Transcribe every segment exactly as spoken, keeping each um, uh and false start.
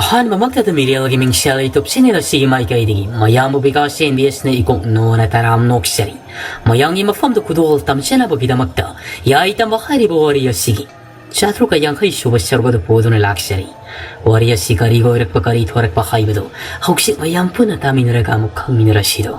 ꯑꯍꯥꯟꯕꯃꯛꯇꯗ ꯃꯤꯔꯦꯜꯒꯤ ꯃꯤꯡꯁꯦꯜ YouTube channel ꯑꯁꯤꯒꯤ ꯃꯥꯏꯀꯩꯗꯒꯤ ꯃꯌꯥꯝꯕꯨ ꯕꯤꯀꯥꯁ ꯑꯦꯟ ꯕꯤ ꯑꯦꯁꯅ ꯏꯀꯣꯛ ꯅꯣꯅ ꯇꯔꯥꯝ ꯅꯣꯛꯆꯔꯤ꯫ ꯃꯌꯥꯝꯒꯤ ꯃꯐꯝꯗ ꯈꯨꯗꯣꯜ ꯇꯝꯖꯅꯕꯒꯤꯗꯃꯛꯇ ꯌꯥꯏ ꯇꯝꯕ ꯍꯥꯏꯔꯤꯕ ꯋꯥꯔꯤ ꯑꯁꯤꯒꯤ ꯆꯥꯇ꯭ꯔꯨꯛꯀ ꯌꯥꯡꯈꯩ ꯁꯨꯕ ꯁꯔꯨꯛ ꯑꯗꯨ ꯄꯨꯗꯨꯅ ꯂꯥꯛꯆꯔꯤ꯫ ꯋꯥꯔꯤ ꯑꯁꯤ ꯀꯔꯤꯒꯤ ꯑꯣꯏꯔꯛꯄ, ꯀꯔꯤ ꯊꯣꯔꯛꯄ ꯍꯥꯏꯕꯗꯨ ꯍꯧꯖꯤꯛ ꯃꯌꯥꯝ ꯄꯨꯟꯅ ꯇꯥꯃꯤꯟꯅꯔꯒ ꯑꯃꯨꯛ ꯈꯪꯃꯤꯟꯅꯔꯁꯤꯗꯣ꯫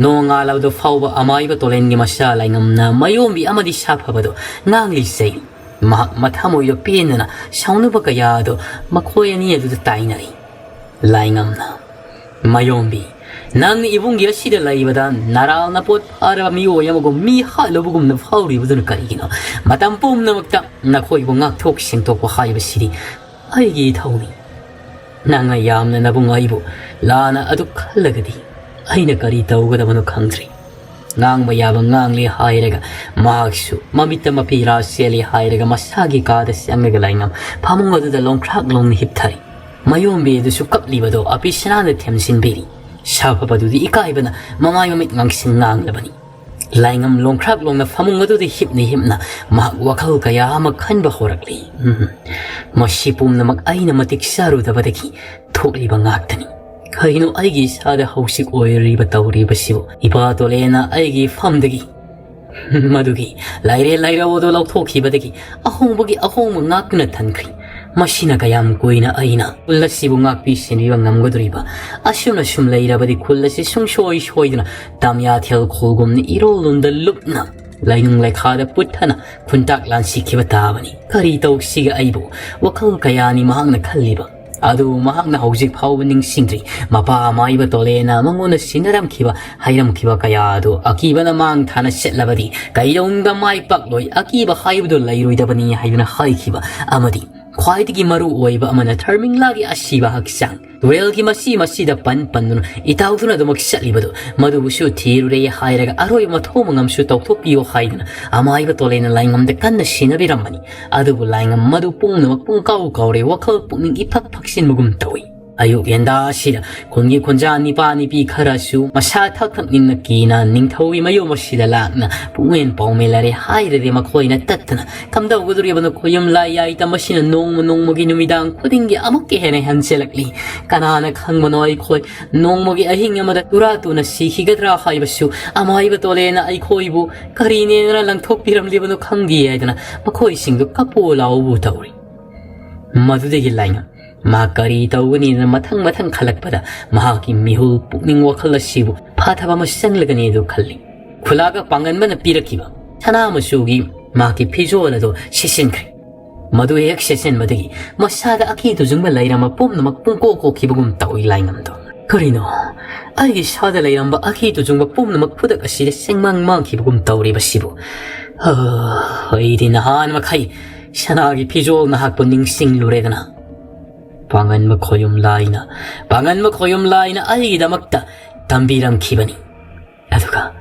ꯅꯣꯡꯉꯥꯜꯂꯕꯗꯨ ꯐꯥꯎꯕ ꯑꯃꯥꯏꯕ ꯇꯣꯂꯦꯟꯒꯤ ꯃꯆꯥ ꯂꯥꯏꯉꯝꯅ ꯃꯌꯣꯝꯕꯤ ꯑꯃꯗꯤ ꯁꯥꯐꯕꯗꯨ ꯉꯥꯡꯂꯤ ꯆꯩ꯫ ꯃꯍꯥꯛ ꯃꯊꯃꯣꯏꯗꯣ ꯄꯦꯟꯗꯅ ꯁꯥꯎꯅꯕ ꯀꯌꯥ ꯑꯗꯨ ꯃꯈꯣꯏ ꯑꯅꯤ ꯑꯗꯨꯗ ꯇꯥꯏꯅꯔꯤ꯫ ꯂꯥꯏꯉꯝꯅ, "ꯃꯌꯣꯝꯕꯤ, ꯅꯪꯅ ꯏꯕꯨꯡꯒꯤ ꯑꯁꯤꯗ ꯂꯩꯕꯗ ꯅꯔꯥꯜꯅ ꯄꯣꯠ ꯐꯥꯔꯕ ꯃꯤꯑꯣꯏ ꯑꯃꯒꯨꯝ ꯃꯤ ꯍꯥꯠꯂꯨꯕꯒꯨꯝꯅ ꯐꯥꯎꯔꯤꯕꯗꯨꯅ ꯀꯔꯤꯒꯤꯅꯣ? ꯃꯇꯝ ꯄꯨꯝꯅꯃꯛꯇ ꯅꯈꯣꯏꯕꯨ ꯉꯥꯛꯊꯣꯛ ꯁꯦꯡꯗꯣꯛꯄ ꯍꯥꯏꯕꯁꯤꯗꯤ ꯑꯩꯒꯤ ꯏꯊꯧꯅꯤ꯫ ꯅꯪꯅ ꯌꯥꯝꯅ ꯅꯕꯨꯡ ꯑꯩꯕꯨ ꯂꯥꯟꯅ ꯑꯗꯨ ꯈꯜꯂꯒꯗꯤ ꯑꯩꯅ ꯀꯔꯤ ꯇꯧꯒꯗꯕꯅꯣ ꯈꯪꯗ꯭ꯔꯦ꯫" ꯉꯥꯡꯕ ꯌꯥꯕ ꯉꯥꯡꯂꯦ ꯍꯥꯏꯔꯒ ꯃꯍꯥꯛꯁꯨ ꯃꯃꯤꯠꯇ ꯃꯄꯤ ꯔꯥ ꯆꯦꯜꯂꯦ ꯍꯥꯏꯔꯒ ꯃꯁꯥꯒꯤ ꯀꯥꯗ ꯆꯪꯂꯒ ꯂꯥꯏꯉꯝ ꯐꯃꯨꯡ ꯑꯗꯨꯗ ꯂꯣꯡꯈ꯭ꯔꯥꯛ ꯂꯣꯡꯅ ꯍꯤꯞꯊꯔꯤ꯫ ꯃꯌꯣꯝꯕꯤ ꯑꯗꯨꯁꯨ ꯀꯞꯂꯤꯕꯗꯣ ꯑꯄꯤꯁꯅꯥꯅ ꯊꯦꯝꯖꯤꯟꯕꯤꯔꯤ꯫ ꯁꯥꯐꯕꯗꯨꯗꯤ ꯏꯀꯥꯏꯕꯅ ꯃꯃꯥꯏ ꯃꯃꯤꯠ ꯉꯥꯡꯁꯤꯡ ꯉꯥꯡꯂꯕꯅꯤ꯫ ꯂꯥꯏꯉꯝ ꯂꯣꯡꯈ꯭ꯔꯥꯛ ꯂꯣꯡꯅ ꯐꯃꯨꯡ ꯑꯗꯨꯗ ꯍꯤꯞꯅ ꯍꯤꯞꯅ ꯃꯍꯥꯛ ꯋꯥꯈꯜ ꯀꯌꯥ ꯑꯃ ꯈꯟꯕ ꯍꯧꯔꯛꯂꯤ꯫ ꯎꯝ, ꯃꯁꯤ ꯄꯨꯝꯅꯃꯛ ꯑꯩꯅ ꯃꯇꯤꯛ ꯆꯥꯔꯨꯗꯕꯗꯒꯤ ꯊꯣꯛꯂꯤꯕ ꯉꯥꯛꯇꯅꯤ꯫ ꯀꯔꯤꯅꯣ ꯑꯩꯒꯤ ꯏꯁꯥꯗ ꯍꯧꯖꯤꯛ ꯑꯣꯏꯔꯤꯕ ꯇꯧꯔꯤꯕꯁꯤꯕꯨ? ꯏꯄꯥ ꯇꯣꯂꯦꯅ ꯑꯩꯒꯤ ꯐꯝꯗꯒꯤ ꯃꯗꯨꯒꯤ ꯂꯥꯏꯔꯦꯟ ꯂꯥꯏꯔꯧ ꯑꯗꯨ ꯂꯧꯊꯣꯛꯈꯤꯕꯗꯒꯤ ꯑꯍꯣꯡꯕꯒꯤ ꯑꯍꯣꯡꯕ ꯉꯥꯛꯇꯨꯅ ꯊꯟꯈ꯭ꯔꯤ꯫ ꯃꯁꯤꯅ ꯀꯌꯥꯝ ꯀꯨꯏꯅ ꯑꯩꯅ ꯈꯨꯜ ꯑꯁꯤꯕꯨ ꯉꯥꯛꯄꯤ ꯁꯦꯟꯕꯤꯕ ꯉꯝꯒꯗꯧꯔꯤꯕ? ꯑꯁꯨꯝꯅ ꯁꯨꯝ ꯂꯩꯔꯕꯗꯤ ꯈꯨꯜ ꯑꯁꯤ ꯁꯨꯡꯁꯣꯏ ꯁꯣꯏꯗꯅ ꯇꯥꯃꯤꯌꯥꯊꯦꯜ ꯈꯣꯜꯒꯨꯝꯅ ꯏꯔꯣꯜ ꯂꯨꯝꯗ ꯂꯨꯞꯅ ꯂꯩꯅꯨꯡ ꯂꯩꯈꯥꯗ ꯄꯨꯠꯊꯅ ꯈꯨꯟꯇꯥꯛ ꯂꯥꯟꯁꯤꯈꯤꯕ ꯇꯥꯕꯅꯤ꯫ ꯀꯔꯤ ꯇꯧꯁꯤꯒꯦ ꯑꯩꯕꯨ? ꯋꯥꯈꯜ ꯀꯌꯥꯅꯤ ꯃꯍꯥꯛꯅ ꯈꯜꯂꯤꯕ꯫ ꯑꯗꯨꯕꯨ ꯃꯍꯥꯛꯅ ꯍꯧꯖꯤꯛ ꯐꯥꯎꯕ ꯅꯤꯡꯁꯤꯡꯗ꯭ꯔꯤ꯫ ꯃꯄꯥ ꯑꯃꯥꯏꯕ ꯇꯣꯂꯦꯅ ꯃꯉꯣꯟꯗ ꯁꯤꯟꯅꯔꯝꯈꯤꯕ, ꯍꯥꯏꯔꯝꯈꯤꯕ ꯀꯌꯥ ꯑꯗꯨ ꯑꯀꯤꯕꯅ ꯃꯥꯡ ꯊꯥꯅ ꯆꯠꯂꯕꯗꯤ ꯀꯩꯗꯧꯅꯨꯡꯗ ꯃꯥꯏ ꯄꯥꯛꯂꯣꯏ, ꯑꯀꯤꯕ ꯍꯥꯏꯕꯗꯨ ꯂꯩꯔꯣꯏꯗꯕꯅꯤ ꯍꯥꯏꯗꯨꯅ ꯍꯥꯏꯈꯤꯕ ꯑꯃꯗꯤ ꯈ꯭ꯋꯥꯏꯗꯒꯤ ꯃꯔꯨ ꯑꯣꯏꯕ ꯑꯃꯅ ꯊꯔꯃꯤꯡꯂꯥꯒꯤ ꯑꯁꯤꯕ ꯍꯛꯆꯥꯡ ꯇꯨꯔꯦꯜꯒꯤ ꯃꯁꯤ ꯃꯁꯤꯗ ꯄꯟ ꯄꯟꯗꯨꯅ ꯏꯇꯥꯎꯗꯨꯅ ꯑꯗꯨꯃꯛ ꯆꯠꯂꯤꯕꯗꯨ, ꯃꯗꯨꯕꯨꯁꯨ ꯊꯤꯔꯨꯔꯦ ꯍꯥꯏꯔꯒ ꯑꯔꯣꯏꯕ ꯃꯊꯧ ꯃꯉꯝꯁꯨ ꯇꯧꯊꯣꯛꯄꯤꯌꯨ ꯍꯥꯏꯗꯨꯅ ꯑꯃꯥꯏꯕ ꯇꯣꯂꯦꯅ ꯂꯥꯏꯉꯝꯗ ꯀꯟꯅ ꯁꯤꯟꯅꯕꯤꯔꯝꯕꯅꯤ꯫ ꯑꯗꯨꯕꯨ ꯂꯥꯏꯉꯝ ꯃꯗꯨ ꯄꯨꯝꯅꯃꯛ ꯄꯨꯡꯀꯥꯎ ꯀꯥꯎꯔꯦ, ꯋꯥꯈꯜ ꯄꯨꯛꯅꯤꯡ ꯏꯐꯛ ꯐꯛꯆꯤꯟꯕꯒꯨꯝ ꯇꯧꯏ꯫ ꯑꯌꯨꯛ ꯌꯦꯟꯗꯥ ꯑꯁꯤꯗ ꯈꯨꯟꯒꯤ ꯈꯨꯟꯖꯥ ꯅꯤꯄꯥ ꯅꯤꯄꯤ ꯈꯔꯁꯨ ꯃꯁꯥ ꯊꯛ ꯊꯛ ꯅꯤꯡꯅ ꯀꯤꯅ ꯅꯤꯡꯊꯧꯒꯤ ꯃꯌꯨꯝ ꯑꯁꯤꯗ ꯂꯥꯛꯅ ꯄꯨꯛꯃꯦꯟ ꯄꯥꯎꯃꯦꯜꯂꯔꯦ ꯍꯥꯏꯔꯗꯤ ꯃꯈꯣꯏꯅ ꯇꯠꯇꯅ ꯀꯝꯗꯧꯒꯗꯧꯔꯤꯕꯅꯣ? ꯈꯣꯌꯨꯝ ꯂꯥꯏ ꯌꯥꯏꯇꯝ ꯑꯁꯤꯅ ꯅꯣꯡꯃ ꯅꯣꯡꯃꯒꯤ ꯅꯨꯃꯤꯗꯥꯡ ꯈꯨꯗꯤꯡꯒꯤ ꯑꯃꯨꯛꯀ ꯍꯦꯟꯅ ꯍꯦꯟꯖꯜꯂꯛꯂꯤ꯫ ꯀꯅꯥꯅ ꯈꯪꯕꯅꯣ, ꯑꯩꯈꯣꯏ ꯅꯣꯡꯃꯒꯤ ꯑꯍꯤꯡ ꯑꯃꯗ ꯇꯨꯔꯥ ꯇꯨꯅ ꯁꯤꯈꯤꯒꯗ꯭ꯔꯥ ꯍꯥꯏꯕꯁꯨ ꯑꯃꯥꯏꯕ ꯇꯣꯂꯦꯅ ꯑꯩꯈꯣꯏꯕꯨ ꯀꯔꯤꯅꯦꯅ ꯂꯪꯊꯣꯛꯄꯤꯔꯝꯂꯤꯕꯅꯣ ꯈꯪꯗꯦ ꯍꯥꯏꯗꯅ ꯃꯈꯣꯏꯁꯤꯡꯗꯨ ꯀꯞꯄꯨ ꯂꯥꯎꯕꯨ ꯇꯧꯔꯤ꯫ ꯃꯗꯨꯗꯒꯤ ꯂꯥꯏꯉꯝ ꯃꯥ ꯀꯔꯤ ꯇꯧꯒꯅꯤꯅ ꯃꯊꯪ ꯃꯊꯪ ꯈꯜꯂꯛꯄꯗ ꯃꯍꯥꯛꯀꯤ ꯃꯤꯍꯨꯜ ꯄꯨꯛꯅꯤꯡ ꯋꯥꯈꯜ ꯑꯁꯤꯕꯨ ꯐꯥꯊꯕ ꯑꯃ ꯆꯪꯂꯒꯅꯤ ꯑꯗꯨ ꯈꯜꯂꯤ꯫ ꯈꯨꯂꯥꯛꯀ ꯄꯥꯡꯒꯟꯕꯅ ꯄꯤꯔꯛꯈꯤꯕ ꯁꯅꯥ ꯃꯆꯨꯒꯤ ꯃꯍꯥꯛꯀꯤ ꯐꯤꯖꯣꯜ ꯑꯗꯨ ꯁꯦꯠꯆꯤꯟꯈ꯭ꯔꯦ꯫ ꯃꯗꯨ ꯍꯦꯛ ꯁꯦꯠꯆꯤꯟꯕꯗꯒꯤ ꯃꯁꯥꯗ ꯑꯀꯤ ꯇꯨꯖꯨꯡꯕ ꯂꯩꯔꯝꯕ ꯄꯨꯝꯅꯃꯛ ꯄꯨꯡꯀꯣꯛ ꯀꯣꯛꯈꯤꯕꯒꯨꯝ ꯇꯧꯏ ꯂꯥꯏꯉꯝꯗꯣ꯫ ꯀꯔꯤꯅꯣ? ꯑꯩꯒꯤ ꯏꯁꯥꯗ ꯂꯩꯔꯝꯕ ꯑꯀꯤ ꯇꯨꯖꯨꯡꯕ ꯄꯨꯝꯅꯃꯛ ꯈꯨꯗꯛ ꯑꯁꯤꯗ ꯆꯦꯡꯃꯥꯡ ꯃꯥꯡꯈꯤꯕꯒꯨꯝ ꯇꯧꯔꯤꯕꯁꯤꯕꯨ? ꯍ, ꯑꯩꯗꯤ ꯅꯍꯥꯟ ꯃꯈꯩ ꯁꯅꯥꯒꯤ ꯐꯤꯖꯣꯜ ꯅꯍꯥꯛꯄꯨ ꯅꯤꯡꯁꯤꯡꯂꯨꯔꯦꯗꯅ꯫ ꯄꯥꯡꯒꯟꯕ ꯈꯣꯌꯨꯝ ꯂꯥꯏꯅ, ꯄꯥꯡꯒꯟꯕ ꯈꯣꯌꯨꯝ ꯂꯥꯏꯅ ꯑꯩꯒꯤꯗꯃꯛꯇ ꯇꯝꯕꯤꯔꯝꯈꯤꯕꯅꯤ꯫ ꯑꯗꯨꯒ,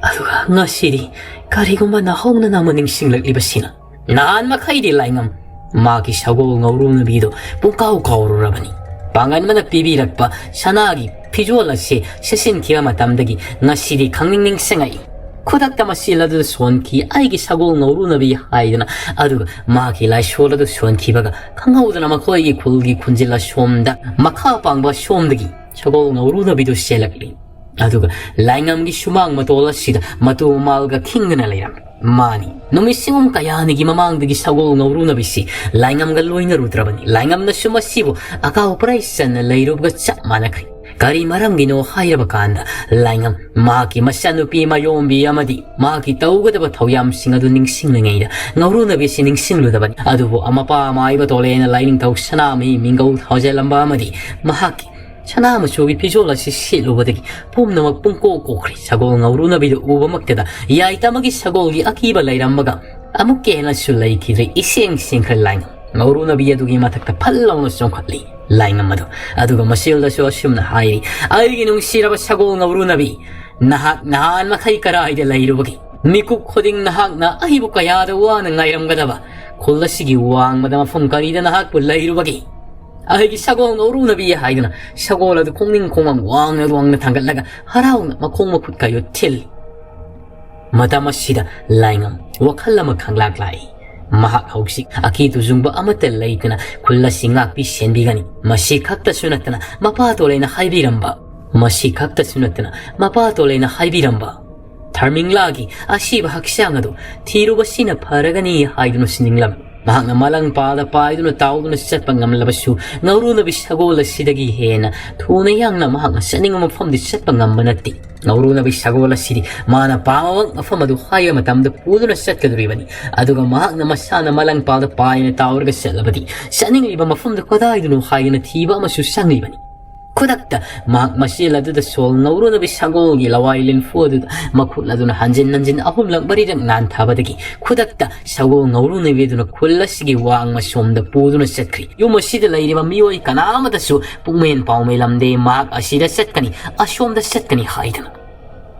ꯑꯗꯨꯒ ꯉꯁꯤꯗꯤ ꯀꯔꯤꯒꯨꯝꯕ ꯅꯍꯧꯅꯅ ꯑꯃ ꯅꯤꯡꯁꯤꯡꯂꯛꯂꯤꯕꯁꯤꯅ꯫ ꯅꯍꯥꯟ ꯃꯈꯩꯗꯤ ꯂꯥꯏꯉꯝ ꯃꯥꯒꯤ ꯁꯒꯣꯜ ꯉꯧꯔꯨꯅꯕꯤꯗꯨ ꯄꯨꯡꯀꯥꯎ ꯀꯥꯎꯔꯨꯔꯕꯅꯤ꯫ ꯄꯥꯡꯒꯟꯕꯅ ꯄꯤꯕꯤꯔꯛꯄ ꯁꯅꯥꯒꯤ ꯐꯤꯖꯣꯜ ꯑꯁꯤ ꯁꯦꯠꯆꯤꯟꯈꯤꯕ ꯃꯇꯝꯗꯒꯤ ꯉꯁꯤꯗꯤ ꯈꯪꯅꯤꯡ ꯅꯤꯡꯁꯤꯡꯉꯛꯏ꯫ ꯈꯨꯗꯛꯇ ꯃꯁꯤ ꯑꯗꯨꯗ ꯁꯣꯟꯈꯤ, ꯑꯩꯒꯤ ꯁꯒꯣꯜ ꯉꯧꯔꯨꯅꯕꯤ ꯍꯥꯏꯗꯅ꯫ ꯑꯗꯨꯒ ꯃꯥꯒꯤ ꯂꯥꯏꯁꯣꯜ ꯑꯗꯨ ꯁꯣꯟꯈꯤꯕꯒ ꯈꯪꯍꯧꯗꯅ ꯃꯈꯣꯏꯒꯤ ꯈꯨꯜꯒꯤ ꯈꯨꯟꯖꯤꯜ ꯑꯁꯣꯝꯗ ꯃꯈꯥ ꯄꯥꯡꯕ ꯑꯁꯣꯝꯗꯒꯤ ꯁꯒꯣꯜ ꯉꯧꯔꯨꯅꯕꯤꯗꯨ ꯆꯦꯜꯂꯛꯂꯤ꯫ ꯑꯗꯨꯒ ꯂꯥꯏꯉꯝꯒꯤ ꯁꯨꯃꯥꯡ ꯃꯇꯣꯜ ꯑꯁꯤꯗ ꯃꯇꯨ ꯃꯃꯥꯜꯒ ꯈꯤꯡꯗꯨꯅ ꯂꯩꯔꯝꯃꯤ꯫ ꯃꯥꯅꯤ, ꯅꯨꯃꯤꯠ ꯁꯤꯒꯨꯝ ꯀꯌꯥꯅꯤꯒꯤ ꯃꯃꯥꯡꯗꯒꯤ ꯁꯒꯣꯜ ꯉꯧꯔꯨꯅꯕꯤꯁꯤ ꯂꯥꯏꯉꯝꯒ ꯂꯣꯏꯅꯔꯨꯗ꯭ꯔꯕꯅꯤ꯫ ꯂꯥꯏꯉꯝꯅꯁꯨ ꯃꯁꯤꯕꯨ ꯑꯀꯥꯎ ꯄꯔꯩ ꯆꯟꯅ ꯂꯩꯔꯨꯕꯒ ꯆꯞ ꯃꯥꯟꯅꯈ꯭ꯔꯦ꯫ ꯀꯔꯤ ꯃꯔꯝꯒꯤꯅꯣ ꯍꯥꯏꯔꯕ ꯀꯥꯟꯗ ꯂꯥꯏꯉꯝ ꯃꯍꯥꯛꯀꯤ ꯃꯆꯥꯅꯨꯄꯤ ꯃꯌꯣꯝꯕꯤ ꯑꯃꯗꯤ ꯃꯍꯥꯛꯀꯤ ꯇꯧꯒꯗꯕ ꯊꯧꯌꯥꯝꯁꯤꯡ ꯑꯗꯨ ꯅꯤꯡꯁꯤꯡꯂꯤꯉꯩꯗ ꯉꯧꯔꯨꯅꯕꯤꯁꯤ ꯅꯤꯡꯁꯤꯡꯂꯨꯗꯕꯅꯤ꯫ ꯑꯗꯨꯕꯨ ꯃꯄꯥ ꯃꯥꯏꯕ ꯇꯣꯂꯦꯅ ꯂꯥꯏꯅꯤꯡꯊꯧ ꯁꯅꯥꯃꯍꯤ ꯃꯤꯡꯒꯧ ꯊꯥꯖꯤꯜꯂꯝꯕ ꯑꯃꯗꯤ ꯃꯍꯥꯛꯀꯤ ꯁꯅꯥ ꯃꯆꯨꯒꯤ ꯐꯤꯖꯣꯜ ꯑꯁꯤ ꯁꯦꯠꯂꯨꯕꯗꯒꯤ ꯄꯨꯝꯅꯃꯛ ꯄꯨꯡꯀꯣꯛ ꯀꯣꯛꯈ꯭ꯔꯦ꯫ ꯁꯒꯣꯜ ꯉꯧꯔꯨꯅꯕꯤꯗꯨ ꯎꯕꯃꯛꯇꯗ ꯌꯥꯏꯇꯃꯒꯤ ꯁꯒꯣꯜꯒꯤ ꯑꯀꯤꯕ ꯂꯩꯔꯝꯕꯒ ꯑꯃꯨꯛꯀ ꯍꯦꯟꯅꯁꯨ ꯂꯩꯈꯤꯗ꯭ꯔꯦ꯫ ꯏꯁꯦꯡ ꯁꯦꯡꯈ꯭ꯔꯦ ꯂꯥꯏꯉꯝ꯫ ꯉꯧꯔꯨꯅꯕꯤ ꯑꯗꯨꯒꯤ ꯃꯊꯛꯇ ꯐꯜ ꯂꯥꯎꯅ ꯆꯣꯡꯈꯠꯂꯤ ꯂꯥꯏꯉꯝ ꯑꯗꯨ꯫ ꯑꯗꯨꯒ ꯃꯁꯤꯜꯗꯁꯨ ꯑꯁꯨꯝꯅ ꯍꯥꯏꯔꯤ, "ꯑꯩꯒꯤ ꯅꯨꯡꯁꯤꯔꯕ ꯁꯒꯣꯜ ꯉꯧꯔꯨꯅꯕꯤ, ꯅꯍꯥꯛ ꯅꯍꯥꯟ ꯃꯈꯩ ꯀꯔꯥꯏꯗ ꯂꯩꯔꯨꯕꯒꯦ? ꯃꯤꯀꯨꯞ ꯈꯨꯗꯤꯡ ꯅꯍꯥꯛꯅ ꯑꯩꯕꯨ ꯀꯌꯥꯗ ꯋꯥꯅ ꯉꯥꯏꯔꯝꯒꯗꯕ? ꯈꯨꯜ ꯑꯁꯤꯒꯤ ꯋꯥꯡꯃꯗ ꯃꯐꯝ ꯀꯔꯤꯗ ꯅꯍꯥꯛꯄꯨ ꯂꯩꯔꯨꯕꯒꯦ? "ꯑꯩꯒꯤ ꯁꯒꯣꯜ ꯉꯧꯔꯨꯅꯕꯤ!" ꯍꯥꯏꯗꯨꯅ ꯁꯒꯣꯜ ꯑꯗꯨ ꯈꯣꯡꯅꯤꯡ ꯈꯣꯡꯃꯥꯡ ꯋꯥꯡꯅ ꯋꯥꯡꯅ ꯊꯥꯡꯒꯠꯂꯒ ꯍꯔꯥꯎꯅ ꯃꯈꯣꯡ ꯃꯈꯨꯠ ꯀꯥꯏꯌꯨ ꯊꯤꯜꯂꯤ꯫ ꯃꯇꯝ ꯑꯁꯤꯗ ꯂꯥꯏꯉꯝ ꯋꯥꯈꯜ ꯑꯃ ꯈꯪꯂꯥꯛ ꯂꯥꯛꯏ꯫ ꯃꯍꯥꯛ ꯍꯧꯖꯤꯛ ꯑꯀꯤ ꯇꯨꯖꯨꯡꯕ ꯑꯃꯠꯇ ꯂꯩꯇꯅ ꯈꯨꯜ ꯑꯁꯤ ꯉꯥꯛꯄꯤ ꯁꯦꯟꯕꯤꯒꯅꯤ꯫ ꯃꯁꯤ ꯈꯛꯇꯁꯨ ꯅꯠꯇꯅ ꯃꯄꯥꯇꯣꯜ ꯂꯩꯅ ꯍꯥꯏꯕꯤꯔꯝꯕ, ꯃꯁꯤ ꯈꯛꯇꯁꯨ ꯅꯠꯇꯅ ꯃꯄꯥꯇꯣꯜ ꯂꯩꯅ ꯍꯥꯏꯕꯤꯔꯝꯕ ꯊꯔꯃꯤꯡꯂꯥꯒꯤ ꯑꯁꯤꯕ ꯍꯛꯆꯥꯡ ꯑꯗꯨ ꯊꯤꯔꯨꯕꯁꯤꯅ ꯐꯔꯒꯅꯤ ꯍꯥꯏꯗꯨꯅꯁꯨ ꯅꯤꯡꯂꯝꯃꯤ꯫ ꯃꯍꯥꯛꯅ ꯃꯂꯪ ꯄꯥꯜꯗ ꯄꯥꯏꯗꯨꯅ ꯇꯥꯎꯗꯨꯅ ꯆꯠꯄ ꯉꯝꯂꯕꯁꯨ, ꯉꯧꯔꯨꯅꯕꯤ ꯁꯒꯣꯜ ꯑꯁꯤꯗꯒꯤ ꯍꯦꯟꯅ ꯊꯨꯅ ꯌꯥꯡꯅ ꯃꯍꯥꯛꯅ ꯆꯠꯅꯤꯡꯕ ꯃꯐꯝꯗꯤ ꯆꯠꯄ ꯉꯝꯕ ꯅꯠꯇꯦ꯫ ꯉꯧꯔꯨꯅꯕꯤ ꯁꯒꯣꯜ ꯑꯁꯤꯗꯤ ꯃꯥꯅ ꯄꯥꯝꯕ ꯃꯐꯝ ꯑꯗꯨ ꯍꯥꯏꯕ ꯃꯇꯝꯗ ꯄꯨꯗꯨꯅ ꯆꯠꯀꯗꯧꯔꯤꯕꯅꯤ꯫ ꯑꯗꯨꯒ ꯃꯍꯥꯛꯅ ꯃꯁꯥꯅ ꯃꯂꯪ ꯄꯥꯜꯗ ꯄꯥꯏꯅ ꯇꯥꯎꯔꯒ ꯆꯠꯂꯕꯗꯤ, ꯆꯠꯅꯤꯡꯂꯤꯕ ꯃꯐꯝꯗꯨ ꯀꯗꯥꯏꯗꯅꯣ ꯍꯥꯏꯗꯨꯅ ꯊꯤꯕ ꯑꯃꯁꯨ ꯆꯪꯂꯤꯕꯅꯤ꯫ ꯈꯨꯗꯛꯇ ꯃꯍꯥꯛ ꯃꯆꯦꯜ ꯑꯗꯨꯗ ꯁꯣꯜ ꯉꯧꯔꯨꯅꯕꯤ ꯁꯒꯣꯜꯒꯤ ꯂꯋꯥꯏ ꯂꯤꯟꯐꯨ ꯑꯗꯨꯗ ꯃꯈꯨꯠ ꯑꯗꯨꯅ ꯍꯟꯖꯤꯟ ꯍꯟꯖꯤꯟ ꯑꯍꯨꯝꯂꯛ ꯃꯔꯤꯔꯛ ꯅꯥꯟꯊꯕꯗꯒꯤ, ꯈꯨꯗꯛꯇ ꯁꯒꯣꯜ ꯉꯧꯔꯨꯅꯕꯤ ꯑꯗꯨꯅ ꯈꯨꯜ ꯑꯁꯤꯒꯤ ꯋꯥꯡꯃ ꯁꯣꯝꯗ ꯄꯨꯗꯨꯅ ꯆꯠꯈ꯭ꯔꯤ꯫ ꯌꯨꯝ ꯑꯁꯤꯗ ꯂꯩꯔꯤꯕ ꯃꯤꯑꯣꯏ ꯀꯅꯥ ꯑꯃꯗꯁꯨ ꯄꯨꯛꯃꯦꯟ ꯄꯥꯎꯃꯦꯜꯂꯝꯗꯦ, ꯃꯍꯥꯛ ꯑꯁꯤꯗ ꯆꯠꯀꯅꯤ, ꯑꯁꯣꯝꯗ ꯆꯠꯀꯅꯤ ꯍꯥꯏꯗꯨꯅ꯫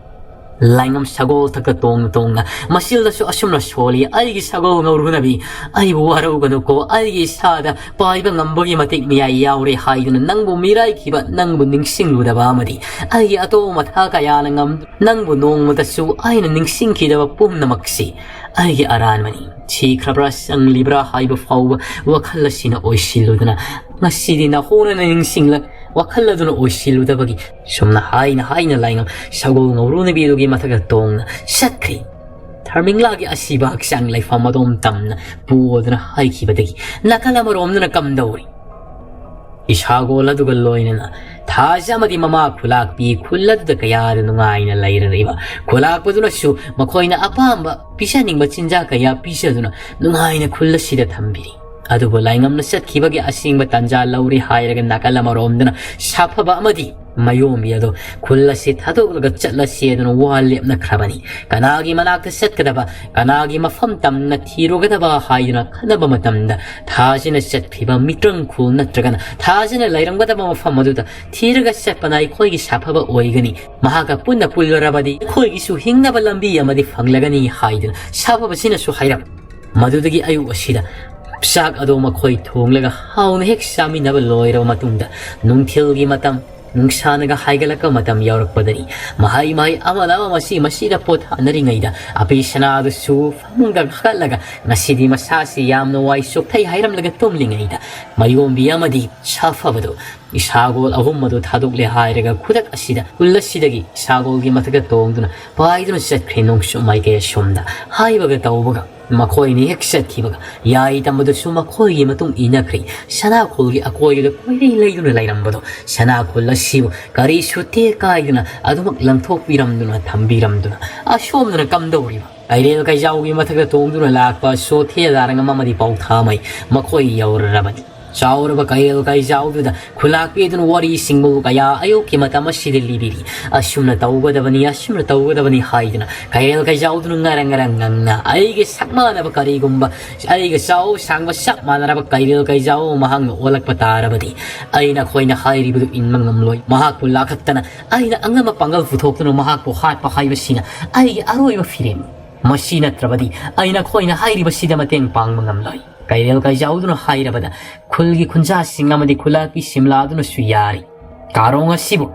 ꯂꯥꯏꯉꯝ ꯁꯒꯣꯜ ꯊꯛꯇ ꯇꯣꯡꯅ ꯇꯣꯡꯅ ꯃꯆꯤꯜꯗꯁꯨ ꯑꯁꯨꯝꯅ ꯁꯣꯜꯂꯤ, "ꯑꯩꯒꯤ ꯁꯒꯣꯜ ꯉꯧꯔꯨꯅꯕꯤ, ꯑꯩꯕꯨ ꯋꯥꯔꯧꯒꯅꯨꯀꯣ, ꯑꯩꯒꯤ ꯏꯁꯥꯗ ꯄꯥꯏꯕ ꯉꯝꯕꯒꯤ ꯃꯇꯤꯛ ꯃꯌꯥꯏ ꯌꯥꯎꯔꯦ ꯍꯥꯏꯗꯨꯅ ꯅꯪꯕꯨ ꯃꯤꯔꯥꯏꯈꯤꯕ, ꯅꯪꯕꯨ ꯅꯤꯡꯁꯤꯡꯂꯨꯗꯕ ꯑꯃꯗꯤ ꯑꯩꯒꯤ ꯑꯇꯣꯞꯄ ꯃꯊꯥ ꯀꯌꯥꯅ ꯉꯝ-, ꯅꯪꯕꯨ ꯅꯣꯡꯃꯇꯁꯨ ꯑꯩꯅ ꯅꯤꯡꯁꯤꯡꯈꯤꯗꯕ ꯄꯨꯝꯅꯃꯛꯁꯤ ꯑꯩꯒꯤ ꯑꯔꯥꯟꯕꯅꯤ꯫ ꯁꯤꯈ꯭ꯔꯕ꯭ꯔꯥ, ꯆꯪꯂꯤꯕ꯭ꯔꯥ ꯍꯥꯏꯕ ꯐꯥꯎꯕ ꯋꯥꯈꯜ ꯑꯁꯤꯅ ꯑꯣꯏꯁꯤꯜꯂꯨꯗꯅ ꯉꯁꯤꯗꯤ ꯅꯍꯣꯡꯅꯅ ꯅꯤꯡꯁꯤꯡꯂꯛ ꯋꯥꯈꯜ ꯑꯗꯨꯅ ꯑꯣꯏꯁꯤꯜꯂꯨꯗꯕꯒꯤ ꯁꯨꯝꯅ ꯍꯥꯏꯅ ꯍꯥꯏꯅ ꯂꯥꯏꯉꯝ ꯁꯒꯣꯜ ꯉꯧꯔꯨꯅꯕꯤ ꯑꯗꯨꯒꯤ ꯃꯊꯛꯇ ꯇꯣꯡꯅ ꯆꯠꯈ꯭ꯔꯤ꯫ ꯊꯔꯃꯤꯡꯂꯥꯒꯤ ꯑꯁꯤꯕ ꯍꯛꯆꯥꯡ ꯂꯩꯐꯝ ꯑꯗꯣꯝ ꯇꯝꯅ ꯄꯨꯗꯨꯅ ꯍꯥꯏꯈꯤꯕꯗꯒꯤ ꯅꯥꯀꯜ ꯑꯃꯔꯣꯝꯗꯅ ꯀꯝꯗꯧꯔꯤ? ꯏꯁꯥꯒꯣꯜ ꯑꯗꯨꯒ ꯂꯣꯏꯅꯅ ꯊꯥꯖ ꯑꯃꯗꯤ ꯃꯃꯥ ꯈꯨꯂꯥꯛꯄꯤ ꯈꯨꯜ ꯑꯗꯨꯗ ꯀꯌꯥꯗ ꯅꯨꯡꯉꯥꯏꯅ ꯂꯩꯔꯔꯤꯕ ꯈꯨꯂꯥꯛꯄꯗꯨꯅꯁꯨ ꯃꯈꯣꯏꯅ ꯑꯄꯥꯝꯕ ꯄꯤꯖꯅꯤꯡꯕ ꯆꯤꯟꯖꯥꯛ ꯀꯌꯥ ꯄꯤꯖꯗꯨꯅ ꯅꯨꯡꯉꯥꯏꯅ ꯈꯨꯜ ꯑꯁꯤꯗ ꯊꯝꯕꯤꯔꯤ꯫ ꯑꯗꯨꯕꯨ ꯂꯥꯏꯉꯝꯅ ꯆꯠꯈꯤꯕꯒꯤ ꯑꯁꯦꯡꯕ ꯇꯥꯟꯖꯥ ꯂꯧꯔꯦ ꯍꯥꯏꯔꯒ ꯅꯥꯀꯜ ꯑꯃꯔꯣꯝꯗꯅ ꯁꯥꯐꯕ ꯑꯃꯗꯤ ꯃꯌꯣꯝꯕꯤ ꯑꯗꯣ ꯈꯨꯜ ꯑꯁꯤ ꯊꯥꯗꯣꯛꯂꯒ ꯆꯠꯂꯁꯤ ꯑꯗꯨꯅ ꯋꯥ ꯂꯦꯞꯅꯈ꯭ꯔꯕꯅꯤ꯫ ꯀꯅꯥꯒꯤ ꯃꯅꯥꯛꯇ ꯆꯠꯀꯗꯕ, ꯀꯅꯥꯒꯤ ꯃꯐꯝ ꯇꯝꯅ ꯊꯤꯔꯨꯒꯗꯕ ꯍꯥꯏꯗꯨꯅ ꯈꯟꯅꯕ ꯃꯇꯝꯗ ꯊꯥꯖꯅ ꯆꯠꯈꯤꯕ ꯃꯤꯇ꯭ꯔꯪ ꯈꯨꯜ ꯅꯠꯇ꯭ꯔꯒꯅ ꯊꯥꯖꯅ ꯂꯩꯔꯝꯒꯗꯕ ꯃꯐꯝ ꯑꯗꯨꯗ ꯊꯤꯔꯒ ꯆꯠꯄꯅ ꯑꯩꯈꯣꯏꯒꯤ ꯁꯥꯐꯕ ꯑꯣꯏꯒꯅꯤ꯫ ꯃꯍꯥꯛꯀ ꯄꯨꯟꯅ ꯄꯨꯜꯂꯔꯕꯗꯤ ꯑꯩꯈꯣꯏꯒꯤꯁꯨ ꯍꯤꯡꯅꯕ ꯂꯝꯕꯤ ꯑꯃꯗꯤ ꯐꯪꯂꯒꯅꯤ ꯍꯥꯏꯗꯨꯅ ꯁꯥꯐꯕꯁꯤꯅꯁꯨ ꯍꯥꯏꯔꯝꯃꯤ꯫ ꯃꯗꯨꯗꯒꯤ ꯑꯌꯨꯛ ꯑꯁꯤꯗ ꯆꯥꯛ ꯑꯗꯣ ꯃꯈꯣꯏ ꯊꯣꯡꯂꯒ ꯍꯥꯎꯅ ꯍꯦꯛ ꯆꯥꯃꯤꯟꯅꯕ ꯂꯣꯏꯔꯕ ꯃꯇꯨꯡꯗ, ꯅꯨꯡꯊꯤꯜꯒꯤ ꯃꯇꯝ, ꯅꯨꯡꯁꯥꯅꯒ ꯍꯥꯏꯒꯠꯂꯛꯄ ꯃꯇꯝ ꯌꯥꯎꯔꯛꯄꯗꯅꯤ, ꯃꯍꯩ ꯃꯍꯩ ꯑꯃꯅ ꯑꯃ ꯃꯁꯤ ꯃꯁꯤꯗ ꯄꯣꯊꯥꯅꯔꯤꯉꯩꯗ, ꯑꯄꯤ ꯁꯅꯥꯗꯨꯁꯨ ꯐꯃꯨꯡꯗ ꯀꯥꯈꯠꯂꯒ ꯉꯁꯤꯗꯤ ꯃꯁꯥꯁꯤ ꯌꯥꯝꯅ ꯋꯥꯏ ꯆꯣꯛꯊꯩ ꯍꯥꯏꯔꯝꯂꯒ ꯇꯨꯝꯂꯤꯉꯩꯗ, ꯃꯌꯣꯝꯕꯤ ꯑꯃꯗꯤ ꯁꯥꯐꯕꯗꯣ, ꯁꯥꯒꯣꯜ ꯑꯍꯨꯝ ꯑꯗꯨ ꯊꯥꯗꯣꯛꯂꯦ ꯍꯥꯏꯔꯒ ꯈꯨꯗꯛ ꯑꯁꯤꯗ ꯈꯨꯜ ꯑꯁꯤꯗꯒꯤ ꯁꯥꯒꯣꯜꯒꯤ ꯃꯊꯛꯇ ꯇꯣꯡꯗꯨꯅ ꯄꯥꯏꯗꯨꯅ ꯆꯠꯈ꯭ꯔꯦ ꯅꯣꯡꯆꯨꯞ ꯃꯥꯏꯀꯩ ꯑꯁꯣꯝꯗ꯫ ꯍꯥꯏꯕꯒ ꯇꯧꯕꯒ ꯃꯈꯣꯏꯅ ꯍꯦꯛ ꯆꯠꯈꯤꯕꯒ, ꯌꯥꯏ ꯇꯝꯕꯗꯨꯁꯨ ꯃꯈꯣꯏꯒꯤ ꯃꯇꯨꯡ ꯏꯟꯅꯈ꯭ꯔꯦ꯫ ꯁꯅꯥꯈꯣꯜꯒꯤ ꯑꯀꯣꯏꯕꯗ ꯀꯣꯏꯂꯩ ꯂꯩꯗꯨꯅ ꯂꯩꯔꯝꯕꯗꯣ, ꯁꯅꯥꯈꯣꯜ ꯑꯁꯤꯕꯨ ꯀꯔꯤꯁꯨ ꯇꯦꯛ ꯀꯥꯏꯗꯨꯅ ꯑꯗꯨꯃꯛ ꯂꯪꯊꯣꯛꯄꯤꯔꯝꯗꯨꯅ ꯊꯝꯕꯤꯔꯝꯗꯨꯅ, ꯑꯁꯣꯝꯗꯅ ꯀꯝꯗꯧꯔꯤꯕ? ꯀꯩꯔꯦꯜ ꯀꯩꯖꯥꯎꯒꯤ ꯃꯊꯛꯇ ꯇꯣꯡꯗꯨꯅ ꯂꯥꯛꯄ ꯆꯣꯊꯦ ꯂꯥꯔꯪ ꯑꯃꯗꯤ ꯄꯥꯎꯊꯥꯃꯩ ꯃꯈꯣꯏ ꯌꯧꯔꯔꯕꯅꯤ꯫ ꯆꯥꯎꯔꯕ ꯀꯩꯔꯦꯜ ꯀꯩꯖꯥꯎꯗꯨꯗ ꯈꯨꯂꯥꯛꯄꯤ ꯑꯗꯨꯅ ꯋꯥꯔꯤ ꯁꯤꯡꯕꯕꯨ ꯀꯌꯥ ꯑꯌꯨꯛꯀꯤ ꯃꯇꯝ ꯑꯁꯤꯗ ꯂꯤꯕꯤꯔꯤ꯫ ꯑꯁꯨꯝꯅ ꯇꯧꯒꯗꯕꯅꯤ, ꯑꯁꯨꯝꯅ ꯇꯧꯒꯗꯕꯅꯤ ꯍꯥꯏꯗꯨꯅ ꯀꯩꯔꯦꯜ ꯀꯩꯖꯥꯎꯗꯨꯅ ꯉꯔꯪ ꯉꯔꯪ ꯉꯪꯅ, ꯑꯩꯒꯤ ꯁꯛ ꯃꯥꯟꯅꯕ ꯀꯔꯤꯒꯨꯝꯕ, ꯑꯩꯒ ꯆꯥꯎ ꯁꯥꯡꯕ ꯆꯞ ꯃꯥꯟꯅꯔꯕ ꯀꯩꯔꯦꯜ ꯀꯩꯖꯥꯎ ꯃꯍꯥꯛꯅ ꯑꯣꯜꯂꯛꯄ ꯇꯥꯔꯕꯗꯤ, ꯑꯩꯅ ꯑꯩꯈꯣꯏꯅ ꯍꯥꯏꯔꯤꯕꯗꯨ ꯏꯟꯕ ꯉꯝꯂꯣꯏ꯫ ꯃꯍꯥꯛꯄꯨ ꯂꯥꯈꯠꯇꯅ ꯑꯩꯅ ꯑꯉꯝꯕ ꯄꯥꯡꯒꯜ ꯄꯨꯊꯣꯛꯇꯨꯅ ꯃꯍꯥꯛꯄꯨ ꯍꯥꯠꯄ ꯍꯥꯏꯕꯁꯤꯅ ꯑꯩꯒꯤ ꯑꯔꯣꯏꯕ ꯐꯤꯔꯦꯞꯅꯤ꯫ ꯃꯁꯤ ꯅꯠꯇ꯭ꯔꯕꯗꯤ ꯑꯩ ꯅꯈꯣꯏꯅ ꯍꯥꯏꯔꯤꯕꯁꯤꯗ ꯃꯇꯦꯡ ꯄꯥꯡꯕ ꯉꯝꯂꯣꯏ꯫ ꯀꯩꯔꯦꯜ ꯀꯩꯖꯥꯎꯗꯨꯅ ꯍꯥꯏꯔꯕꯗ ꯈꯨꯜꯒꯤ ꯈꯨꯟꯖꯥꯁꯤꯡ ꯑꯃꯗꯤ ꯈꯨꯂꯥꯛꯄꯤ ꯁꯤꯝꯂꯥꯗꯨꯅꯁꯨ ꯌꯥꯔꯤ꯫ ꯀꯥꯔꯣꯡ ꯑꯁꯤꯕꯨ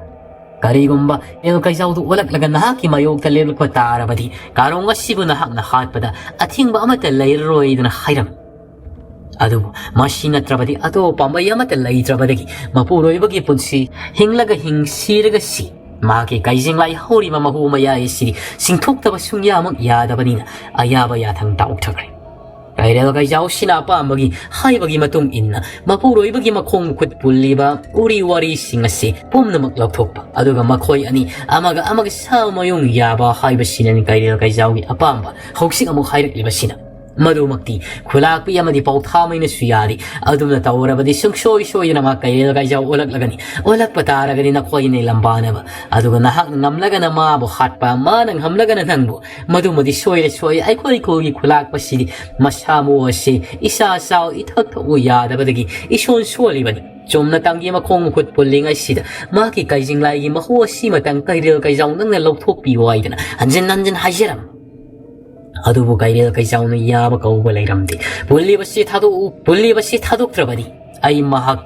ꯀꯔꯤꯒꯨꯝꯕ ꯀꯩꯔꯦꯜ ꯀꯩꯖꯥꯎꯗꯨ ꯑꯣꯜꯂꯛꯂꯒ ꯅꯍꯥꯛꯀꯤ ꯃꯥꯌꯣꯛꯇ ꯂꯦꯞꯂꯛꯄ ꯇꯥꯔꯕꯗꯤ, ꯀꯥꯔꯣꯡ ꯑꯁꯤꯕꯨ ꯅꯍꯥꯛꯅ ꯍꯥꯠꯄꯗ ꯑꯊꯤꯡꯕ ꯑꯃꯠꯇ ꯂꯩꯔꯔꯣꯏꯗꯅ ꯍꯥꯏꯔꯝꯃꯤ꯫ ꯑꯗꯨꯕꯨ ꯃꯁꯤ ꯅꯠꯇ꯭ꯔꯕꯗꯤ ꯑꯇꯣꯞꯄ ꯄꯥꯝꯕꯩ ꯑꯃꯠꯇ ꯂꯩꯇ꯭ꯔꯕꯗꯒꯤ ꯃꯄꯨꯔꯣꯏꯕꯒꯤ ꯄꯨꯟꯁꯤ, ꯍꯤꯡꯂꯒ ꯍꯤꯡ, ꯁꯤꯔꯒ ꯁꯤ, ꯃꯍꯥꯛꯀꯤ ꯀꯩꯖꯤꯡꯂꯥꯏ ꯍꯧꯔꯤꯕ ꯃꯍꯨ ꯃꯌꯥꯏ ꯑꯁꯤꯗꯤ ꯁꯤꯡꯊꯣꯛꯇꯕ ꯁꯨꯡꯌꯥꯃꯛ ꯌꯥꯗꯕꯅꯤꯅ ꯑꯌꯥꯕ ꯌꯥꯊꯪ ꯇꯥꯎꯊꯈ꯭ꯔꯦ꯫ ꯀꯩꯔꯦꯜ ꯀꯩꯖꯥꯎꯁꯤꯅ ꯑꯄꯥꯝꯕꯒꯤ ꯍꯥꯏꯕꯒꯤ ꯃꯇꯨꯡ ꯏꯟꯅ ꯃꯄꯨꯔꯣꯏꯕꯒꯤ ꯃꯈꯣꯡ ꯃꯈꯨꯠ ꯄꯨꯜꯂꯤꯕ ꯎꯔꯤ ꯋꯥꯔꯤꯁꯤꯡ ꯑꯁꯤ ꯄꯨꯝꯅꯃꯛ ꯂꯧꯊꯣꯛꯄ, ꯑꯗꯨꯒ ꯃꯈꯣꯏ ꯑꯅꯤ ꯑꯃꯒ ꯑꯃꯒ ꯁꯥ ꯃꯌꯨꯡ ꯌꯥꯕ ꯍꯥꯏꯕꯁꯤꯅꯅꯤ ꯀꯩꯔꯦꯜ ꯀꯩꯖꯥꯎꯒꯤ ꯑꯄꯥꯝꯕ꯫ ꯍꯧꯖꯤꯛ ꯑꯃꯨꯛ ꯍꯥꯏꯔꯛꯂꯤꯕꯁꯤꯅ ꯃꯗꯨꯃꯛꯇꯤ ꯈꯨꯂꯥꯛꯄꯤ ꯑꯃꯗꯤ ꯄꯥꯎꯊꯥꯃꯩꯅꯁꯨ ꯌꯥꯔꯤ꯫ ꯑꯗꯨꯝꯅ ꯇꯧꯔꯕꯗꯤ ꯁꯨꯡꯁꯣꯏ ꯁꯣꯏꯗꯅ ꯃꯥ ꯀꯩꯔꯦꯜ ꯀꯩꯖꯥꯎ ꯑꯣꯜꯂꯛꯂꯒꯅꯤ꯫ ꯑꯣꯜꯂꯛꯄ ꯇꯥꯔꯒꯗꯤ ꯅꯈꯣꯏꯅ ꯂꯝꯕꯥꯅꯕ, ꯑꯗꯨꯒ ꯅꯍꯥꯛꯅ ꯉꯝꯂꯒꯅ ꯃꯥꯕꯨ ꯍꯥꯠꯄ, ꯃꯥꯅ ꯉꯝꯂꯒꯅ ꯅꯪꯕꯨ꯫ ꯃꯗꯨꯃꯗꯤ ꯁꯣꯏꯔꯦ ꯁꯣꯏꯔꯦ꯫ ꯑꯩꯈꯣꯏ ꯈꯨꯜꯒꯤ ꯈꯨꯂꯥꯛꯄꯁꯤꯗꯤ ꯃꯁꯥ ꯃꯎ ꯑꯁꯤ ꯏꯁꯥ ꯆꯥꯎ ꯏꯊꯛ ꯊꯛꯎ ꯌꯥꯗꯕꯗꯒꯤ ꯏꯁꯣꯟ ꯁꯣꯜꯂꯤꯕꯅꯤ꯫ ꯆꯨꯝꯅ ꯇꯪꯒꯤ ꯃꯈꯣꯡ ꯃꯈꯨꯠ ꯄꯨꯜꯂꯤꯉꯩꯁꯤꯗ ꯃꯍꯥꯛꯀꯤ ꯀꯩꯖꯤꯡꯂꯥꯏꯒꯤ ꯃꯍꯨ ꯑꯁꯤꯃꯇꯪ ꯀꯩꯔꯦꯜ ꯀꯩꯖꯥꯎ ꯅꯪꯅ ꯂꯧꯊꯣꯛꯄꯤꯌꯨ ꯍꯥꯏꯗꯅ ꯍꯟꯖꯤꯟ ꯍꯟꯖꯤꯟ ꯍꯥꯏꯖꯔꯝꯃꯤ꯫ ꯑꯗꯨꯕꯨ ꯀꯩꯔꯦꯜ ꯀꯩꯖꯥꯎꯅ ꯌꯥꯕ ꯀꯧꯕ ꯂꯩꯔꯝꯗꯦ꯫ ꯄꯨꯜꯂꯤꯕꯁꯤ ꯊꯥꯗꯣꯛꯎ, ꯄꯨꯜꯂꯤꯕꯁꯤ ꯊꯥꯗꯣꯛꯇ꯭ꯔꯕꯗꯤ ꯑꯩ ꯃꯍꯥꯛ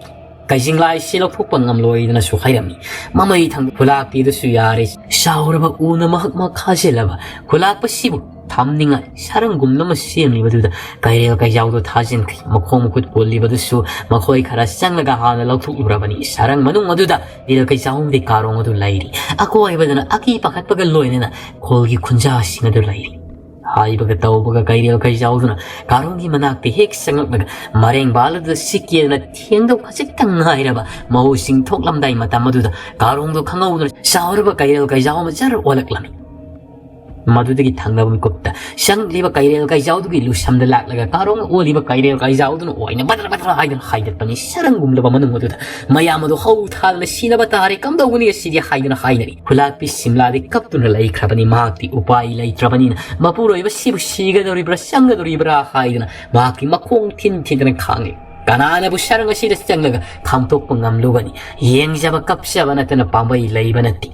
ꯀꯩꯖꯤꯡꯂꯥꯏꯁꯤ ꯂꯧꯊꯣꯛꯄ ꯉꯝꯂꯣꯏꯗꯅꯁꯨ ꯍꯥꯏꯔꯝꯃꯤ꯫ ꯃꯃꯩ ꯊꯪꯕ ꯈꯨꯂꯥꯛꯄꯤꯗꯨꯁꯨ ꯌꯥꯔꯦ꯫ ꯆꯥꯎꯔꯕ ꯎꯅ ꯃꯍꯛ ꯃꯍꯛ ꯈꯥꯖꯤꯜꯂꯕ ꯈꯨꯂꯥꯛꯄꯁꯤꯕꯨ ꯊꯝꯅꯤꯡꯉꯥꯏ ꯁꯔꯪꯒꯨꯝꯅ ꯑꯃ ꯁꯦꯝꯂꯤꯕꯗꯨꯗ ꯀꯩꯔꯦꯜ ꯀꯩꯖꯥꯎꯗꯨ ꯊꯥꯖꯤꯟꯈ꯭ꯔꯦ꯫ ꯃꯈꯣꯡ ꯃꯈꯨꯠ ꯄꯣꯜꯂꯤꯕꯗꯨꯁꯨ ꯃꯈꯣꯏ ꯈꯔ ꯆꯪꯂꯒ ꯍꯥꯟꯅ ꯂꯧꯊꯣꯛꯂꯨꯔꯕꯅꯤ꯫ ꯁꯔꯪ ꯃꯅꯨꯡ ꯑꯗꯨꯗ ꯀꯩꯔꯦꯜ ꯀꯩꯖꯥꯎꯗꯤ ꯀꯥꯔꯣꯡ ꯑꯗꯨ ꯂꯩꯔꯤ꯫ ꯑꯀꯣꯏꯕꯗꯅ ꯑꯀꯤ ꯄꯥꯈꯠꯄꯒ ꯂꯣꯏꯅꯅ ꯈꯨꯜꯒꯤ ꯈꯨꯟꯖꯥꯁꯤꯡ ꯑꯗꯨ ꯂꯩꯔꯤ꯫ ꯍꯥꯏꯕꯒ ꯇꯧꯕꯒ ꯀꯩꯔꯦꯜ ꯀꯩꯖꯥꯎꯗꯨꯅ ꯀꯥꯔꯣꯡꯒꯤ ꯃꯅꯥꯛꯇ ꯍꯦꯛ ꯆꯪꯂꯛꯂꯒ ꯃꯔꯦꯡꯕꯥꯜ ꯑꯗꯨꯗ ꯁꯤꯛꯀꯦꯗꯅ ꯊꯦꯡꯗꯧ ꯈꯖꯤꯛꯇꯪ ꯉꯥꯏꯔꯕ ꯃꯧꯁꯤꯡ ꯊꯣꯛꯂꯝꯗꯥꯏ ꯃꯇꯝ ꯑꯗꯨꯗ ꯀꯥꯔꯣꯡꯗꯣ ꯈꯪꯍꯧꯗꯅ ꯆꯥꯎꯔꯕ ꯀꯩꯔꯦꯜ ꯀꯩꯖꯥꯎ ꯑꯃ ꯖꯔ ꯑꯣꯜꯂꯛꯂꯝꯃꯤ꯫ ꯃꯗꯨꯗꯒꯤ ꯊꯪꯅꯕ ꯃꯤꯀꯨꯞꯇ ꯆꯪꯂꯤꯕ ꯀꯩꯔꯦꯜ ꯀꯩꯖꯥꯎꯗꯨꯒꯤ ꯂꯨꯁꯝꯗ ꯂꯥꯛꯂꯒ ꯀꯥꯔꯣꯡꯅ ꯑꯣꯜꯂꯤꯕ ꯀꯩꯔꯦꯜ ꯀꯩꯖꯥꯎꯗꯨꯅ ꯑꯣꯏꯅ ꯕꯗ꯭ꯔ ꯕꯗ꯭ꯔ ꯍꯥꯏꯗꯨꯅ ꯍꯥꯏꯗꯠꯄꯅꯤ꯫ ꯁꯔꯪꯒꯨꯝꯂꯕ ꯃꯅꯨꯡ ꯑꯗꯨꯗ ꯃꯌꯥꯝ ꯑꯗꯨ ꯍꯧ ꯊꯥꯗꯅ "ꯁꯤꯅꯕ ꯇꯥꯔꯦ, ꯀꯝꯗꯧꯒꯅꯤ ꯑꯁꯤꯗꯤ?" ꯍꯥꯏꯗꯨꯅ ꯍꯥꯏꯅꯔꯤ꯫ ꯈꯨꯂꯥꯛꯄꯤ ꯁꯤꯝꯂꯥꯗꯤ ꯀꯞꯇꯨꯅ ꯂꯩꯈ꯭ꯔꯕꯅꯤ꯫ ꯃꯍꯥꯛꯇꯤ ꯎꯄꯥꯏ ꯂꯩꯇ꯭ꯔꯕꯅꯤꯅ ꯃꯄꯨꯔꯣꯏꯕꯁꯤꯕꯨ ꯁꯤꯒꯗꯧꯔꯤꯕ꯭ꯔꯥ ꯆꯪꯒꯗꯧꯔꯤꯕ꯭ꯔꯥ ꯍꯥꯏꯗꯨꯅ ꯃꯍꯥꯛꯀꯤ ꯃꯈꯣꯡ ꯊꯤꯟ ꯊꯤꯟꯗꯅ ꯈꯥꯡꯂꯤ꯫ ꯀꯅꯥꯅꯕꯨ ꯁꯔꯪ ꯑꯁꯤꯗ ꯆꯪꯂꯒ ꯈꯥꯝꯇꯣꯛꯄ ꯉꯝꯂꯨꯒꯅꯤ? ꯌꯦꯡꯖꯕ ꯀꯞꯆꯕ ꯅꯠꯇꯅ ꯄꯥꯝꯕꯩ ꯂꯩꯕ ꯅꯠꯇꯦ꯫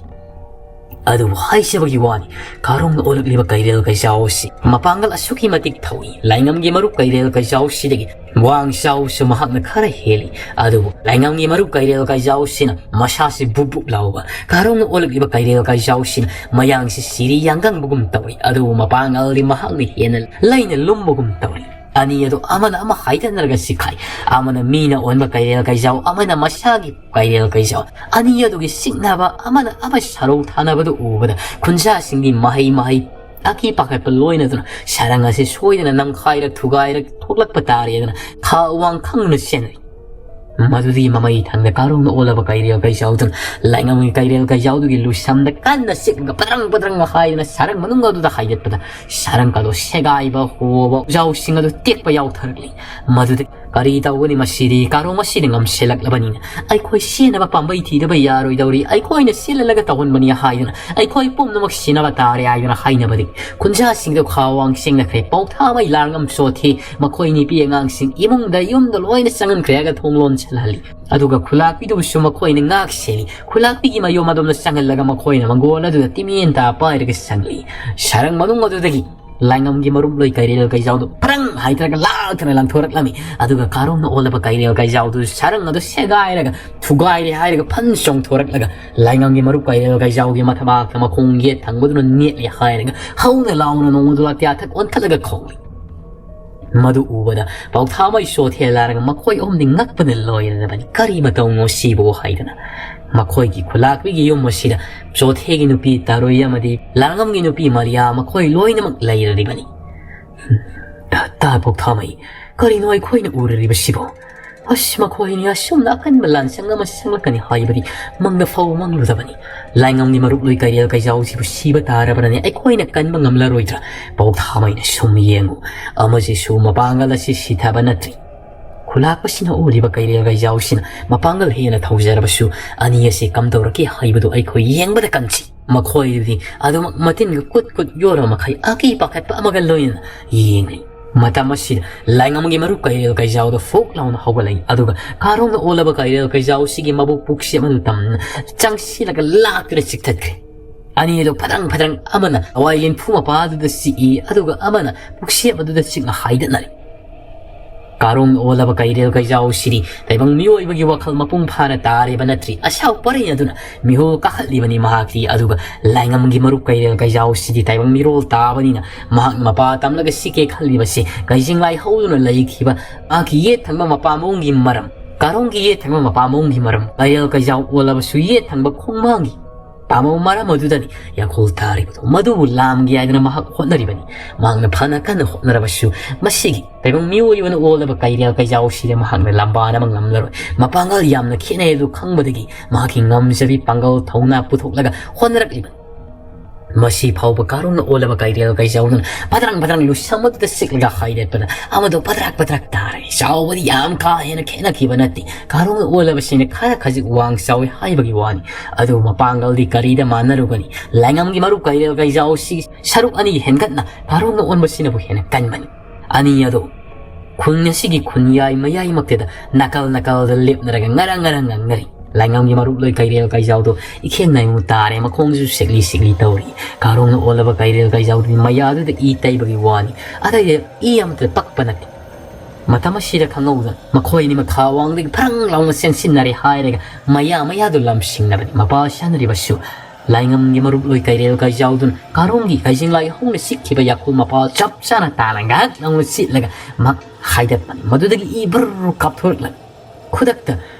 ꯑꯗꯨꯕꯨ ꯍꯥꯏꯖꯕꯒꯤ ꯋꯥꯅꯤ, ꯀꯥꯔꯣꯡꯅ ꯑꯣꯜꯂꯛꯂꯤꯕ ꯀꯩꯔꯦꯜ ꯀꯩꯖꯥꯎ ꯑꯁꯤ ꯃꯄꯥꯡꯒꯜ ꯑꯁꯨꯛꯀꯤ ꯃꯇꯤꯛ ꯊꯧꯏ꯫ ꯂꯥꯏꯉꯝꯒꯤ ꯃꯔꯨꯞ ꯀꯩꯔꯦꯜ ꯀꯩꯖꯥꯎꯁꯤꯗꯒꯤ ꯋꯥꯡ ꯆꯥꯎꯁꯨ ꯃꯍꯥꯛꯅ ꯈꯔ ꯍꯦꯜꯂꯤ꯫ ꯑꯗꯨꯕꯨ ꯂꯥꯏꯉꯝꯒꯤ ꯃꯔꯨꯞ ꯀꯩꯔꯦꯜ ꯀꯩꯖꯥꯎꯁꯤꯅ ꯃꯁꯥꯁꯤ ꯕꯨꯞ ꯕꯨꯞ ꯂꯥꯎꯕ, ꯀꯥꯔꯣꯡꯅ ꯑꯣꯜꯂꯛꯂꯤꯕ ꯀꯩꯔꯦꯜ ꯀꯩꯖꯥꯎꯁꯤꯅ ꯃꯌꯥꯡꯁꯤ ꯁꯤꯔꯤ ꯌꯥꯡꯒꯪꯕꯒꯨꯝ ꯇꯧꯏ꯫ ꯑꯗꯨꯕꯨ ꯃꯄꯥꯡꯒꯜꯗꯤ ꯃꯍꯥꯛꯅ ꯍꯦꯟꯅ ꯂꯩꯅ ꯂꯨꯝꯕꯒꯨꯝ ꯇꯧꯏ꯫ ꯑꯅꯤ ꯑꯗꯨ ꯑꯃꯅ ꯑꯃ ꯍꯥꯏꯗꯅꯔꯒ ꯁꯤꯈꯥꯏ, ꯑꯃꯅ ꯃꯤꯅ ꯑꯣꯟꯕ ꯀꯩꯔꯦꯜ ꯀꯩꯖꯥꯎ, ꯑꯃꯅ ꯃꯁꯥꯒꯤ ꯀꯩꯔꯦꯜ ꯀꯩꯖꯥꯎ꯫ ꯑꯅꯤ ꯑꯗꯨꯒꯤ ꯆꯤꯛꯅꯕ, ꯑꯃꯅ ꯑꯃ ꯁꯔꯧ ꯊꯥꯅꯕꯗꯨ ꯎꯕꯗ ꯈꯨꯟꯖꯥꯁꯤꯡꯒꯤ ꯃꯍꯩ ꯃꯍꯩ ꯑꯀꯤ ꯄꯥꯈꯠꯄ ꯂꯣꯏꯅꯗꯨꯅ ꯁꯔꯪ ꯑꯁꯤ ꯁꯣꯏꯗꯅ ꯅꯝꯈꯥꯏꯔ ꯊꯨꯒꯥꯏꯔ ꯊꯣꯛꯂꯛꯄ ꯇꯥꯔꯦꯗꯅ ꯈꯥ ꯋꯥꯡ ꯈꯪꯗꯨꯅ ꯆꯦꯟꯅꯔꯤ꯫ ꯃꯗꯨꯗꯒꯤ ꯃꯃꯩ ꯊꯪꯗ ꯀꯥꯔꯣꯡꯅ ꯑꯣꯜꯂꯕ ꯀꯩꯔꯦꯜ ꯀꯩꯖꯥꯎꯗꯨꯅ ꯂꯥꯏꯉꯝꯒꯤ ꯀꯩꯔꯦꯜ ꯀꯩꯖꯥꯎꯗꯨꯒꯤ ꯂꯨꯁꯝꯗ ꯀꯟꯅ ꯆꯤꯛꯂꯒ ꯄꯗ꯭ꯔꯪ ꯄꯗ꯭ꯔꯪ ꯍꯥꯏꯗꯨꯅ ꯁꯔꯪ ꯃꯅꯨꯡ ꯑꯗꯨꯗ ꯍꯥꯏꯒꯠꯄꯗ ꯁꯔꯪ ꯑꯗꯨ ꯁꯦꯒꯥꯏꯕ ꯍꯣꯕ ꯎꯖꯥꯎꯁꯤꯡ ꯑꯗꯨ ꯇꯦꯛꯄ ꯌꯥꯎꯊꯔꯛꯂꯤ꯫ ꯃꯗꯨꯗ "ꯀꯔꯤ ꯇꯧꯒꯅꯤ ꯃꯁꯤꯗꯤ? ꯀꯥꯔꯣꯡ ꯑꯁꯤꯗꯤ ꯉꯝꯁꯤꯜꯂꯛꯂꯕꯅꯤꯅ ꯑꯩꯈꯣꯏ ꯆꯦꯟꯅꯕ ꯄꯥꯝꯕꯩ ꯊꯤꯗꯕ ꯌꯥꯔꯣꯏꯗꯧꯔꯤ꯫ ꯑꯩꯈꯣꯏꯅ ꯆꯦꯜꯍꯜꯂꯒ ꯇꯧꯍꯟꯕꯅꯤ" ꯍꯥꯏꯗꯨꯅ "ꯑꯩꯈꯣꯏ ꯄꯨꯝꯅꯃꯛ ꯁꯤꯅꯕ ꯇꯥꯔꯦ" ꯍꯥꯏꯗꯨꯅ ꯍꯥꯏꯅꯕꯗꯒꯤ ꯈꯨꯟꯖꯥꯁꯤꯡꯗꯨ ꯈꯥ ꯋꯥꯡ ꯆꯦꯟꯅꯈ꯭ꯔꯦ꯫ ꯄꯧꯊꯥ ꯃꯩ ꯂꯥꯡꯉꯝ ꯆꯣꯠꯊꯤ꯫ ꯃꯈꯣꯏ ꯅꯨꯄꯤ ꯑꯉꯥꯡꯁꯤꯡ ꯏꯃꯨꯡꯗ ꯌꯨꯝꯗ ꯂꯣꯏꯅ ꯆꯪꯍꯟꯈ꯭ꯔꯦ ꯍꯥꯏꯔꯒ ꯊꯣꯡ ꯂꯣꯟꯁꯤꯜꯍꯜꯂꯤ꯫ ꯑꯗꯨꯒ ꯈꯨꯂꯥꯛꯄꯤꯗꯨꯕꯨꯁꯨ ꯃꯈꯣꯏꯅ ꯉꯥꯛ ꯁꯦꯜꯂꯤ꯫ ꯈꯨꯂꯥꯛꯄꯤꯒꯤ ꯃꯌꯨꯝ ꯑꯗꯣꯝꯗ ꯆꯪꯍꯜꯂꯒ ꯃꯈꯣꯏꯅ ꯃꯪꯒꯣꯜ ꯑꯗꯨꯗ ꯇꯤꯃꯦꯟ ꯇꯥ ꯄꯥꯏꯔꯒ ꯆꯪꯂꯤ꯫ ꯁꯔꯪ ꯃꯅꯨꯡ ꯑꯗꯨꯗꯒꯤ ꯂꯥꯏꯉꯝꯒꯤ ꯃꯔꯨꯞꯂꯣꯏ ꯀꯩꯔꯦꯜ ꯀꯩꯖꯥꯎꯗꯨ ꯐ꯭ꯔꯪ ꯍꯥꯏꯊꯔꯒ ꯂꯥꯛꯇꯅ ꯂꯪꯊꯣꯔꯛꯂꯝꯃꯤ꯫ ꯑꯗꯨꯒ ꯀꯥꯔꯣꯡꯅ ꯑꯣꯜꯂꯕ ꯀꯩꯔꯦꯜ ꯀꯩꯖꯥꯎꯗꯨ ꯁꯔꯪ ꯑꯗꯨ ꯁꯦꯒꯥꯏꯔꯒ ꯊꯨꯒꯥꯏꯔꯦ ꯍꯥꯏꯔꯒ ꯐꯟ ꯆꯣꯡꯊꯣꯔꯛꯂꯒ ꯂꯥꯏꯉꯝꯒꯤ ꯃꯔꯨꯞ ꯀꯩꯔꯦꯜ ꯀꯩꯖꯥꯎꯒꯤ ꯃꯊꯕꯥꯛꯇ ꯃꯈꯣꯡ ꯌꯦꯠ ꯊꯪꯕꯗꯨꯅ ꯅꯦꯠꯂꯦ ꯍꯥꯏꯔꯒ ꯍꯧꯅ ꯂꯥꯎꯅ ꯅꯣꯡꯃꯗꯨ ꯑꯇꯤꯌꯥ ꯊꯛ ꯑꯣꯟꯊꯠꯂꯒ ꯈꯣꯡꯂꯤ꯫ ꯃꯗꯨ ꯎꯕꯗ ꯄꯥꯎꯊꯥꯃꯩ ꯆꯣꯊꯦ ꯂꯥꯔꯒ ꯃꯈꯣꯏ ꯑꯍꯨꯝꯗꯤ ꯉꯛꯄꯅ ꯂꯣꯏꯔꯕꯅꯤ꯫ "ꯀꯔꯤ ꯃꯇꯧꯅꯣ ꯁꯤꯕꯨ?" ꯍꯥꯏꯗꯅ ꯃꯈꯣꯏꯒꯤ ꯈꯨꯂꯥꯛꯄꯤꯒꯤ ꯌꯨꯝ ꯑꯁꯤꯗ ꯆꯣꯊꯦꯒꯤ ꯅꯨꯄꯤ ꯇꯥꯔꯣꯏ ꯑꯃꯗꯤ ꯂꯥꯡꯉꯝꯒꯤ ꯅꯨꯄꯤ ꯃꯥꯔꯤꯌꯥ ꯃꯈꯣꯏ ꯂꯣꯏꯅꯃꯛ ꯂꯩꯔꯔꯤꯕꯅꯤ꯫ "ꯇꯥ ꯄꯥꯎꯊꯥꯃꯩ, ꯀꯔꯤꯅꯣ ꯑꯩꯈꯣꯏꯅ ꯎꯔꯔꯤꯕꯁꯤꯕꯣ? ꯑꯁ, ꯃꯈꯣꯏꯅꯤ ꯑꯁꯨꯝꯅ ꯑꯀꯟꯕ ꯂꯥꯟꯁꯪ ꯑꯃ ꯁꯪꯂꯛꯀꯅꯤ ꯍꯥꯏꯕꯗꯤ ꯃꯪꯗ ꯐꯥꯎ ꯃꯪꯂꯨꯗꯕꯅꯤ꯫ ꯂꯥꯏꯉꯝꯒꯤ ꯃꯔꯨꯞꯂꯣꯏ ꯀꯩꯔꯦꯜ ꯀꯩꯖꯥꯎꯁꯤꯕꯨ ꯁꯤꯕ ꯇꯥꯔꯕ꯭ꯔꯅꯦ? ꯑꯩꯈꯣꯏꯅ ꯀꯟꯕ ꯉꯝꯂꯔꯣꯏꯗ꯭ꯔꯥ?" ꯄꯥꯎꯊꯥꯃꯩꯅ ꯁꯨꯝ ꯌꯦꯡꯉꯨ꯫ ꯑꯃꯁꯤꯁꯨ ꯃꯄꯥꯡꯒꯜ ꯑꯁꯤ ꯁꯤꯊꯕ ꯅꯠꯇ꯭ꯔꯤ꯫ ꯈꯨꯂꯥꯛꯄꯁꯤꯅ ꯎꯔꯤꯕ ꯀꯩꯔꯦꯜ ꯀꯩꯖꯥꯎꯁꯤꯅ ꯃꯄꯥꯡꯒꯜ ꯍꯦꯟꯅ ꯊꯧꯖꯔꯕꯁꯨ ꯑꯅꯤ ꯑꯁꯤ ꯀꯝꯗꯧꯔꯛꯀꯦ ꯍꯥꯏꯕꯗꯨ ꯑꯩꯈꯣꯏ ꯌꯦꯡꯕꯗ ꯀꯟꯁꯤ꯫ ꯃꯈꯣꯏꯗꯨꯗꯤ ꯑꯗꯨꯃꯛ ꯃꯇꯤꯟꯒ ꯀꯨꯠ ꯀꯨꯠ ꯌꯣꯔ ꯃꯈꯩ ꯑꯀꯤ ꯄꯥꯈꯠꯄ ꯑꯃꯒ ꯂꯣꯏꯅꯅ ꯌꯦꯡꯂꯤ꯫ ꯃꯇꯝ ꯑꯁꯤꯗ ꯂꯥꯏꯉꯝꯒꯤ ꯃꯔꯨꯞ ꯀꯩꯔꯦꯜ ꯀꯩꯖꯥꯎꯗ ꯐꯨꯛ ꯂꯥꯎꯅ ꯍꯧꯒꯠꯂꯛꯏ, ꯑꯗꯨꯒ ꯀꯥꯔꯣꯡꯅ ꯑꯣꯜꯂꯕ ꯀꯩꯔꯦꯜ ꯀꯩꯖꯥꯎꯁꯤꯒꯤ ꯃꯕꯨꯛ ꯄꯨꯛꯁꯦꯞ ꯑꯗꯨ ꯇꯝꯅ ꯆꯪꯁꯤꯜꯂꯒ ꯂꯥꯛꯇꯨꯅ ꯆꯤꯛꯊꯠꯈ꯭ꯔꯦ꯫ ꯑꯅꯤ ꯑꯗꯨ ꯐꯗ꯭ꯔꯪ ꯐꯗ꯭ꯔꯪ ꯑꯃꯅ ꯍꯋꯥꯏ ꯂꯦꯟꯐꯨ ꯃꯄꯥꯗꯨꯗ ꯆꯤꯛꯏ, ꯑꯗꯨꯒ ꯑꯃꯅ ꯄꯨꯛꯁꯦꯞ ꯑꯗꯨꯗ ꯆꯤꯛꯅ ꯍꯥꯏꯗꯠꯅꯔꯤ꯫ ꯀꯥꯔꯣꯡꯅ ꯑꯣꯜꯂꯕ ꯀꯩꯔꯦꯜ ꯀꯩꯖꯥꯎꯁꯤꯗꯤ ꯇꯥꯏꯕꯪ ꯃꯤꯑꯣꯏꯕꯒꯤ ꯋꯥꯈꯜ ꯃꯄꯨꯡ ꯐꯥꯅ ꯇꯥꯔꯤꯕ ꯅꯠꯇ꯭ꯔꯤ꯫ ꯑꯁꯥꯎ ꯄꯔꯩ ꯑꯗꯨꯅ ꯃꯤꯍꯨꯜ ꯀꯥꯈꯠꯂꯤꯕꯅꯤ ꯃꯍꯥꯛꯇꯤ꯫ ꯑꯗꯨꯒ ꯂꯥꯏꯉꯝꯒꯤ ꯃꯔꯨꯞ ꯀꯩꯔꯦꯜ ꯀꯩꯖꯥꯎꯁꯤꯗꯤ ꯇꯥꯏꯕꯪ ꯃꯤꯔꯣꯜ ꯇꯥꯕꯅꯤꯅ ꯃꯍꯥꯛ ꯃꯄꯥ ꯇꯝꯂꯒ ꯁꯤꯀꯦ ꯈꯜꯂꯤꯕꯁꯤ ꯀꯩꯖꯤꯡ ꯂꯥꯏ ꯍꯧꯗꯨꯅ ꯂꯩꯈꯤꯕ ꯃꯍꯥꯛꯀꯤ ꯌꯦꯠ ꯊꯪꯕ ꯃꯄꯥ ꯃꯑꯣꯡꯒꯤ ꯃꯔꯝ, ꯀꯥꯔꯣꯡꯒꯤ ꯌꯦꯠ ꯊꯪꯕ ꯃꯄꯥ ꯃꯑꯣꯡꯒꯤ ꯃꯔꯝ, ꯀꯩꯔꯦꯜ ꯀꯩꯖꯥꯎ ꯑꯣꯜꯂꯕꯁꯨ ꯌꯦꯠ ꯊꯪꯕ ꯈꯣꯡꯃꯥꯡꯒꯤ ꯄꯥꯃꯧ ꯃꯔꯝ ꯑꯗꯨꯗꯅꯤ ꯌꯥꯡꯈꯣꯜ ꯇꯥꯔꯤꯕꯗꯨ꯫ ꯃꯗꯨꯕꯨ ꯂꯥꯝꯒꯦ ꯍꯥꯏꯗꯅ ꯃꯍꯥꯛ ꯍꯣꯠꯅꯔꯤꯕꯅꯤ꯫ ꯃꯍꯥꯛꯅ ꯐꯅ ꯀꯟꯅ ꯍꯣꯠꯅꯔꯕꯁꯨ ꯃꯁꯤꯒꯤ ꯇꯥꯏꯕꯪ ꯃꯤꯑꯣꯏꯕꯅ ꯑꯣꯜꯂꯕ ꯀꯩꯔꯦꯜ ꯀꯩꯖꯥꯎꯁꯤꯗ ꯃꯍꯥꯛꯅ ꯂꯝꯕꯥ ꯑꯃ ꯉꯝꯂꯔꯣꯏ꯫ ꯃꯄꯥꯡꯒꯜ ꯌꯥꯝꯅ ꯈꯦꯠꯅꯩ ꯑꯗꯨ ꯈꯪꯕꯗꯒꯤ ꯃꯍꯥꯛꯀꯤ ꯉꯝꯖꯕꯤ ꯄꯥꯡꯒꯜ ꯊꯧꯅꯥ ꯄꯨꯊꯣꯛꯂꯒ ꯍꯣꯠꯅꯔꯛꯂꯤꯕꯅꯤ꯫ ꯃꯁꯤ ꯐꯥꯎꯕ ꯀꯥꯔꯣꯡꯅ ꯑꯣꯜꯂꯕ ꯀꯩꯔꯦꯜ ꯀꯩꯖꯥꯎꯗꯨꯅ ꯐꯗ꯭ꯔꯪ ꯐꯗ꯭ꯔꯪ ꯂꯨꯁꯝ ꯑꯗꯨꯗ ꯆꯤꯛꯂꯒ ꯍꯥꯏꯔꯦꯠꯄꯗ ꯑꯃꯗꯨ ꯄꯗ꯭ꯔꯛ ꯄꯗ꯭ꯔꯛ ꯇꯥꯔꯦ꯫ ꯆꯥꯎꯕꯗꯤ ꯌꯥꯝ ꯀꯥ ꯍꯦꯟꯅ ꯈꯦꯠꯅꯈꯤꯕ ꯅꯠꯇꯦ꯫ ꯀꯥꯔꯣꯡꯅ ꯑꯣꯜꯂꯕꯁꯤꯅ ꯈꯔ ꯈꯖꯤꯛ ꯋꯥꯡ ꯆꯥꯎꯏ ꯍꯥꯏꯕꯒꯤ ꯋꯥꯅꯤ꯫ ꯑꯗꯨꯕꯨ ꯃꯄꯥꯡꯒꯜꯗꯤ ꯀꯔꯤꯗ ꯃꯥꯟꯅꯔꯨꯒꯅꯤ? ꯂꯥꯏꯉꯝꯒꯤ ꯃꯔꯨꯞ ꯀꯩꯔꯦꯜ ꯀꯩꯖꯥꯎꯁꯤ ꯁꯔꯨꯛ ꯑꯅꯤ ꯍꯦꯟꯒꯠꯅ ꯀꯥꯔꯣꯡꯅ ꯑꯣꯟꯕꯁꯤꯅꯕꯨ ꯍꯦꯟꯅ ꯀꯟꯕꯅꯤ꯫ ꯑꯅꯤ ꯑꯗꯨ ꯈꯨꯟ ꯑꯁꯤꯒꯤ ꯈꯨꯟꯌꯥꯏ ꯃꯌꯥꯏꯃꯛꯇꯗ ꯅꯥꯀꯜ ꯅꯥꯀꯜꯗ ꯂꯦꯞꯅꯔꯒ ꯉꯔꯪ ꯉꯔꯪ ꯉꯪꯅꯔꯤ꯫ ꯂꯥꯏꯉꯝꯒꯤ ꯃꯔꯨꯞꯂꯣꯏ ꯀꯩꯔꯦꯜ ꯀꯩꯖꯥꯎꯗꯣ ꯏꯈꯦꯡ ꯅꯥꯏꯃꯨ ꯇꯥꯔꯦ, ꯃꯈꯣꯡꯁꯨ ꯁꯦꯛꯂꯤ ꯁꯦꯛꯂꯤ ꯇꯧꯔꯤ꯫ ꯀꯥꯔꯣꯡꯅ ꯑꯣꯜꯂꯕ ꯀꯩꯔꯦꯜ ꯀꯩꯖꯥꯎꯗꯨꯗꯤ ꯃꯌꯥꯗꯨꯗ ꯏ ꯇꯩꯕꯒꯤ ꯋꯥꯅꯤ, ꯑꯇꯩꯗ ꯏ ꯑꯃꯠꯇ ꯄꯛꯄ ꯅꯠꯇꯦ꯫ ꯃꯇꯝ ꯑꯁꯤꯗ ꯈꯪꯍꯧꯗꯅ ꯃꯈꯣꯏ ꯑꯅꯤꯃꯛ ꯈꯥ ꯋꯥꯡꯗꯒꯤ ꯐ꯭ꯔꯪ ꯂꯥꯎꯅ ꯆꯦꯟꯁꯤꯟꯅꯔꯦ ꯍꯥꯏꯔꯒ ꯃꯌꯥ ꯃꯌꯥꯗꯨ ꯂꯝꯁꯤꯡꯅꯕꯅꯤ꯫ ꯃꯄꯥ ꯁꯥꯟꯅꯔꯤꯕꯁꯨ ꯂꯥꯏꯉꯝꯒꯤ ꯃꯔꯨꯞꯂꯣꯏ ꯀꯩꯔꯦꯜ ꯀꯩꯖꯥꯎꯗꯨꯅ ꯀꯥꯔꯣꯡꯒꯤ ꯀꯩꯖꯤꯡꯂꯥꯏ ꯍꯧꯅ ꯁꯤꯠꯈꯤꯕ ꯌꯥꯈꯨꯜ ꯃꯄꯥ ꯆꯞ ꯆꯥꯅ ꯇꯥꯅ ꯉꯥꯏꯍꯥꯛ ꯂꯥꯎꯅ ꯆꯤꯠꯂꯒ ꯃꯍꯥꯛ ꯍꯥꯏꯗꯠꯄꯅꯤ꯫ ꯃꯗꯨꯗꯒꯤ ꯏ ꯕꯨꯔ ꯀꯥꯞꯊꯣꯔꯛꯂꯒ ꯈꯨꯗꯛꯇ